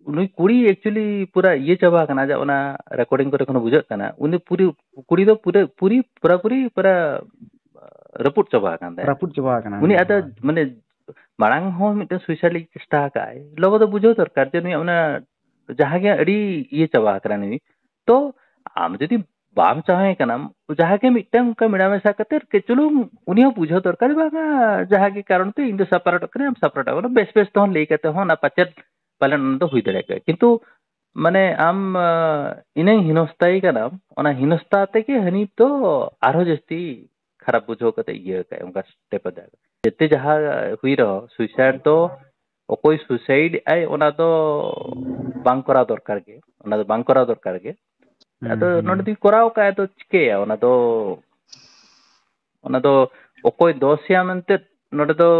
ᱱᱩᱭ ᱠᱩᱲᱤ actually ᱯᱩᱨᱟ ᱤᱭᱟᱹ ᱪᱟᱵᱟ ᱟᱠᱟᱱᱟ, ᱟᱡᱟᱜ ᱚᱱᱟ recording ᱠᱚᱨᱮ ᱠᱷᱚᱱ ᱵᱩᱡᱷᱟᱹᱜ ᱠᱟᱱᱟ᱾ ᱩᱱᱤ ᱯᱩᱨᱤ, ᱠᱩᱲᱤ ᱫᱚ ᱯᱩᱨᱟᱹ, ᱯᱩᱨᱤ, ᱯᱩᱨᱟᱹᱯᱩᱨᱤ ᱯᱩᱨᱟ ᱨᱟᱹᱯᱩᱫ ᱪᱟᱵᱟ ᱟᱠᱟᱱ ᱛᱟᱭᱟ᱾ ᱨᱟᱹᱯᱩᱫ ᱪᱟᱵᱟ ᱟᱠᱟᱱᱟ᱾ ᱩᱱᱤ ᱟᱫᱚ ᱦᱳᱭ᱾ ᱢᱟᱱᱮ ᱢᱟᱲᱟᱝ ᱦᱚᱸ ᱢᱤᱫᱴᱮᱱ suicide ᱞᱟᱹᱜᱤᱫ ᱪᱮᱥᱴᱟ ᱟᱠᱟᱫ ᱟᱭ᱾ ᱞᱚᱵᱚ ᱫᱚ ᱵᱩᱡᱷᱟᱹᱣ ᱫᱚᱨᱠᱟᱨ ᱡᱮ ᱱᱩᱭᱟᱜ ᱚᱱᱟ ᱡᱟᱦᱟᱸ ᱜᱮ ᱟᱹᱰᱤ ᱤᱭᱟᱹ ᱪᱟᱵᱟ ᱟᱠᱟᱱᱟ ᱱᱩᱭ᱾ ᱛᱚ ᱟᱢ ᱡᱩᱫᱤ ᱵᱟᱢ ᱪᱟᱦᱮ ᱠᱟᱱᱟᱢ, ᱡᱟᱦᱟᱸ ᱜᱮ ᱢᱤᱫᱴᱟᱝ ᱚᱱᱠᱟ ᱢᱮᱞᱟᱢᱮᱥᱟ ᱠᱟᱛᱮ ᱠᱮ ᱪᱩᱞᱩᱝ ᱩᱱᱤ ᱦᱚᱸ ᱵᱩᱡᱷᱟᱹᱣ ᱫᱚᱨᱠᱟᱨ, ᱵᱟᱝᱟ ᱡᱟᱦᱟᱸ ᱜᱮ ᱠᱟᱨᱚᱱ ᱛᱮ ᱤᱧ ᱫᱚ ᱥᱟᱯᱟᱨᱟᱴᱚᱜ ᱠᱟᱹᱱᱟᱹᱧ, ᱟᱢ ᱥᱟᱯᱟᱨᱟᱴᱚᱜ ᱠᱟᱱᱟ, ᱵᱮᱥ ᱵᱮᱥ ᱛᱮᱦᱚᱸ ᱞᱟᱹᱭ ᱠᱟᱛᱮ ᱦᱚᱸ ᱚᱱᱟ ᱯᱟᱪᱮᱫ ᱯᱟᱞᱮᱱ ᱚᱱᱟ ᱫᱚ ᱦᱩᱭ ᱫᱟᱲᱮᱭᱟᱜ ᱜᱮᱭᱟ᱾ ᱠᱤᱱᱛᱩ ᱢᱟᱱᱮ ᱟᱢ, ᱟ, ᱤᱱᱟᱹᱝ ᱦᱤᱱᱚᱥᱛᱟᱭ ᱠᱟᱱᱟᱢ, ᱚᱱᱟ ᱦᱤᱱᱚᱥᱛᱟ ᱛᱮᱜᱮ ᱦᱟᱹᱱᱤ ᱫᱚ ᱟᱨᱦᱚᱸ ᱡᱟᱹᱥᱛᱤ ᱠᱷᱟᱨᱟᱯ ᱵᱩᱡᱷᱟᱹᱣ ᱠᱟᱛᱮ ᱤᱭᱟᱹ ᱠᱟᱜᱼᱟᱭ, ᱚᱱᱠᱟ step ᱮ ᱫᱟᱜ᱾ ᱡᱮᱛᱮ ᱡᱟᱦᱟᱸ ᱦᱩᱭ ᱨᱮᱦᱚᱸ, suicide ᱫᱚ ᱚᱠᱚᱭ suicide ᱟᱭ, ᱚᱱᱟ ᱫᱚ ᱵᱟᱝ ᱠᱚᱨᱟᱣ ᱫᱚᱨᱠᱟᱨ ᱜᱮ, ᱚᱱᱟ ᱫᱚ ᱵᱟᱝ ᱠᱚᱨᱟᱣ ᱫᱚᱨᱠᱟᱨ ᱜᱮ᱾ ᱦᱩᱸ, ᱟᱫᱚ ᱦᱩᱸ᱾ ᱱᱚᱰᱮ ᱫᱚᱧ ᱠᱚᱨᱟᱣ ᱠᱟᱜᱼᱟ, ᱟᱫᱚ ᱪᱤᱠᱟᱹᱭᱟ? ᱚᱱᱟ ᱫᱚ, ᱚᱱᱟ ᱫᱚ ᱚᱠᱚᱭ ᱫᱳᱥᱮᱭᱟ ᱢᱮᱱᱛᱮ ᱱᱚᱰᱮ ᱫᱚ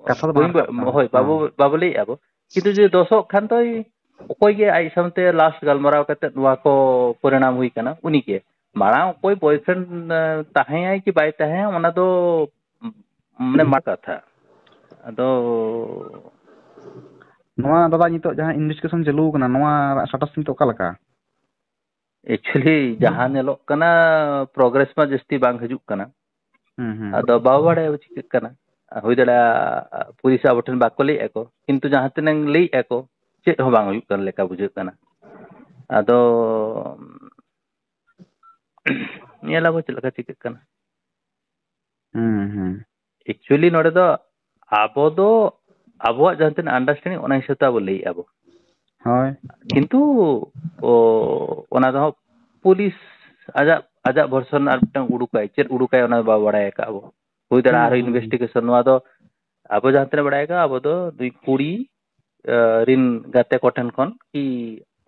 ᱠᱟᱛᱷᱟ ᱫᱚ ᱵᱟᱝ ᱵᱟᱹᱧ ᱨᱟᱠᱟᱵ ᱵᱟ-, ᱠᱟᱱᱟ᱾ ᱦᱳᱭ, ᱵᱟᱵᱩ, ᱦᱮᱸ᱾ ᱵᱟᱵᱩ ᱞᱟᱹᱭᱮᱫᱼᱟ ᱵᱚ᱾ ᱠᱤᱱᱛᱩ ᱡᱩᱫᱤ ᱫᱳᱥᱚᱜ ᱠᱷᱟᱱ ᱫᱚᱭ ᱚᱠᱚᱭ ᱜᱮ ᱟᱡ ᱥᱟᱶᱛᱮ last ᱜᱟᱞᱢᱟᱨᱟᱣ ᱠᱟᱛᱮ ᱱᱚᱣᱟ ᱠᱚ ᱯᱚᱨᱤᱱᱟᱢ ᱦᱩᱭ ᱠᱟᱱᱟ, ᱩᱱᱤ ᱜᱮ᱾ ᱢᱟᱲᱟᱝ ᱚᱠᱚᱭ boyfriend, ᱮ, ᱛᱟᱦᱮᱸᱭᱟᱭ ᱠᱤ ᱵᱟᱭ ᱛᱟᱦᱮᱸᱭᱟ, ᱚᱱᱟ ᱫᱚ ᱢᱟᱱᱮ ᱢᱟ ᱠᱟᱛᱷᱟ᱾ ᱟᱫᱚ ᱱᱚᱣᱟ ᱫᱟᱫᱟ ᱱᱤᱛᱚᱜ ᱡᱟᱦᱟᱸ investigation ᱪᱟᱹᱞᱩ ᱠᱟᱱᱟ, ᱱᱚᱣᱟ status ᱱᱤᱛᱚᱜ ᱚᱠᱟ ᱞᱮᱠᱟ? Actually ᱡᱟᱦᱟᱸ ᱧᱮᱞᱚᱜ ᱠᱟᱱᱟ, progress ᱢᱟ ᱡᱟᱹᱥᱛᱤ ᱵᱟᱝ ᱦᱤᱡᱩᱜ ᱠᱟᱱᱟ᱾ ᱦᱩᱸ, ᱦᱩᱸ᱾ ᱟᱫᱚ ᱵᱟᱵᱚ ᱵᱟᱲᱟᱭᱟ ᱪᱤᱠᱟᱹᱜ ᱠᱟᱱᱟ᱾ ᱦᱩᱭ ᱫᱟᱲᱮᱭᱟᱜᱼᱟ ᱯᱩᱞᱤᱥ ᱟᱵᱚ ᱴᱷᱮᱱ ᱵᱟᱠᱚ ᱞᱟᱹᱭᱮᱫᱼᱟ ᱠᱚ, ᱠᱤᱱᱛᱩ ᱡᱟᱦᱟᱸ ᱛᱤᱱᱟᱹᱝ ᱞᱟᱹᱭᱮᱫᱼᱟ ᱠᱚ, ᱪᱮᱫ ᱦᱚᱸ ᱵᱟᱝ ᱦᱩᱭᱩᱜ ᱠᱟᱱ ᱞᱮᱠᱟ ᱵᱩᱡᱷᱟᱹᱜ ᱠᱟᱱᱟ᱾ ᱟᱫᱚ ᱧᱮᱞ ᱟᱵᱚ ᱪᱮᱫ ᱞᱮᱠᱟ ᱪᱤᱠᱟᱹᱜ ᱠᱟᱱᱟ᱾ ᱦᱩᱸ, ᱦᱩᱸ᱾ Actually ᱱᱚᱰᱮ ᱫᱚ ᱟᱵᱚ ᱫᱚ ᱟᱵᱚᱣᱟᱜ ᱡᱟᱦᱟᱸ ᱛᱤᱱᱟᱹᱜ understanding, ᱚᱱᱟ ᱦᱤᱥᱟᱹᱵ ᱛᱮ ᱟᱵᱚ ᱞᱟᱹᱭᱮᱫᱼᱟ ᱵᱚ᱾ ᱦᱳᱭ᱾ ᱠᱤᱱᱛᱩ ᱚ, ᱚᱱᱟ ᱫᱚ ᱦᱟᱸᱜ ᱯᱩᱞᱤᱥ ᱟᱡᱟᱜ, ᱟᱡᱟᱜ version ᱟᱨ ᱢᱤᱫᱴᱟᱝ ᱩᱰᱩᱠᱟᱭ, ᱪᱮᱫ ᱩᱰᱩᱠᱟᱭ ᱚᱱᱟ ᱵᱟᱵᱚ ᱵᱟᱲᱟᱭ ᱟᱠᱟᱫ ᱟᱵᱚ᱾ ᱦᱩᱭ ᱫᱟᱲᱮᱭᱟᱜᱼᱟ ᱦᱩᱸ, ᱟᱨᱦᱚᱸ ᱦᱩᱸ, ᱦᱩᱸ᱾ Investigation, ᱱᱚᱣᱟ ᱫᱚ ᱟᱵᱚ ᱡᱟᱦᱟᱸ ᱛᱤᱱᱟᱹᱜ ᱵᱟᱲᱟᱭ ᱟᱠᱟᱫ, ᱟᱵᱚ ᱫᱚ ᱱᱩᱭ ᱠᱩᱲᱤ, ᱟ, ᱨᱤᱱ ᱜᱟᱛᱮ ᱠᱚᱴᱷᱮᱱ ᱠᱷᱚᱱ ᱠᱤ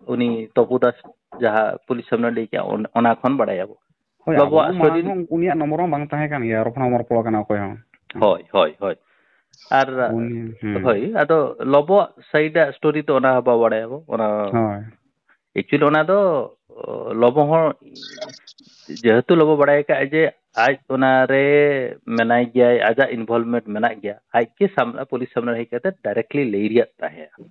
ᱩᱱᱤ ᱛᱚᱯᱩ ᱫᱟᱥ ᱡᱟᱦᱟᱸ ᱯᱩᱞᱤᱥ ᱥᱟᱢᱱᱮ ᱞᱟᱹᱭ ᱠᱮᱜᱼᱟ, ᱚᱱ-, ᱚᱱᱟ ᱠᱷᱚᱱ ᱵᱟᱲᱟᱭᱟᱵᱚ᱾ ᱦᱳᱭ, ᱟᱵᱚ ᱞᱚᱵᱚᱣᱟᱜ ᱢᱟ ᱥᱴᱳᱨᱤ ᱢᱟᱲᱟᱝ ᱦᱚᱸ ᱩᱱᱤᱭᱟᱜ ᱱᱚᱢᱵᱚᱨ ᱦᱚᱸ ᱵᱟᱝ ᱛᱟᱦᱮᱸ ᱠᱟᱱ ᱜᱮᱭᱟ, ᱨᱚᱯᱚᱲ ᱦᱚᱸ ᱵᱟᱝ ᱨᱚᱯᱚᱲ ᱠᱟᱱᱟ ᱚᱠᱚᱭ ᱦᱚᱸ᱾ ᱦᱳᱭ, ᱦᱳᱭ, ᱦᱳᱭ᱾ ᱟᱨ ᱩᱱᱤ, ᱦᱩᱸ᱾ ᱦᱳᱭ, ᱟᱫᱚ ᱞᱚᱵᱚᱣᱟᱜ side ᱟᱜ ᱥᱴᱳᱨᱤ ᱛᱚ ᱚᱱᱟ ᱦᱚᱸ ᱵᱟᱵᱚ ᱵᱟᱲᱟᱭᱟᱵᱚ, ᱚᱱᱟ ᱦᱳᱭ᱾ Actually ᱚᱱᱟ ᱫᱚ ᱞᱚᱵᱚ ᱦᱚᱸ ᱡᱮᱦᱮᱛᱩ ᱞᱚᱵᱚ ᱵᱟᱲᱟᱭ ᱟᱠᱟᱫᱼᱟ ᱡᱮ ᱟᱡ ᱚᱱᱟᱨᱮ ᱢᱮᱱᱟᱭ ᱜᱮᱭᱟᱭ, ᱟᱡᱟᱜ involvement ᱢᱮᱱᱟᱜ ᱜᱮᱭᱟ, ᱟᱡ ᱜᱮ ᱥᱟᱢᱱᱟ, ᱯᱩᱞᱤᱥ ᱥᱟᱢᱱᱟ ᱨᱮ ᱦᱮᱡ ᱠᱟᱛᱮ directly ᱞᱟᱹᱭ ᱨᱮᱭᱟᱜ ᱛᱟᱦᱮᱸᱜᱼᱟ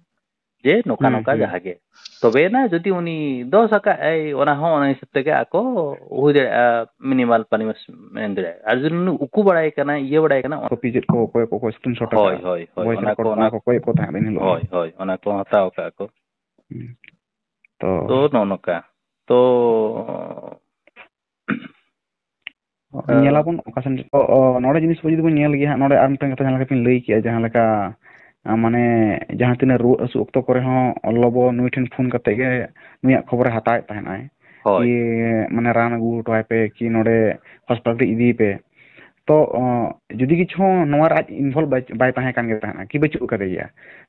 ᱡᱮ ᱱᱚᱝᱠᱟ ᱦᱩᱸ, ᱱᱚᱝᱠᱟ ᱦᱩᱸ᱾ ᱡᱟᱦᱟᱸ ᱜᱮ᱾ ᱛᱚᱵᱮᱭᱮᱱᱟ ᱡᱩᱫᱤ ᱩᱱᱤ ᱫᱚᱥ ᱟᱠᱟᱫ ᱟᱭ, ᱚᱱᱟ ᱦᱚᱸ ᱚᱱᱟ ᱦᱤᱥᱟᱹᱵ ᱛᱮᱜᱮ ᱟᱠᱚ ᱦᱩᱭ ᱫᱟᱲᱮᱭᱟᱜᱼᱟ, minimal punishment ᱮᱢ ᱫᱟᱲᱮᱭᱟᱜᱼᱟ᱾ ᱟᱨ ᱡᱩᱫᱤ ᱩᱱᱤ ᱩᱠᱩ ᱵᱟᱲᱟᱭ ᱠᱟᱱᱟ, ᱤᱭᱟᱹ ᱵᱟᱲᱟᱭ ᱠᱟᱱᱟ, ᱚᱱᱟ ᱠᱚᱯᱤ ᱪᱮᱫ ᱠᱚ ᱚᱠᱚᱭ ᱠᱚᱠᱚ screenshot ᱦᱳᱭ, ᱟᱠᱟᱫᱼᱟ, ᱦᱳᱭ, ᱦᱳᱭ, voice ᱚᱱᱟ ᱠᱚ, record, ᱚᱱᱟ ᱚᱱᱟ ᱠᱚ ᱠᱚᱭᱮᱜ ᱠᱚ ᱛᱟᱦᱮᱸᱫ ᱤᱱ ᱦᱤᱞᱳᱜ ᱦᱳᱭ, ᱦᱚᱸ᱾ ᱦᱳᱭ, ᱚᱱᱟ ᱠᱚ ᱦᱟᱛᱟᱣ ᱟᱠᱟᱫᱼᱟ ᱠᱚ᱾ ᱦᱩᱸ᱾ ᱛᱚ ᱛᱚ ᱱᱚᱜᱼᱚ ᱱᱚᱝᱠᱟ᱾ ᱛᱚ, ᱧᱮᱞᱟᱵᱚᱱ ᱚᱠᱟ ᱥᱮᱱ ᱪᱚ, ᱚ, ᱱᱚᱰᱮ ᱡᱤᱱᱤᱥ ᱠᱚ ᱡᱩᱫᱤ ᱵᱚᱱ ᱧᱮᱞ ᱜᱮᱭᱟ ᱦᱟᱸᱜ, ᱱᱚᱰᱮ ᱟᱨ ᱢᱤᱫᱴᱟᱝ ᱠᱟᱛᱷᱟ ᱡᱟᱦᱟᱸ ᱞᱮᱠᱟ ᱵᱤᱱ ᱞᱟᱹᱭ ᱠᱮᱜᱼᱟ, ᱡᱟᱦᱟᱸ ᱞᱮᱠᱟ, ᱟ, ᱢᱟᱱᱮ, ᱡᱟᱦᱟᱸ ᱛᱤᱱᱟᱹᱜ ᱨᱩᱣᱟᱹᱜ ᱦᱟᱹᱥᱩ ᱚᱠᱛᱚ ᱠᱚᱨᱮ ᱦᱚᱸ ᱞᱚᱵᱚ ᱱᱩᱭ ᱴᱷᱮᱱ ᱯᱷᱳᱱ ᱠᱟᱛᱮ ᱜᱮ ᱱᱩᱭᱟᱜ ᱠᱷᱚᱵᱚᱨᱮ ᱦᱟᱛᱟᱣᱮᱫ ᱛᱟᱦᱮᱱᱟᱭ᱾ ᱦᱳᱭ᱾ ᱠᱤ ᱢᱟᱱᱮ ᱨᱟᱱ ᱟᱹᱜᱩ ᱦᱚᱴᱚ ᱟᱭ ᱯᱮ, ᱠᱤ ᱱᱚᱰᱮ ᱦᱚᱥᱯᱤᱴᱟᱞ ᱨᱮ ᱤᱫᱤᱭᱮ ᱯᱮ᱾ ᱛᱚ, ᱚ, ᱡᱩᱫᱤ ᱠᱤᱪᱷᱩ ᱱᱚᱣᱟ ᱨᱮ ᱟᱡ involve ᱵᱟᱭ, ᱵᱟᱭ ᱛᱟᱦᱮᱸ ᱠᱟᱱ ᱜᱮ ᱛᱟᱦᱮᱱᱟ, ᱠᱤ ᱵᱟᱹᱪᱩᱜ ᱟᱠᱟᱫᱮ ᱜᱮᱭᱟ,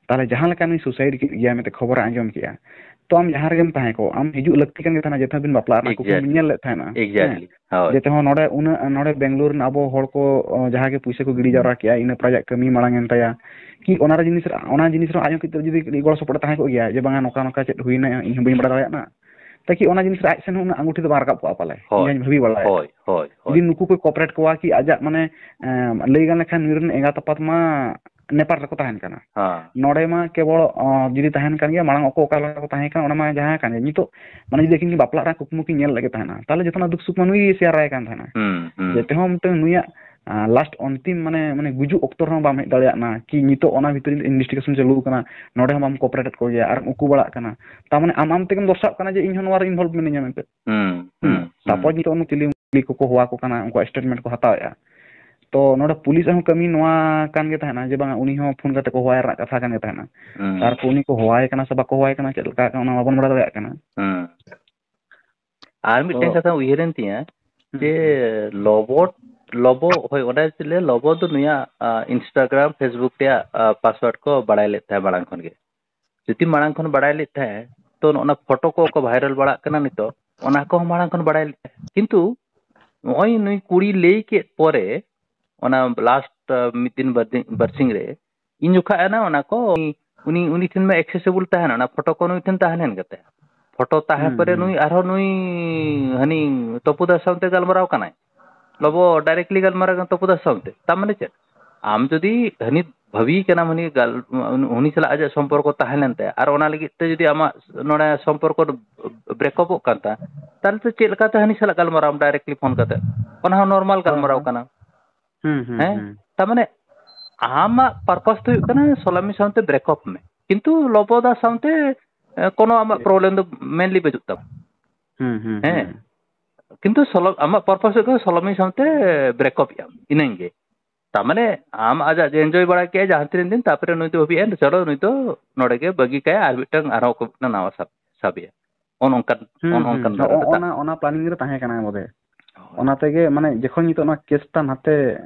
ᱛᱟᱦᱚᱞᱮ ᱡᱟᱦᱟᱸ ᱞᱮᱠᱟ ᱱᱩᱭ suicide ᱠᱮᱫ ᱜᱮᱭᱟ ᱢᱮᱱᱛᱮ ᱠᱷᱚᱵᱚᱨᱮ ᱟᱸᱡᱚᱢ ᱠᱮᱜᱼᱟ, ᱛᱚ ᱟᱢ ᱡᱟᱦᱟᱸ ᱨᱮᱜᱮᱢ ᱛᱟᱦᱮᱸ ᱠᱚᱜ, ᱟᱢ ᱦᱤᱡᱩᱜ ᱞᱟᱹᱠᱛᱤ ᱠᱟᱱ ᱜᱮ ᱛᱟᱦᱮᱱᱟ, ᱡᱮ ᱛᱟᱦᱮᱸ ᱵᱤᱱ ᱵᱟᱯᱞᱟᱜ ᱨᱮᱱᱟᱜ ᱠᱩᱠᱢᱩ ᱵᱤᱱ Exactly. ᱧᱮᱞ ᱞᱮᱫ ᱛᱟᱦᱮᱱᱟ᱾ ᱦᱮᱸ᱾ Exactly. ᱦᱳᱭ᱾ ᱡᱮ ᱛᱮᱦᱚᱸ ᱱᱚᱰᱮ ᱩᱱᱟᱹᱜ, ᱱᱚᱰᱮ ᱵᱮᱝᱜᱟᱞᱳᱨ ᱨᱮᱱ ᱟᱵᱚ ᱦᱚᱲ ᱠᱚ, ᱚ, ᱡᱟᱦᱟᱸ ᱜᱮ ᱯᱩᱭᱥᱟᱹ ᱠᱚ ᱜᱤᱰᱤ ᱡᱟᱣᱨᱟ ᱠᱮᱜᱼᱟ, ᱤᱱᱟᱹ ᱯᱨᱟᱭᱟᱜ ᱠᱟᱹᱢᱤ ᱢᱟᱲᱟᱝ ᱮᱱ ᱛᱟᱭᱟ, ᱠᱤ ᱚᱱᱟ ᱨᱮ ᱡᱤᱱᱤᱥ ᱨᱮ, ᱚᱱᱟ ᱡᱤᱱᱤᱥ ᱨᱮᱦᱚᱸ ᱟᱡ ᱦᱚᱸ ᱠᱟᱹᱴᱤᱡ ᱡᱩᱫᱤ ᱠᱟᱹᱴᱤᱡ ᱜᱚᱲᱚ ᱥᱚᱯᱚᱦᱚᱫ ᱮ ᱛᱟᱦᱮᱸ ᱠᱚᱜ ᱜᱮᱭᱟ, ᱡᱮ ᱵᱟᱝᱟ ᱱᱚᱝᱠᱟ ᱱᱚᱝᱠᱟ ᱪᱮᱫ ᱦᱩᱭᱱᱟ, ᱤᱧ ᱦᱚᱸ ᱵᱟᱹᱧ ᱵᱟᱲᱟᱭ ᱫᱟᱲᱮᱭᱟᱜ ᱠᱟᱱᱟ, ᱛᱟᱠᱤ ᱚᱱᱟ ᱡᱤᱱᱤᱥ ᱨᱮ ᱟᱡ ᱥᱮᱱ ᱦᱚᱸ ᱩᱱᱟᱹᱜ ᱟᱸᱜᱩᱴᱷᱤ ᱫᱚ ᱵᱟᱝ ᱨᱟᱠᱟᱵ ᱠᱚᱜᱼᱟ ᱯᱟᱞᱮ, ᱦᱳᱭ, ᱤᱧ ᱦᱚᱸᱧ ᱵᱷᱟᱹᱵᱤ ᱵᱟᱲᱟᱭᱟ᱾ ᱦᱳᱭ, ᱦᱳᱭ, ᱦᱳᱭ᱾ ᱡᱩᱫᱤ ᱱᱩᱠᱩ ᱠᱚ cooperate ᱠᱚᱣᱟ ᱠᱤ ᱟᱡᱟᱜ ᱢᱟᱱᱮ, ᱮᱸ, ᱞᱟᱹᱭ ᱜᱟᱱ ᱞᱮᱠᱷᱟᱱ ᱱᱩᱭ ᱨᱮᱱ ᱮᱸᱜᱟᱛ ᱟᱯᱟᱛ ᱢᱟ ᱱᱮᱯᱟᱞ ᱨᱮᱠᱚ ᱛᱟᱦᱮᱱ ᱠᱟᱱᱟ᱾ ᱦᱮᱸ᱾ ᱱᱚᱰᱮ ᱢᱟ ᱠᱮᱵᱚᱞ, ᱚ, ᱡᱩᱫᱤ ᱛᱟᱦᱮᱱ ᱠᱟᱱ ᱜᱮᱭᱟ, ᱢᱟᱲᱟᱝ ᱚᱠᱚ ᱚᱠᱟ ᱞᱮᱠᱟ ᱠᱚ ᱛᱟᱦᱮᱸ ᱠᱟᱱᱟ, ᱚᱱᱟ ᱢᱟ ᱡᱟᱦᱟᱸ ᱠᱟᱱ ᱜᱮ᱾ ᱱᱤᱛᱚᱜ ᱢᱟᱱᱮ ᱡᱩᱫᱤ ᱟᱹᱠᱤᱱ ᱜᱮ ᱵᱟᱯᱞᱟᱜ ᱨᱮᱱᱟᱜ ᱠᱩᱠᱢᱩ ᱠᱤᱱ ᱧᱮᱞ ᱞᱮᱫ ᱜᱮ ᱛᱟᱦᱮᱱᱟ, ᱛᱟᱦᱚᱞᱮ ᱡᱚᱛᱚᱱᱟᱜ ᱫᱩᱠ ᱥᱩᱠ ᱢᱟ ᱱᱩᱭ ᱜᱮ share ᱟᱭ ᱠᱟᱱ ᱛᱟᱦᱮᱱᱟ᱾ ᱦᱩᱸ, ᱦᱩᱸ᱾ ᱡᱮᱛᱮ ᱦᱚᱸ ᱢᱤᱫᱴᱟᱝ ᱱᱩᱭᱟᱜ, ᱟ, last ᱚᱱᱛᱤᱢ ᱢᱟᱱᱮ, ᱢᱟᱱᱮ ᱜᱩᱡᱩᱜ ᱚᱠᱛᱚ ᱨᱮᱦᱚᱸ ᱵᱟᱢ ᱦᱮᱡ ᱫᱟᱲᱮᱭᱟᱜ ᱠᱟᱱᱟ ᱠᱤ ᱱᱤᱛᱚᱜ ᱚᱱᱟ ᱵᱷᱤᱛᱨᱤ ᱤᱱᱵᱷᱮᱥᱴᱤᱜᱮᱥᱚᱱ ᱪᱟᱹᱞᱩ ᱟᱠᱟᱱᱟ, ᱱᱚᱰᱮ ᱦᱚᱸ ᱵᱟᱢ cooperate ᱠᱚ ᱜᱮᱭᱟ ᱟᱨ ᱩᱠᱩ ᱵᱟᱲᱟᱜ ᱠᱟᱱᱟ᱾ ᱛᱟᱨ ᱢᱟᱱᱮ ᱟᱢ ᱟᱢ ᱛᱮᱜᱮᱢ ᱫᱚᱨᱥᱟᱜ ᱠᱟᱱᱟ ᱡᱮ ᱤᱧ ᱦᱚᱸ ᱱᱚᱣᱟ ᱨᱮ involve ᱢᱤᱱᱟᱹᱧᱟ ᱢᱮᱱᱛᱮ᱾ ᱦᱩᱸ, ᱦᱩᱸ, ᱦᱩᱸ᱾ ᱛᱟᱨᱯᱚᱨ ᱱᱤᱛᱚᱜ ᱩᱱᱠᱩ ᱠᱩᱞᱤ, ᱠᱩᱞᱤ ᱠᱚᱠᱚ ᱦᱚᱦᱚ ᱟᱠᱚ ᱠᱟᱱᱟ, ᱩᱱᱠᱩᱣᱟᱜ statement ᱠᱚ ᱦᱟᱛᱟᱣᱮᱫᱼᱟ᱾ ᱛᱚ ᱱᱚᱰᱮ ᱯᱩᱞᱤᱥᱟᱜ ᱦᱚᱸ ᱠᱟᱹᱢᱤ ᱱᱚᱣᱟ ᱠᱟᱱ ᱜᱮ ᱛᱟᱦᱮᱱᱟ ᱡᱮ ᱵᱟᱝᱟ ᱩᱱᱤ ᱦᱚᱸ ᱯᱷᱳᱱ ᱠᱟᱛᱮ ᱠᱚ ᱦᱚᱦᱚᱣᱟᱭ ᱨᱮᱱᱟᱜ ᱠᱟᱛᱷᱟ ᱠᱟᱱ ᱜᱮ ᱛᱟᱦᱮᱱᱟ᱾ ᱦᱩᱸ᱾ ᱛᱟᱨᱯᱚᱨ ᱩᱱᱤ ᱠᱚ ᱦᱚᱦᱚᱣᱟᱭ ᱠᱟᱱᱟ ᱥᱮ ᱵᱟᱠᱚ ᱦᱚᱦᱚᱣᱟᱭ ᱠᱟᱱᱟ, ᱪᱮᱫ ᱞᱮᱠᱟ ᱚᱱᱟ ᱢᱟ ᱵᱟᱵᱚᱱ ᱵᱟᱲᱟᱭ ᱫᱟᱲᱮᱭᱟᱜ ᱠᱟᱱᱟ᱾ ᱦᱩᱸ᱾ ᱟᱨ ᱢᱤᱫᱴᱮᱱ ᱛᱚ ᱠᱟᱛᱷᱟ ᱩᱭᱦᱟᱹᱨᱮᱱ ᱛᱤᱧᱟᱹ ᱦᱩᱸ, ᱡᱮ ᱦᱩᱸ᱾ ᱞᱚᱵᱚ, ᱞᱚᱵᱚ, ᱦᱳᱭ, ᱚᱸᱰᱮ ᱪᱮᱫ ᱞᱟᱹᱭᱟ, ᱞᱚᱵᱚ ᱫᱚ ᱱᱩᱭᱟᱜ, ᱟ, Instagram, Facebook ᱨᱮᱭᱟᱜ, ᱟ, password ᱠᱚ ᱵᱟᱲᱟᱭ ᱞᱮᱫ ᱛᱟᱦᱮᱸᱫ ᱢᱟᱲᱟᱝ ᱠᱷᱚᱱ ᱜᱮ᱾ ᱡᱩᱫᱤ ᱢᱟᱲᱟᱝ ᱠᱷᱚᱱ ᱵᱟᱲᱟᱭ ᱞᱮᱫ ᱛᱟᱦᱮᱸᱫ, ᱛᱚ ᱱᱚᱜᱼᱚ ᱱᱟ ᱯᱷᱳᱴᱳ ᱠᱚ ᱠᱚ viral ᱵᱟᱲᱟᱜ ᱠᱟᱱᱟ ᱱᱤᱛᱚᱜ, ᱚᱱᱟ ᱠᱚᱦᱚᱸ ᱢᱟᱲᱟᱝ ᱠᱷᱚᱱ ᱵᱟᱲᱟᱭ ᱞᱮᱫ ᱛᱟᱦᱮᱸᱫ᱾ ᱠᱤᱱᱛᱩ ᱱᱚᱜᱼᱚᱭ ᱱᱩᱭ ᱠᱩᱲᱤ ᱞᱟᱹᱭ ᱠᱮᱫ ᱯᱚᱨᱮ, ᱚᱱᱟ last, ᱟ, ᱢᱤᱫ ᱫᱤᱱ ᱵᱟᱨ ᱫᱤᱱ, ᱵᱟᱨᱥᱤᱧ ᱨᱮ, ᱤᱧ ᱡᱚᱠᱷᱟ ᱮᱱᱟ ᱚᱱᱟ ᱠᱚ, ᱩᱱᱤ, ᱩᱱᱤ ᱴᱷᱮᱱ ᱢᱟ accessible ᱛᱟᱦᱮᱱᱟ, ᱚᱱᱟ ᱯᱷᱳᱴᱳ ᱠᱚ ᱱᱩᱭ ᱴᱷᱮᱱ ᱛᱟᱦᱮᱸ ᱞᱮᱱ ᱜᱮ ᱛᱟᱦᱮᱸᱫ᱾ ᱯᱷᱳᱴᱳ ᱛᱟᱦᱮᱸ ᱦᱩᱸ, ᱯᱚᱨᱮ ᱦᱩᱸ᱾ ᱱᱩᱭ ᱟᱨᱦᱚᱸ ᱱᱩᱭ ᱦᱟᱹᱱᱤ ᱛᱚᱯᱩᱫᱟ ᱥᱟᱶᱛᱮ ᱜᱟᱞᱢᱟᱨᱟᱣ ᱠᱟᱱᱟᱭ, ᱞᱚᱵᱚ ᱰᱟᱭᱨᱮᱠᱴᱞᱤ ᱜᱟᱞᱢᱟᱨᱟᱣ ᱠᱟᱱᱟ ᱛᱚᱯᱩᱫᱟ ᱥᱟᱶᱛᱮ᱾ ᱛᱟᱨ ᱢᱟᱱᱮ ᱪᱮᱫ? ᱟᱢ ᱡᱩᱫᱤ ᱦᱟᱹᱱᱤ ᱵᱷᱟᱹᱵᱤ ᱠᱟᱱᱟᱢ, ᱦᱟᱹᱱᱤ ᱜᱟᱞ-, ᱩᱱᱤ ᱥᱟᱞᱟᱜ ᱟᱡᱟᱜ ᱥᱚᱢᱯᱚᱨᱠᱚ ᱛᱟᱦᱮᱸ ᱞᱮᱱ ᱛᱟᱭᱟ, ᱟᱨ ᱚᱱᱟ ᱞᱟᱹᱜᱤᱫ ᱛᱮ ᱡᱩᱫᱤ ᱟᱢᱟᱜ ᱱᱚᱰᱮ ᱥᱚᱢᱯᱚᱨᱠᱚ ᱵᱨᱮᱠᱚᱯᱚᱜ ᱠᱟᱱ ᱛᱟᱢ, ᱛᱟᱦᱚᱞᱮ ᱛᱚ ᱪᱮᱫ ᱞᱮᱠᱟᱛᱮ ᱦᱟᱹᱱᱤ ᱥᱟᱞᱟᱜ ᱜᱟᱞᱢᱟᱨᱟᱣ ᱟᱢ ᱰᱟᱭᱨᱮᱠᱴᱞᱤ ᱯᱷᱳᱱ ᱠᱟᱛᱮ? ᱚᱱᱟ ᱦᱚᱸ ᱱᱚᱨᱢᱟᱞ ᱦᱳᱭ, ᱜᱟᱞᱢᱟᱨᱟᱣ ᱦᱳᱭ᱾ ᱠᱟᱱᱟ᱾ ᱦᱩᱸ, ᱦᱩᱸ, ᱦᱮᱸ? ᱦᱩᱸ᱾ ᱛᱟᱨ ᱢᱟᱱᱮ ᱟᱢᱟᱜ ᱯᱟᱨᱯᱟᱥ ᱫᱚ ᱦᱩᱭᱩᱜ ᱠᱟᱱᱟ ᱥᱚᱞᱟᱢᱤ ᱥᱟᱶᱛᱮ ᱵᱨᱮᱠᱚᱯ ᱢᱮ, ᱠᱤᱱᱛᱩ ᱞᱚᱵᱚᱫᱟ ᱥᱟᱶᱛᱮ, ᱮ, ᱠᱳᱱᱳ ᱟᱢᱟᱜ ᱪᱮᱫ? ᱯᱨᱚᱵᱞᱮᱢ ᱫᱚ ᱢᱮᱱᱞᱤ ᱵᱟᱹᱪᱩᱜ ᱛᱟᱢᱟ᱾ ᱦᱩᱸ, ᱦᱩᱸ, ᱦᱮᱸ᱾ ᱦᱩᱸ᱾ ᱠᱤᱱᱛᱩ ᱥᱚᱞᱚ-, ᱟᱢᱟᱜ ᱯᱟᱨᱯᱟᱥ ᱦᱩᱭᱩᱜ ᱠᱟᱱᱟ ᱥᱚᱞᱚᱢᱤ ᱥᱟᱶᱛᱮ ᱵᱨᱮᱠᱚᱯ ᱮᱜ ᱟᱢ, ᱤᱱᱟᱹᱝ ᱜᱮ᱾ ᱛᱟᱨ ᱢᱟᱱᱮ ᱟᱢ ᱟᱡᱟᱜ ᱡᱮ ᱮᱱᱡᱚᱭ ᱵᱟᱲᱟ ᱠᱮᱜᱼᱟᱭ ᱡᱟᱦᱟᱸ ᱛᱤᱱᱟᱹᱜ ᱫᱤᱱ, ᱛᱟᱨᱯᱚᱨᱮ ᱱᱩᱭ ᱫᱚ ᱵᱷᱟᱹᱵᱤᱭᱮᱫᱼᱟᱭ, ᱪᱚᱞᱚ ᱱᱩᱭ ᱫᱚ ᱱᱚᱰᱮ ᱜᱮ ᱵᱟᱹᱜᱤ ᱠᱟᱭᱟ, ᱟᱨ ᱢᱤᱫᱴᱟᱝ ᱟᱨᱦᱚᱸ ᱚᱠᱚᱭ ᱢᱤᱫᱴᱟᱝ ᱱᱟᱣᱟ ᱥᱟᱵ, ᱥᱟᱵᱮᱭᱟ᱾ ᱚᱱ ᱚᱱᱠᱟᱱ, ᱦᱩᱸ, ᱚᱱ ᱦᱩᱸ᱾ ᱚᱱᱠᱟᱱ ᱫᱷᱟᱨᱟ ᱦᱚᱸᱜᱼᱚ ᱨᱮ ᱫᱟᱜ᱾ ᱚᱱᱟ, ᱚᱱᱟ ᱯᱞᱟᱱᱤᱝ ᱨᱮ ᱛᱟᱦᱮᱸ ᱠᱟᱱᱟ ᱵᱚᱞᱮ᱾ ᱦᱳᱭ᱾ ᱚᱱᱟ ᱛᱮᱜᱮ ᱢᱟᱱᱮ ᱡᱚᱠᱷᱚᱱ ᱱᱤᱛᱚᱜ ᱱᱚᱣᱟ ᱠᱮᱥ ᱴᱟ ᱱᱟᱛᱮ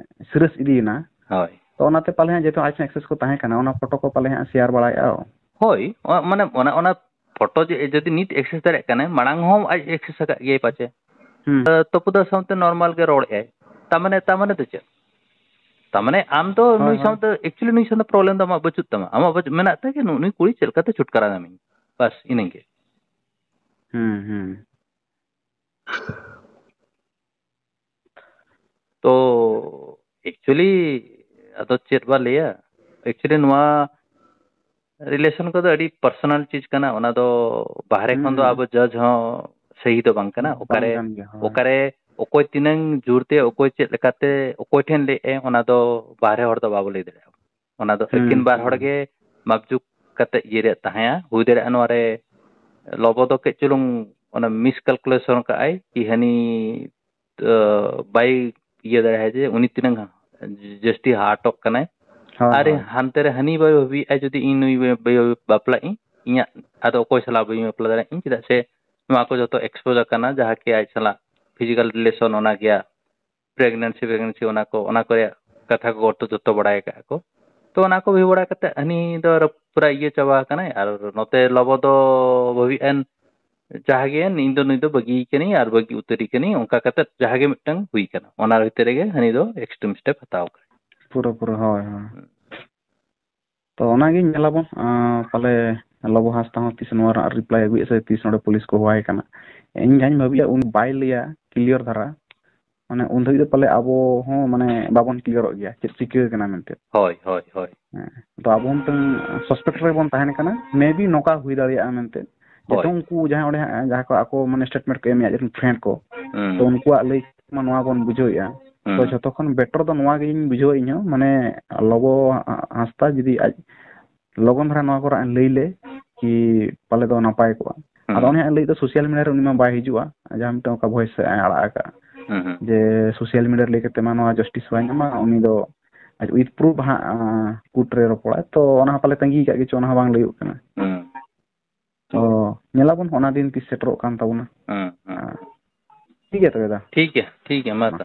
ᱥᱤᱨᱤᱭᱟᱥ ᱤᱫᱤᱭᱮᱱᱟ, ᱦᱳᱭ᱾ ᱛᱚ ᱚᱱᱟᱛᱮ ᱯᱟᱞᱮ ᱦᱟᱸᱜ ᱡᱮᱦᱮᱛᱩ ᱟᱡ ᱴᱷᱮᱱ ᱮᱠᱥᱮᱥ ᱠᱚ ᱛᱟᱦᱮᱸ ᱠᱟᱱᱟ, ᱚᱱᱟ ᱯᱷᱳᱴᱳ ᱠᱚ ᱯᱟᱞᱮ ᱦᱟᱸᱜ ᱥᱮᱭᱟᱨ ᱵᱟᱲᱟᱭᱮᱫᱼᱟ᱾ ᱦᱳᱭ, ᱚ-, ᱢᱟᱱᱮ ᱚᱱᱟ, ᱚᱱᱟ ᱯᱷᱳᱴᱳ ᱡᱮ ᱡᱩᱫᱤ ᱱᱤᱛ ᱮᱠᱥᱮᱥ ᱫᱟᱲᱮᱭᱟᱜ ᱠᱟᱱᱟᱭ, ᱢᱟᱲᱟᱝ ᱦᱚᱸ ᱟᱡ ᱮᱠᱥᱮᱥ ᱟᱠᱟᱫ ᱜᱮᱭᱟᱭ ᱯᱟᱪᱮ᱾ ᱦᱩᱸ᱾ ᱛᱚᱯᱩᱫᱟ ᱥᱟᱶᱛᱮ ᱱᱚᱨᱢᱟᱞ ᱜᱮ ᱨᱚᱲᱮᱫᱼᱟᱭ᱾ ᱛᱟᱨ ᱢᱟᱱᱮ, ᱛᱟᱨ ᱢᱟᱱᱮ ᱫᱚ ᱪᱮᱫ? ᱛᱟᱨ ᱢᱟᱱᱮ ᱟᱢ ᱫᱚ ᱦᱳᱭ, ᱱᱩᱭ ᱦᱳᱭ᱾ ᱥᱟᱶᱛᱮ, actually ᱱᱩᱭ ᱥᱟᱶᱛᱮ ᱯᱨᱚᱵᱞᱮᱢ ᱫᱚ ᱟᱢᱟᱜ ᱵᱟᱹᱪᱩᱜ ᱛᱟᱢᱟ᱾ ᱟᱢᱟᱜ ᱵᱟᱹᱪᱩᱜ, ᱢᱮᱱᱟᱜ ᱛᱟᱭ ᱜᱮ ᱱᱩ-, ᱱᱩᱭ ᱠᱩᱲᱤ ᱪᱮᱫ ᱞᱮᱠᱟᱛᱮ ᱪᱷᱩᱴᱠᱟᱨᱟ ᱧᱟᱢᱤᱧ᱾ ᱵᱟᱥ, ᱤᱱᱟᱹᱜᱮ᱾ ᱦᱩᱸ, ᱦᱩᱸ᱾ ᱛᱚ, actually, ᱟᱫᱚ ᱪᱮᱫ ᱵᱟ ᱞᱟᱹᱭᱟ? Actually, ᱱᱚᱣᱟ relation ᱠᱚᱫᱚ ᱟᱹᱰᱤ personal ᱪᱤᱡᱽ ᱠᱟᱱᱟ᱾ ᱚᱱᱟ ᱫᱚ ᱵᱟᱦᱨᱮ ᱠᱷᱚᱱ ᱫᱚ ᱦᱩᱸ᱾ ᱟᱵᱚ ᱡᱟᱡᱽ ᱦᱚᱸ ᱥᱟᱹᱦᱤ ᱫᱚ ᱵᱟᱝ ᱠᱟᱱᱟ᱾ ᱵᱟᱝ ᱚᱠᱟᱨᱮ, ᱠᱟᱱ ᱜᱮᱭᱟ, ᱦᱳᱭ᱾ ᱚᱠᱟᱨᱮ ᱚᱠᱚᱭ ᱛᱤᱱᱟᱹᱝ ᱡᱳᱨ ᱛᱮ, ᱚᱠᱚᱭ ᱪᱮᱫ ᱞᱮᱠᱟᱛᱮ, ᱚᱠᱚᱭ ᱴᱷᱮᱱ ᱞᱟᱹᱭ ᱮ, ᱚᱱᱟ ᱫᱚ ᱵᱟᱦᱨᱮ ᱦᱚᱲ ᱫᱚ ᱵᱟᱵᱚ ᱞᱟᱹᱭ ᱫᱟᱲᱮᱭᱟᱜᱼᱟ᱾ ᱚᱱᱟ ᱫᱚ ᱦᱩᱸ, ᱟᱹᱠᱤᱱ ᱵᱟᱨ ᱦᱩᱸ, ᱦᱚᱲ ᱦᱩᱸ᱾ ᱜᱮ ᱢᱟᱯᱡᱩᱠ ᱠᱟᱛᱮ ᱤᱭᱟᱹ ᱨᱮᱭᱟᱜ ᱛᱟᱦᱮᱸᱭᱟ᱾ ᱦᱩᱭ ᱫᱟᱲᱮᱭᱟᱜᱼᱟ ᱱᱚᱣᱟ ᱨᱮ ᱞᱚᱵᱚ ᱫᱚ ᱠᱟᱹᱡ ᱪᱩᱞᱩᱝ ᱚᱱᱟ miscalculation ᱠᱟᱜᱼᱟᱭ ᱠᱤ ᱦᱟᱹᱱᱤ, ᱟᱹ, ᱵᱟᱭ ᱤᱭᱟᱹ ᱫᱟᱲᱮᱭᱟᱜᱼᱟ ᱡᱮ ᱩᱱᱤ ᱛᱤᱱᱟᱹᱝ ᱡᱟᱹᱥᱛᱤ ᱦᱟᱨᱴᱚᱜ ᱠᱟᱱᱟᱭ᱾ ᱦᱳᱭ, ᱟᱨ ᱦᱳᱭ᱾ ᱦᱟᱱᱛᱮ ᱨᱮ ᱦᱟᱹᱱᱤ ᱵᱟᱭ ᱵᱷᱟᱹᱵᱤᱭᱮᱫᱼᱟ ᱡᱩᱫᱤ ᱤᱧ ᱱᱩᱭ ᱵᱟᱹᱭ, ᱵᱟᱹᱭ ᱵᱟᱯᱞᱟᱜ ᱤᱧ, ᱤᱧᱟᱹᱜ ᱟᱫᱚ ᱚᱠᱚᱭ ᱥᱟᱞᱟᱜ ᱵᱟᱹᱧ ᱵᱟᱯᱞᱟ ᱫᱟᱲᱮᱭᱟᱜᱼᱟ ᱤᱧ, ᱪᱮᱫᱟᱜ ᱥᱮ ᱱᱚᱣᱟ ᱠᱚ ᱡᱚᱛᱚ expose ᱟᱠᱟᱱᱟ, ᱡᱟᱦᱟᱸ ᱠᱤ ᱟᱡ ᱥᱟᱞᱟᱜ physical relation ᱚᱱᱟ ᱜᱮᱭᱟ᱾ pregnancy, pregnancy ᱚᱱᱟ ᱠᱚ, ᱚᱱᱟ ᱠᱚ ᱨᱮᱭᱟᱜ ᱠᱟᱛᱷᱟ ᱠᱚ ᱜᱚᱴᱟ ᱡᱚᱛᱚ ᱵᱟᱲᱟᱭ ᱟᱠᱟᱫᱼᱟ ᱠᱚ᱾ ᱛᱚ ᱚᱱᱟ ᱠᱚ ᱦᱩᱭ ᱵᱟᱲᱟ ᱠᱟᱛᱮ ᱦᱟᱹᱱᱤ ᱫᱚ ᱯᱩᱨᱟᱹ ᱤᱭᱟᱹ ᱪᱟᱵᱟ ᱟᱠᱟᱱᱟᱭ, ᱟᱨ ᱱᱚᱛᱮ ᱞᱚᱵᱚ ᱫᱚ ᱵᱷᱟᱹᱵᱤᱭᱮᱫᱼᱟᱭ ᱡᱟᱦᱟᱸ ᱜᱮ ᱤᱧ ᱫᱚ ᱱᱩᱭ ᱫᱚ ᱵᱟᱹᱜᱤ ᱠᱟᱹᱱᱟᱹᱧ ᱟᱨ ᱵᱟᱹᱜᱤ ᱩᱛᱟᱹᱨᱤ ᱠᱟᱹᱱᱟᱹᱧ, ᱚᱱᱠᱟ ᱠᱟᱛᱮ ᱡᱟᱦᱟᱸ ᱜᱮ ᱢᱤᱫᱴᱟᱝ ᱦᱩᱭ ᱠᱟᱱᱟ, ᱚᱱᱟ ᱵᱷᱤᱛᱤᱨ ᱨᱮᱜᱮ ᱦᱟᱹᱱᱤ ᱫᱚ extreme step ᱦᱟᱛᱟᱣ ᱠᱟᱱᱟᱭ᱾ ᱯᱩᱨᱟᱹ, ᱯᱩᱨᱟᱹ, ᱦᱳᱭ, ᱦᱳᱭ᱾ ᱦᱩᱸ᱾ ᱛᱚ ᱚᱱᱟᱜᱮ ᱧᱮᱞᱟᱵᱚᱱ, ᱟᱸ, ᱯᱟᱞᱮ ᱞᱚᱵᱚ ᱦᱟᱸᱥᱫᱟ ᱦᱚᱸ ᱛᱤᱥ ᱱᱚᱣᱟ ᱨᱮᱱᱟᱜ reply ᱟᱹᱜᱩᱭᱟ ᱥᱮ ᱛᱤᱥ ᱱᱚᱰᱮ ᱯᱩᱞᱤᱥ ᱠᱚ ᱦᱚᱦᱚᱣᱟᱭ ᱠᱟᱱᱟ᱾ ᱤᱧ ᱡᱟᱦᱟᱸᱧ ᱵᱷᱟᱹᱵᱤᱭᱟ, ᱩᱱᱤ ᱵᱟᱭ ᱞᱟᱹᱭᱟ clear ᱫᱷᱟᱨᱟ, ᱢᱟᱱᱮ ᱩᱱ ᱫᱷᱟᱹᱵᱤᱡ ᱫᱚ ᱯᱟᱞᱮ ᱟᱵᱚ ᱦᱚᱸ ᱢᱟᱱᱮ ᱵᱟᱵᱚᱱ clearᱚᱜ ᱜᱮᱭᱟ ᱪᱮᱫ ᱪᱤᱠᱟᱹ ᱠᱟᱱᱟ ᱢᱮᱱᱛᱮ᱾ ᱦᱳᱭ, ᱦᱳᱭ, ᱦᱳᱭ᱾ ᱦᱮᱸ, ᱛᱚ ᱟᱵᱚ ᱦᱚᱸ ᱢᱤᱫᱴᱟᱝ suspect ᱨᱮᱵᱚᱱ ᱛᱟᱦᱮᱱ ᱠᱟᱱᱟ, maybe ᱱᱚᱝᱠᱟ ᱦᱩᱭ ᱫᱟᱲᱮᱭᱟᱜᱼᱟ ᱢᱮᱱᱛᱮ᱾ ᱡᱚᱛᱚ ᱦᱳᱭ᱾ ᱩᱱᱠᱩ ᱡᱟᱦᱟᱸᱭ ᱚᱸᱰᱮ ᱦᱟᱸᱜ ᱡᱟᱦᱟᱸ ᱠᱚ ᱟᱠᱚ ᱢᱟᱱᱮ statement ᱠᱚ ᱮᱢᱮᱜᱼᱟ, ᱡᱮᱢᱚᱱ friend ᱠᱚ, ᱦᱩᱸ᱾ ᱛᱚ ᱩᱱᱠᱩᱣᱟᱜ ᱞᱟᱹᱭ ᱢᱟ ᱱᱚᱣᱟ ᱵᱚᱱ ᱵᱩᱡᱷᱟᱹᱣᱮᱜᱼᱟ᱾ ᱦᱩᱸ᱾ ᱛᱚ ᱡᱷᱚᱛᱚ ᱠᱷᱚᱱ better ᱫᱚ ᱱᱚᱣᱟ ᱜᱮᱧ ᱵᱩᱡᱷᱟᱹᱣᱟ ᱤᱧ ᱦᱚᱸ, ᱢᱟᱱᱮ ᱞᱚᱵᱚ ᱦᱟᱸᱥᱫᱟ ᱡᱩᱫᱤ ᱟᱡ ᱞᱚᱜᱚᱱ ᱫᱷᱟᱨᱟ ᱱᱚᱣᱟ ᱠᱚᱨᱮ ᱞᱟᱹᱭ ᱞᱮ ᱠᱤ ᱯᱟᱞᱮ ᱫᱚ ᱱᱟᱯᱟᱭ ᱠᱚᱜᱼᱟ᱾ ᱦᱩᱸ᱾ ᱟᱫᱚ ᱚᱱᱮ ᱦᱟᱸᱜ ᱞᱟᱹᱭ ᱫᱚ social media ᱨᱮ ᱩᱱᱤ ᱢᱟ ᱵᱟᱭ ᱦᱤᱡᱩᱜᱼᱟ, ᱡᱟᱦᱟᱸ ᱢᱤᱫᱴᱟᱝ ᱚᱱᱠᱟ voice ᱮ ᱟᱲᱟᱜ ᱟᱠᱟᱫᱼᱟ ᱦᱩᱸ, ᱦᱩᱸ᱾ ᱡᱮ social media ᱨᱮ ᱞᱟᱹᱭ ᱠᱟᱛᱮ ᱢᱟ ᱱᱚᱣᱟ justice ᱵᱟᱭ ᱧᱟᱢᱟ, ᱩᱱᱤ ᱫᱚ ᱟᱡ with proof ᱦᱟᱸᱜ, ᱟᱸ, court ᱨᱮ ᱨᱚᱯᱚᱲᱟᱭ᱾ ᱛᱚ ᱚᱱᱟ ᱦᱚᱸ ᱯᱟᱞᱮ ᱛᱟᱺᱜᱤ ᱟᱠᱟᱫ ᱜᱮᱪᱚ, ᱚᱱᱟ ᱦᱚᱸ ᱵᱟᱝ ᱞᱟᱹᱭᱚᱜ ᱠᱟᱱᱟ᱾ ᱦᱩᱸ᱾ ᱛᱚ ᱧᱮᱞᱟᱵᱚᱱ ᱚᱱᱟ ᱫᱤᱱ ᱛᱤᱥ ᱥᱮᱴᱮᱨᱚᱜ ᱠᱟᱱ ᱛᱟᱵᱚᱱᱟ᱾ ᱦᱩᱸ, ᱦᱩᱸ᱾ ᱟᱸ, ᱴᱷᱤᱠ ᱜᱮᱭᱟ ᱛᱚᱵᱮ ᱫᱟ᱾ ᱴᱷᱤᱠ ᱜᱮᱭᱟ, ᱴᱷᱤᱠ ᱜᱮᱭᱟ, ᱢᱟ ᱛᱚ᱾